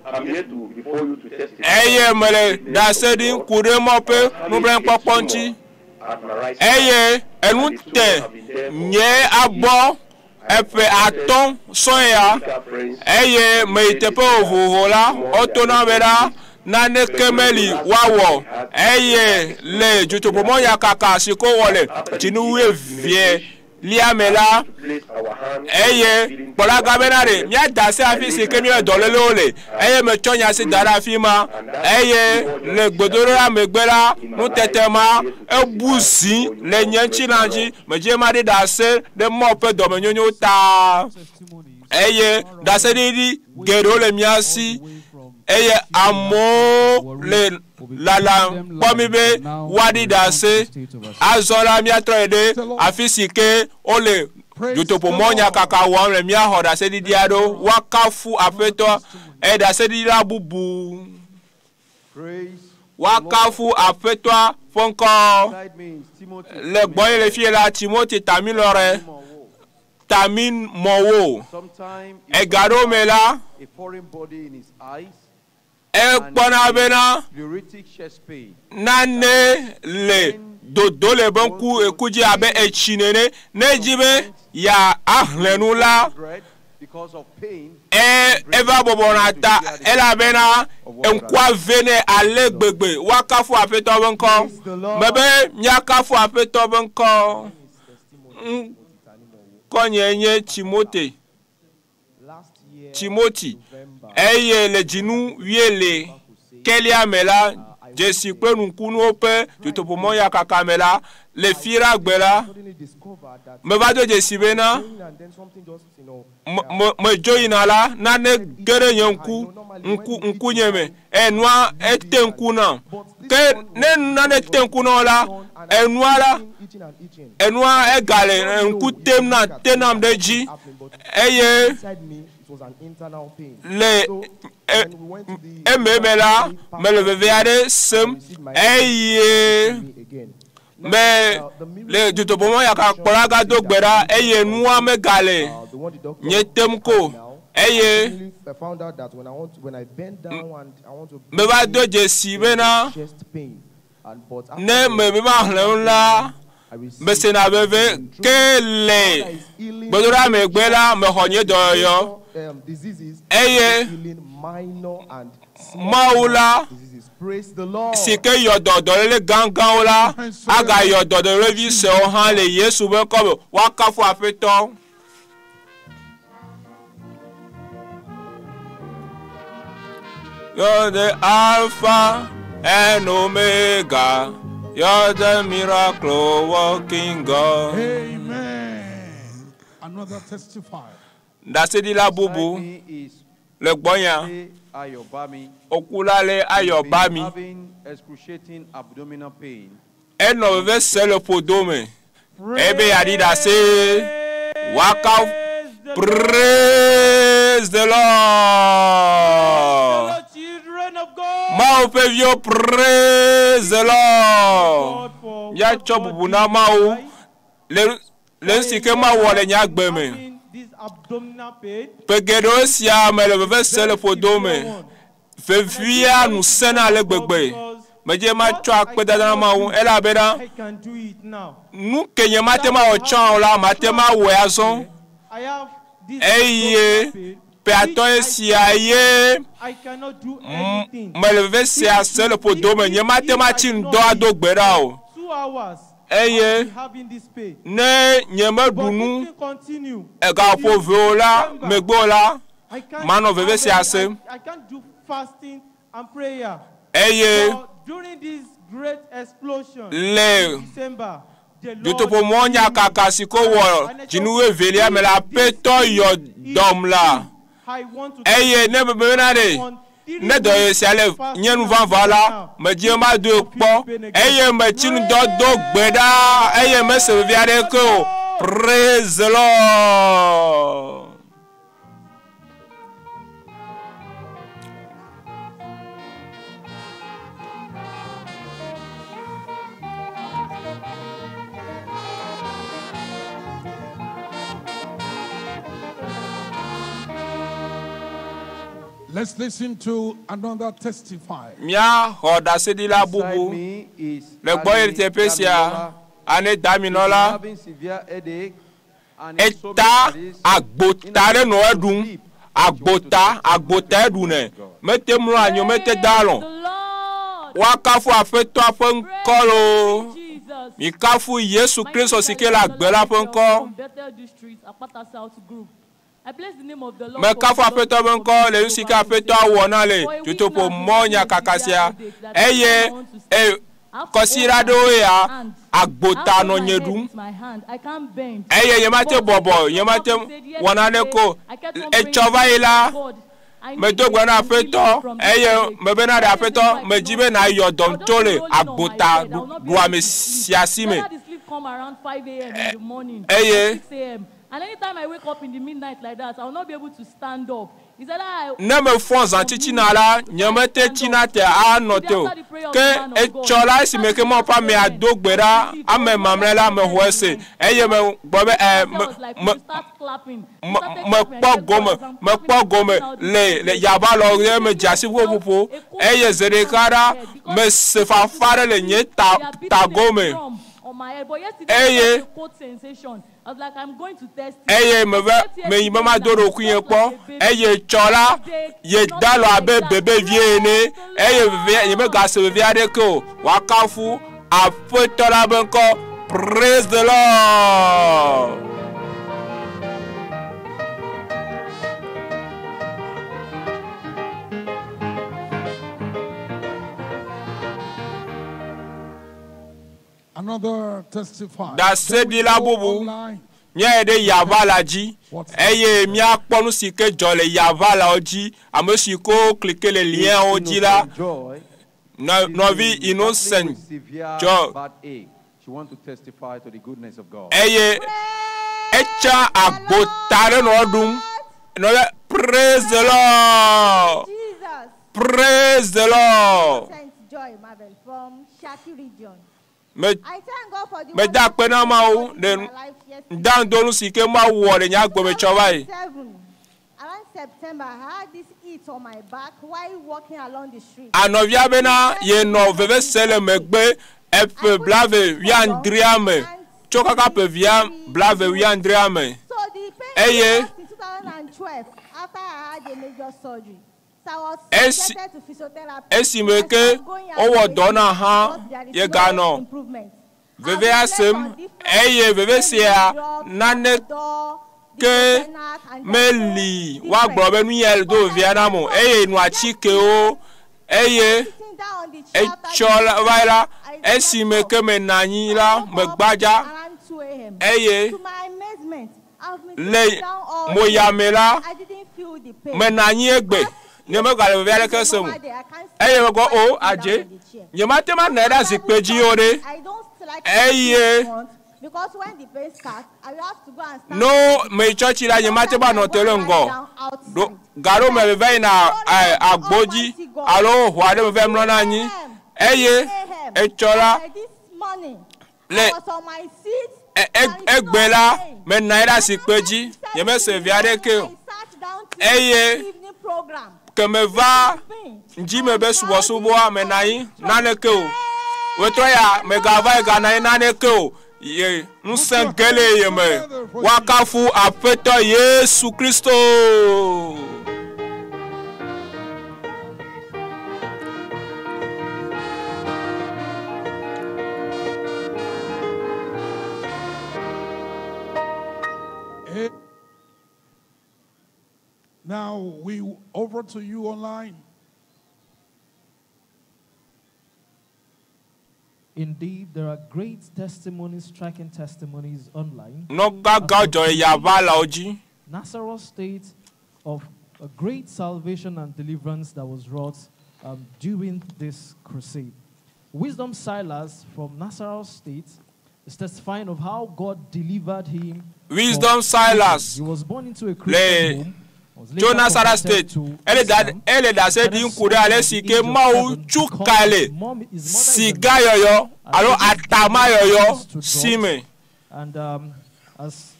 I'm here to before you to testify. Eye mele ɖase ɖim ku ɖe mɔ ƒe nublanuikpɔkpɔ ŋuti. At my right Eye enu te nye abɔ eƒe atɔ̃ sɔe ya eye meyi teƒe vovovo la wotona be ɖa naneke meli woawɔ eye le dzotoƒomɔ yakaka si ko wɔ le dzinu wuievie lia me la eye kplɔlaga bena ɖe míada asi afi si ke míele dɔlélewo le eye metsɔ nye asi da ɖe afi ma eye le gbedoɖoɖa megbe la nutete ma ebu zi le nye ŋutilã dzi medze ma ɖi ɖase ɖe mɔ ƒe dɔmenyonyo ta eye ɖaseɖiɖi geɖewo le mía si eye amewo le lalam kpɔ mi be woaɖi ɖase azɔ la míatrɔ yi ɖe afi si ke wole Dutoƒomɔ nyakaka wɔm le míaxɔ ɖaseɖiɖi aɖewo. Woakafu Aƒetɔ eye ɖaseɖiɖila bubu. Woakafu Aƒetɔa ƒe ŋkɔ. Le gbɔnye le fie la, Timothy Tamilore, Tamimɔwo. Ega ɖewo me la, ekpɔna bena nane le dodo le be ŋku eku dzi abe etsi nene. Ne edzi be yeahlẽ nu la, e eva bɔbɔna ta elabena ŋkua ve nɛ ale gbegbe. Woakafu Aƒetɔ ƒe ŋkɔ. Mebe míakafu Aƒetɔ ƒe ŋkɔ. Ŋkɔnye nye Timote. Timoti eye le dzinu wuiele kelia me la, dzesi kple nukunuwo ƒe dutoƒomɔ yakaka me la, le fiɖagbe la, meva do dzesi bena medzo yina la, nane ge ɖe nye ŋku ŋku ŋkunye me eye nua ete ŋku nam. Ke ne nane te ŋku na wo la, enua la, enua egale ŋku tem na tenam ɖe dzi eye le ememe la, mele veve aɖe sem eye me le dutoƒomɔ yaka kplɔla gado gbe ɖa eye nua megale nye tem ko eye meva do dzesi bena ne mebe maxlẽ nu la, mesena veve ke le gbedoɖa megbe la, mexɔ nye dɔyɔyɔ eye Mawu la si ke yɔ dɔ dɔléle gãgãwo la, agayɔ dɔ dɔlélevi suewo hã le Yesu ƒe ŋkɔ me. Woakafu Aƒetɔ. You're the Alpha and Omega. You're the miracle working God. Amen. Another testifier. Ɖaseɖila bubu le gbɔnya. Okula le ayɔ ba mi. Enɔ veve se le ƒodo me. Ebe yeaɖi ɖase. Woaka praise the Lord. Mawu ƒe viwo praise the Lord. Míatsɔ bubu na Mawu le le nu si ke Mawu wɔ le nye agbe me. Ƒe geɖewo sia me le veve se le ƒodo me. Vevia nu sẽna ale gbegbe. Medze matsɔ akpedada na Mawu elabena nu ke nye mate ŋu awɔ tsã o la, mate ŋu awɔe azɔ. Eye ƒe atɔ̃ sia ye mele veve sia se le ƒodo me. Nye mate ŋu atsi ŋdɔ ado gbe ɖa o. Eye ne nye meɖu nu egaƒo eve o la, megbe o la, manɔ veve sia sem. Eye le dutoƒomɔ nyakaka si ko wɔ dzinu wuievelia me la, Aƒetɔ yɔ dɔm la. Eye ne mebe bena ɖe, ne dɔyɔyɔ sia le nye nu vavã la, medzi be madoe kpɔ. Eye metsi ŋdɔ do gbe ɖa eye mese vevi aɖeke o. Praise the Lord. Let's listen to another testifier. Míaxɔ ɖaseɖila bubu le gbɔnye teƒe sia. Ane daminɔla eta agbota ɖe nɔ eɖum. Agbota, agbota eɖunɛ. Mete mlɔ anyi o, mete da alɔ. Woakafu Aƒetɔa ƒe ŋkɔ loo. Mikafu Yesu Kristo si ke le agbe la ƒe ŋkɔ. Mekafu Aƒetɔ ƒe ŋkɔ le nu si ke Aƒetɔa wɔ na le dutoƒomɔ nyakaka sia. Eye e kɔsiɖa ɖewo ya agbota nɔ nye ɖum. Eye nye mate bɔbɔ, nye mate wɔ naneke o. Etsɔ va yi la, medo gbe na Aƒetɔ eye mebena ɖe Aƒetɔ medzi be nayɔ dɔm tso le agbota ɖuame sia si me. Eye And anytime I wake up in the midnight like that, I will not be able to stand up. It's either I Ne mefɔ zã titina la, nye mete tsina te anɔ te o. Ke etsɔ la esime ke Mawu ƒe amea do gbe ɖa, ame mamlɛ la mexɔe se eye megblɔ be ɛ me me me mekpɔ gome mekpɔ gome le le yabalɔ ye medze asi ƒoƒoƒo eye zi ɖeka ɖa mese fafa ɖe le nye ta tagome on my head. But yesterday, Eye- I felt a cold sensation. I was like, I'm going to test it. eye meve meyi be mado ɖokuinye kpɔ eye tsɔ la ye da lɔ abe bebevie ene eye vevie nye megase vevie aɖeke o woakafu aƒetɔ la be ŋkɔ praise the lord. Another testify. Ɖaseɖila bubu míayi ɖe yaʋala dzi eye míakpɔ nu si ke dzɔ le yaʋalawo dzi ame si ko klike le liawo dzi la Joy. nɔ- nɔvi innocent Severe Joy bad ache. She wants to testify to the goodness of God. eye etsa agbota ɖe nɔ ɖum nɔ be praise the lord praise the lord Saint Joy Marvel from Shaki region. me I thank God for the meda akpe na mawu ɖe ŋdandonu si ke mawu wɔ le nye agbeme tsɔ va yi seven. Around September, I had this heat on my back while walking along the street. Anɔvia bena yenɔ veve se le megbe eƒe blave wuiadrea me tso kaka ƒe via blave wuiadrea me So the pain eye came in 2012 after I had a major surgery. So I was Esi- subjected to physiotherapy. esime ke wowɔ dɔ na hã yeganɔ vevea sem eye veve sia nane ke meli woagblɔ be nu ya do vevia na mo eye nu atikewo eye etsɔ la va yi la esime ke menɔ anyi la megbadza Around 2 a.m. eye To my amazement, I've been le sitting down all moyame day. la I didn't feel the pain. menɔ anyi egbe nye megale veve aɖeke sem o eye megɔ o adze nye mate ma nɔ ɖe zikpui dzi o ɖe I don't like eye front because when the pain starts, I will have to go and stand. no meyi tsɔtsi la nye mate ba nɔ te ɖe ŋgɔ ɖo gaɖo me veve yina ɛ agbo dzi alo ʋu aɖe me va mlɔna anyi eye etsɔ la This morning, le I was on my seat. egbe la menɔ anyi ɖe zikpui dzi nye mese vi aɖeke o eye Evening program. ke meva ŋdzime be subɔsubɔa menɔ anyi naneke o wetrɔ ya megava yi ganɔ anyi naneke o ye ŋusẽ ge le ye me woakafu aƒetɔ yesu kristo. Eh. Now we over to you online. Indeed, there are great testimonies, striking testimonies online. Nɔgagã dzɔ le yaʋalawo dzi. Nazareth state of a great salvation and deliverance that was wrought during this crusade. Wisdom Silas from Nazareth State is testifying of how God delivered him. from Wisdom Silas He was born into a Christian le home. was tso later Nazareth converted State to ele da Islam, ele ɖase ɖi ŋku ɖe ale si ke Mawu tsu ka le siga yɔyɔ alo atama yɔyɔ si me. And as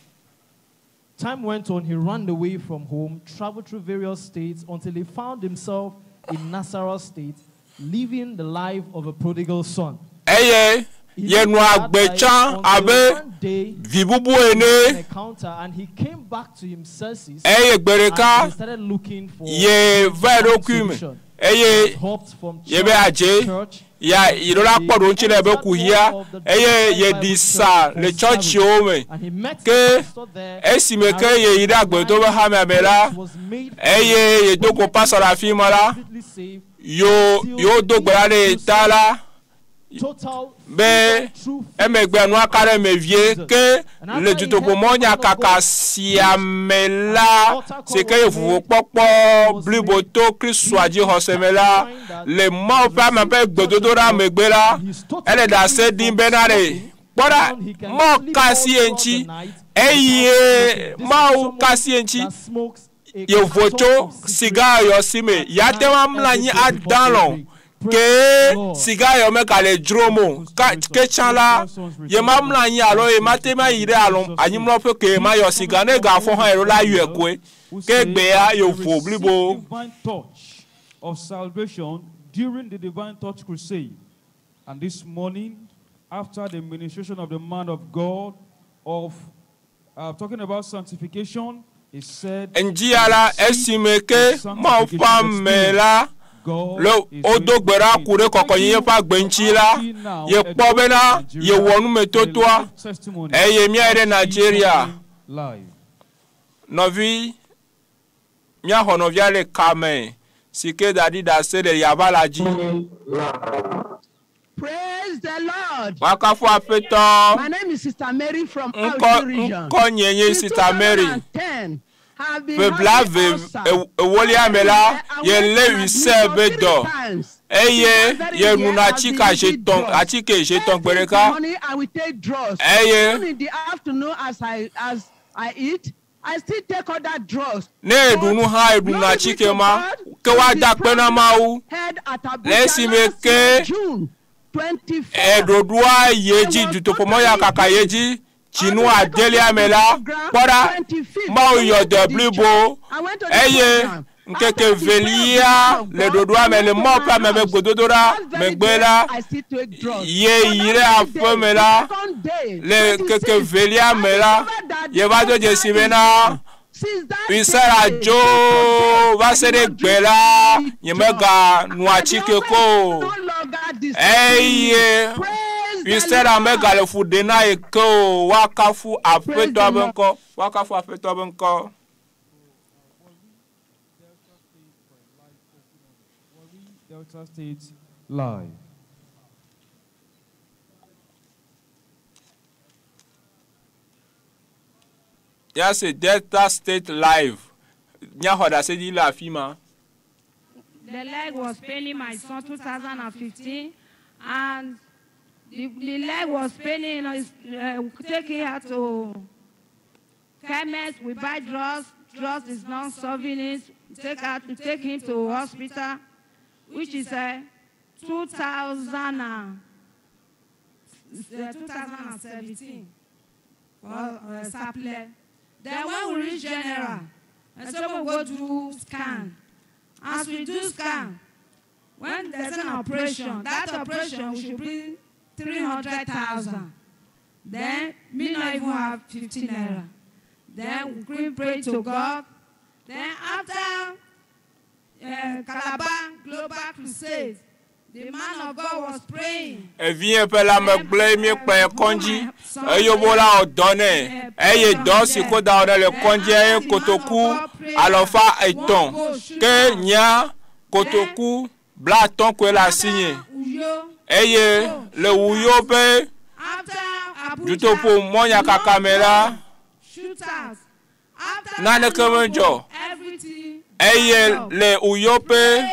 time went on, he ran away from home, traveled through various states until he found himself in Nazareth State, living the life of a prodigal son. Eye yenɔ agbe tsã abe vi bubu ene. Encounter, and he came back to his senses. Eye gbe ɖeka and he started looking for ye va eɖokui me solution. eye Hopped from ye be church to adze church. ya yi ɖo la kpɔ ɖo ŋuti le be kuxia eye yeɖi sa le tsɔtsiwo me ke esime ke yeyi ɖe agbeto be hamea me la eye yedo go pasɔ le afi ma la yo yewo do gbe ɖa ɖe ye ta la be emegbe nua ka ɖe me vie ke le dutoƒomɔ nyakaka sia me la si ke ye vuvukpɔkpɔ blibo to kristoa dzi xɔse me la le mawu ƒe ame ƒe gbedodoɖa megbe la ele ɖase ɖim bena ɖe Kpɔ ɖa, Now he can Mawu sleep ka all asi ye throughout ŋuti the night eye without smoking. This is Mawu someone ka asi ye ŋuti that smokes a yevo carton tso of siga yɔ si me yate ŋu amlɔ anyi ada lɔ ke siga yɔ me gale dzrom o ka ke tsã la yema mlɔ anyi alo yema te ma yi ɖe alɔ anyimlɔƒe ke yema yɔ siga ne gafɔ hã yeɖo la yɔe koe ke gbea yevo blibo. Divine touch of salvation during the Divine Touch Crusade. And this morning, after the ministration of the man of God, of talking about sanctification, he said, Ŋdzia la esime ke Mawu ƒe ame la le wodo gbe ɖa ku ɖe kɔkɔnyenye ƒe agbe ŋuti la, yekpɔ bena yewɔ numetotoa eye míayi ɖe Nigeria. Live. Nɔvi, míaxɔ nɔvia le kame si ke da ɖi ɖase le yava la dzi. Praise the Lord. Woakafu Aƒetɔ. My name is Sister Mary from Ŋkɔ Auchi region. ŋkɔ nye nye Since Sister Mary. 2010, I've been Ƒe having blaeve ulcer. ewolia me la, yelé ulcer be dɔ eye yenuna atike zetɔn atike zetɔn gbe In the ɖeka. morning, I will take drugs. Eye- Even in the afternoon, as I eat, I still take other drugs. Ne eɖu nu hã eɖuna atike ma ke woada akpe na Mawu. Head at Le Abuja esime last year, ke June 24. eɖoɖoa yi edzi dutoƒomɔ ya kaka yi edzi tsinu adelia me la kpɔ ɖa Mawu yɔ dɔ blibo eye ŋkeke velia le ɖoɖoa me le Mawu ƒe ame be gbedodoɖa megbe la I still take drugs. ye yi ɖe aƒe me la le ŋkeke velia me la yeva do dzesi bena Isara dzo va se ɖe gbe la nyemega nu atike ko o eye Isara megale fu ɖe na ye ke o woakafu Aƒetɔ be ŋkɔ woakafu Aƒetɔ be ŋkɔ. Delta State Live. Míase Delta State Live míaxɔ ɖaseɖiɖi le afi ma. The leg was paining my son 2015, and the leg was paining. Taking her to chemist, we buy drugs. Drugs is not solving it. Take him to hospital, which is 2017 for Saple. Then when we reach general, and so we go do scan. As we do scan, when there's an operation, that operation we should bring 300,000. Then me not even have 15 naira. Then we pray to God. Then after Calabar Global Crusade, the man of God was praying. Evie ƒe lãmegblẽ míekplɔ ye kɔdzi eye wola wɔ dɔ nɛ eye dɔ si ko da wɔ ɖe le kɔdzia ye kotoku alɔfa etɔ̃ ke nyea kotoku blaatɔ̃ koe le asinye eye le wuyo ƒe dutoƒo mɔnyakaka me la Shootouts. naneke medzɔ eye le uyo ƒe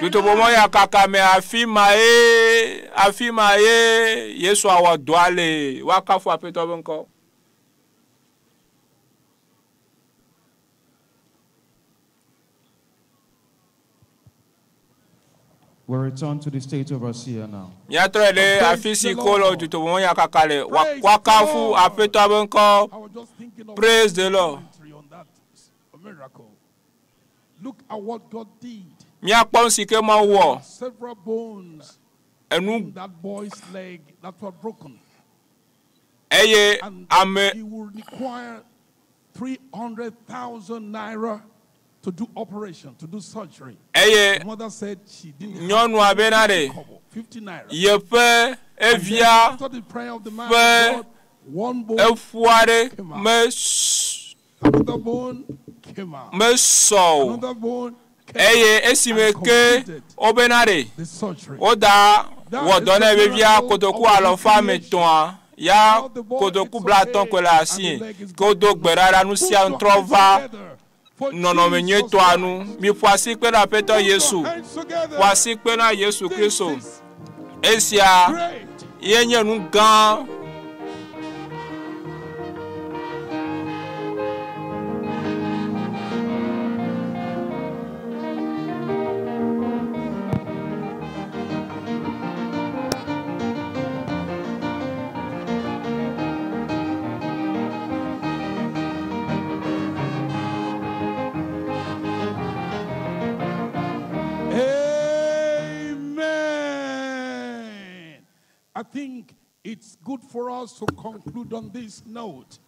dutoƒomɔnyakaka me afi ma ye afi ma ye Yesu awɔ dɔa le woakafu Aƒetɔ be ŋkɔ. We return to the state of Asia now. Míatrɔe ɖe afi si ko le dutoƒomɔnyakaka le woakafu Aƒetɔ be ŋkɔ. Praise the Lord. Miracle. Look at what God did. Míakpɔ nu si ke Mawu wɔ. Several bones Enu in that boy's leg that were broken. eye And ame he will require 300,000 naira to do operation, to do surgery. Eye The mother said she didn't have nyɔnua bena ɖe 50 naira. yeƒe And then evia after the prayer of the man of ƒe God, one bone eƒu aɖe came out. mes Another bone came out. mesɔ o Another bone eye esime ke wobena ɖe the surgery. woda wɔ dɔ nɛ vevia kotoku alɔfa ame etɔ̃a ya kotoku blaatɔ̃ koe le asi ke wodo gbe ɖa ɖa nu sia nu trɔ va nɔnɔme nyuietɔa nu miƒo asi kpe na Aƒetɔ Yesu ƒo asi kpe na Yesu Kristo esia ye nye nu gã. It's good for us to conclude on this note.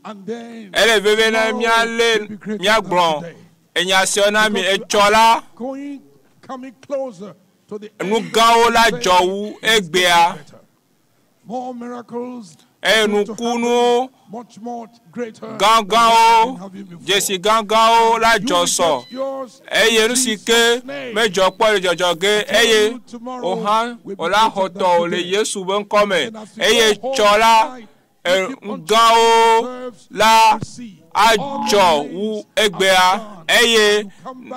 And then Ele veve na tomorrow míalé will be greater than míagblɔ today. enya siawo na mi etsɔ la Going, coming closer to the nu end gãwo of la the dzɔ day. wu egbea More miracles, eye nukunuwo much more greater. gãgãwo dzesi gãgãwo la dzɔ sɔ eye nu si ke medzɔ kpɔ le dzɔdzɔ ge eye wòhã wòla xɔ tɔwò le Yesu ƒe ŋkɔme eye tsɔ la nu gãwo la adzɔ wu egbea eye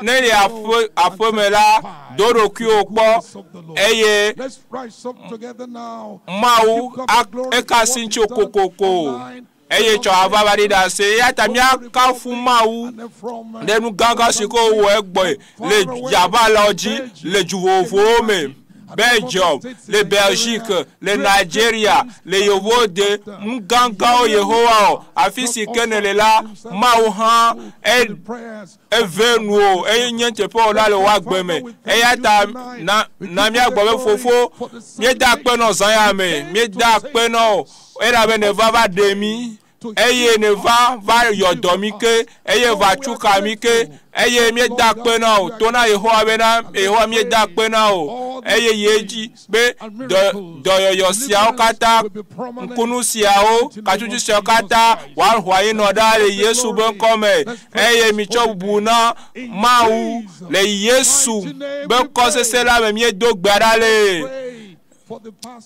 ne le aƒe aƒeme la do ɖokuiwò kpɔ eye Let's rise up together now. Mawu eka asi ŋuti kokoko eye tsɔ ava va ɖi ɖe ase eya ta míakafu Mawu ɖe nu gãgã si ke wòwɔ egbɔe le yaʋalawo dzi le du vovovowo me. Belgium, le Belgique, le Nigeria, le yevuwo de nu gãgãwo Yehowa o afi si ke nèle la Mawu hã eve nuwò eye nye teƒe wòla le wò agbe me eya ta na na míagbɔ be fofo míeda akpe nɔ zã ya me míeda akpe nɔ wò elabe nèva va ɖe mí eye nèva va yɔ dɔ mí ke eye va tsu ka mí ke eye míeda akpe na wò to na Yehowa bena Yehowa míeda akpe na wò eye yi edzi be dɔ dɔyɔyɔ siawo katã ŋkunu siawo katsutsu siawo katã wòaxɔ anyi nɔ ɖa le Yesu ƒe ŋkɔme eye mitsɔ bubu na Mawu le Yesu ƒe ŋkɔ sesẽ la me míedo gbe ɖa le.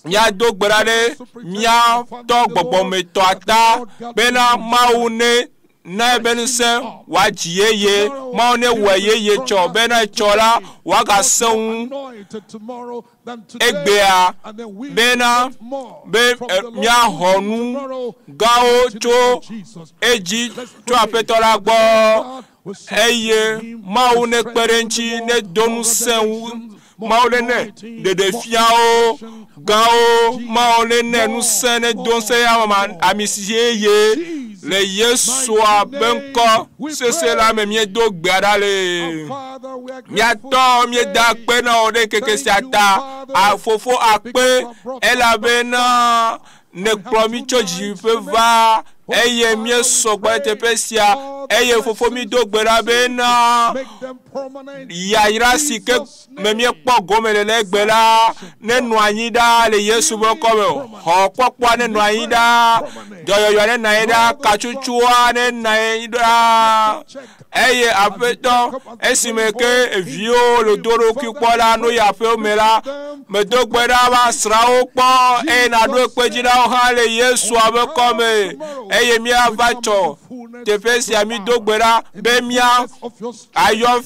Míado gbe ɖa ɖe míatɔ gbɔgbɔmetɔa ta bena Mawu ne na ebe ŋusẽ wòadzi yeye Mawu ne wɔe yeye tsɔ bena etsɔ la wòagasẽ ŋu egbea bena be míaxɔ nu gãwo tso edzi tso Aƒetɔ la gbɔ eye Mawu ne kpe ɖe eŋuti ne do ŋusẽ wu Mawu ne nɛ ɖeɖefiawo gãwo Mawu ne nɛ ŋusẽ ne do ŋusẽ ya ma ami si yeye le Yesua ƒe ŋkɔ sese la me míedo gbea ɖa le. Míatɔ míeda akpe na wò ɖe ŋkeke sia ta. Fofo akpe elabena nèkplɔ mí tso dziƒe va eye míesɔ gbɔ ɖe teƒe sia eye fofo mído gbe ɖa bena yayra si ke me míekpɔ gome le le egbe la nenɔ anyi ɖaa le Yesu ƒe ŋkɔme. Xɔ kpɔkpɔa nenɔ anyi ɖaa, dɔyɔyɔa nenɔ anyi ɖaa, katsutsua nenɔ anyi ɖaa. Eye Aƒetɔ, esime ke viwo le do ɖokui kpɔ la, no yi aƒewo me la, medo gbe ɖa va srã wo kpɔ eye nàɖo ekpe dzi na wo hã le Yesua ƒe ŋkɔme. Eye míava tsɔ teƒe sia mído gbe ɖa be mía ayɔ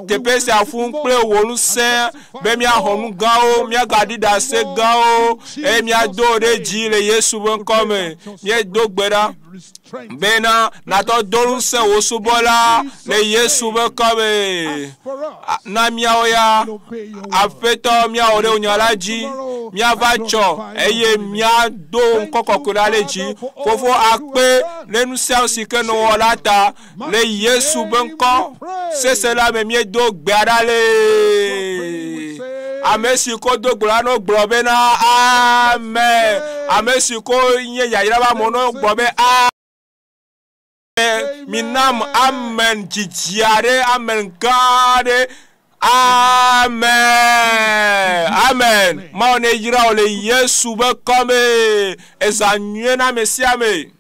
teƒe sia fũ kple wò ŋusẽ be míaxɔ nu gãwo, míagaɖi ɖase gãwo eye míado ɖe dzi le Yesu ƒe ŋkɔme. Míedo gbe ɖa bena nàtɔ do ŋusẽ wò subɔla le Yesu ƒe ŋkɔme. Na míawo ya, Aƒetɔ míawɔ ɖe wò nya la dzi, míava tsɔ eye míado ŋkɔ kɔkɔe la ɖe dzi. Fofo akpe le nu sia nu si ke nèwɔ la ta le Yesu ƒe ŋkɔ sese la me míedo gbea ɖa le. Ame si ko do gbe la no gblɔ bena amen. Ame si ko nye yayra ƒe amewo no gblɔ be amen. Minam amen dzidzi aɖe, amen gã aɖe. Amen. Amen. Mawu ne yra wò le Yesu ƒe ŋkɔme. Ezã nyuie na ame sia ame.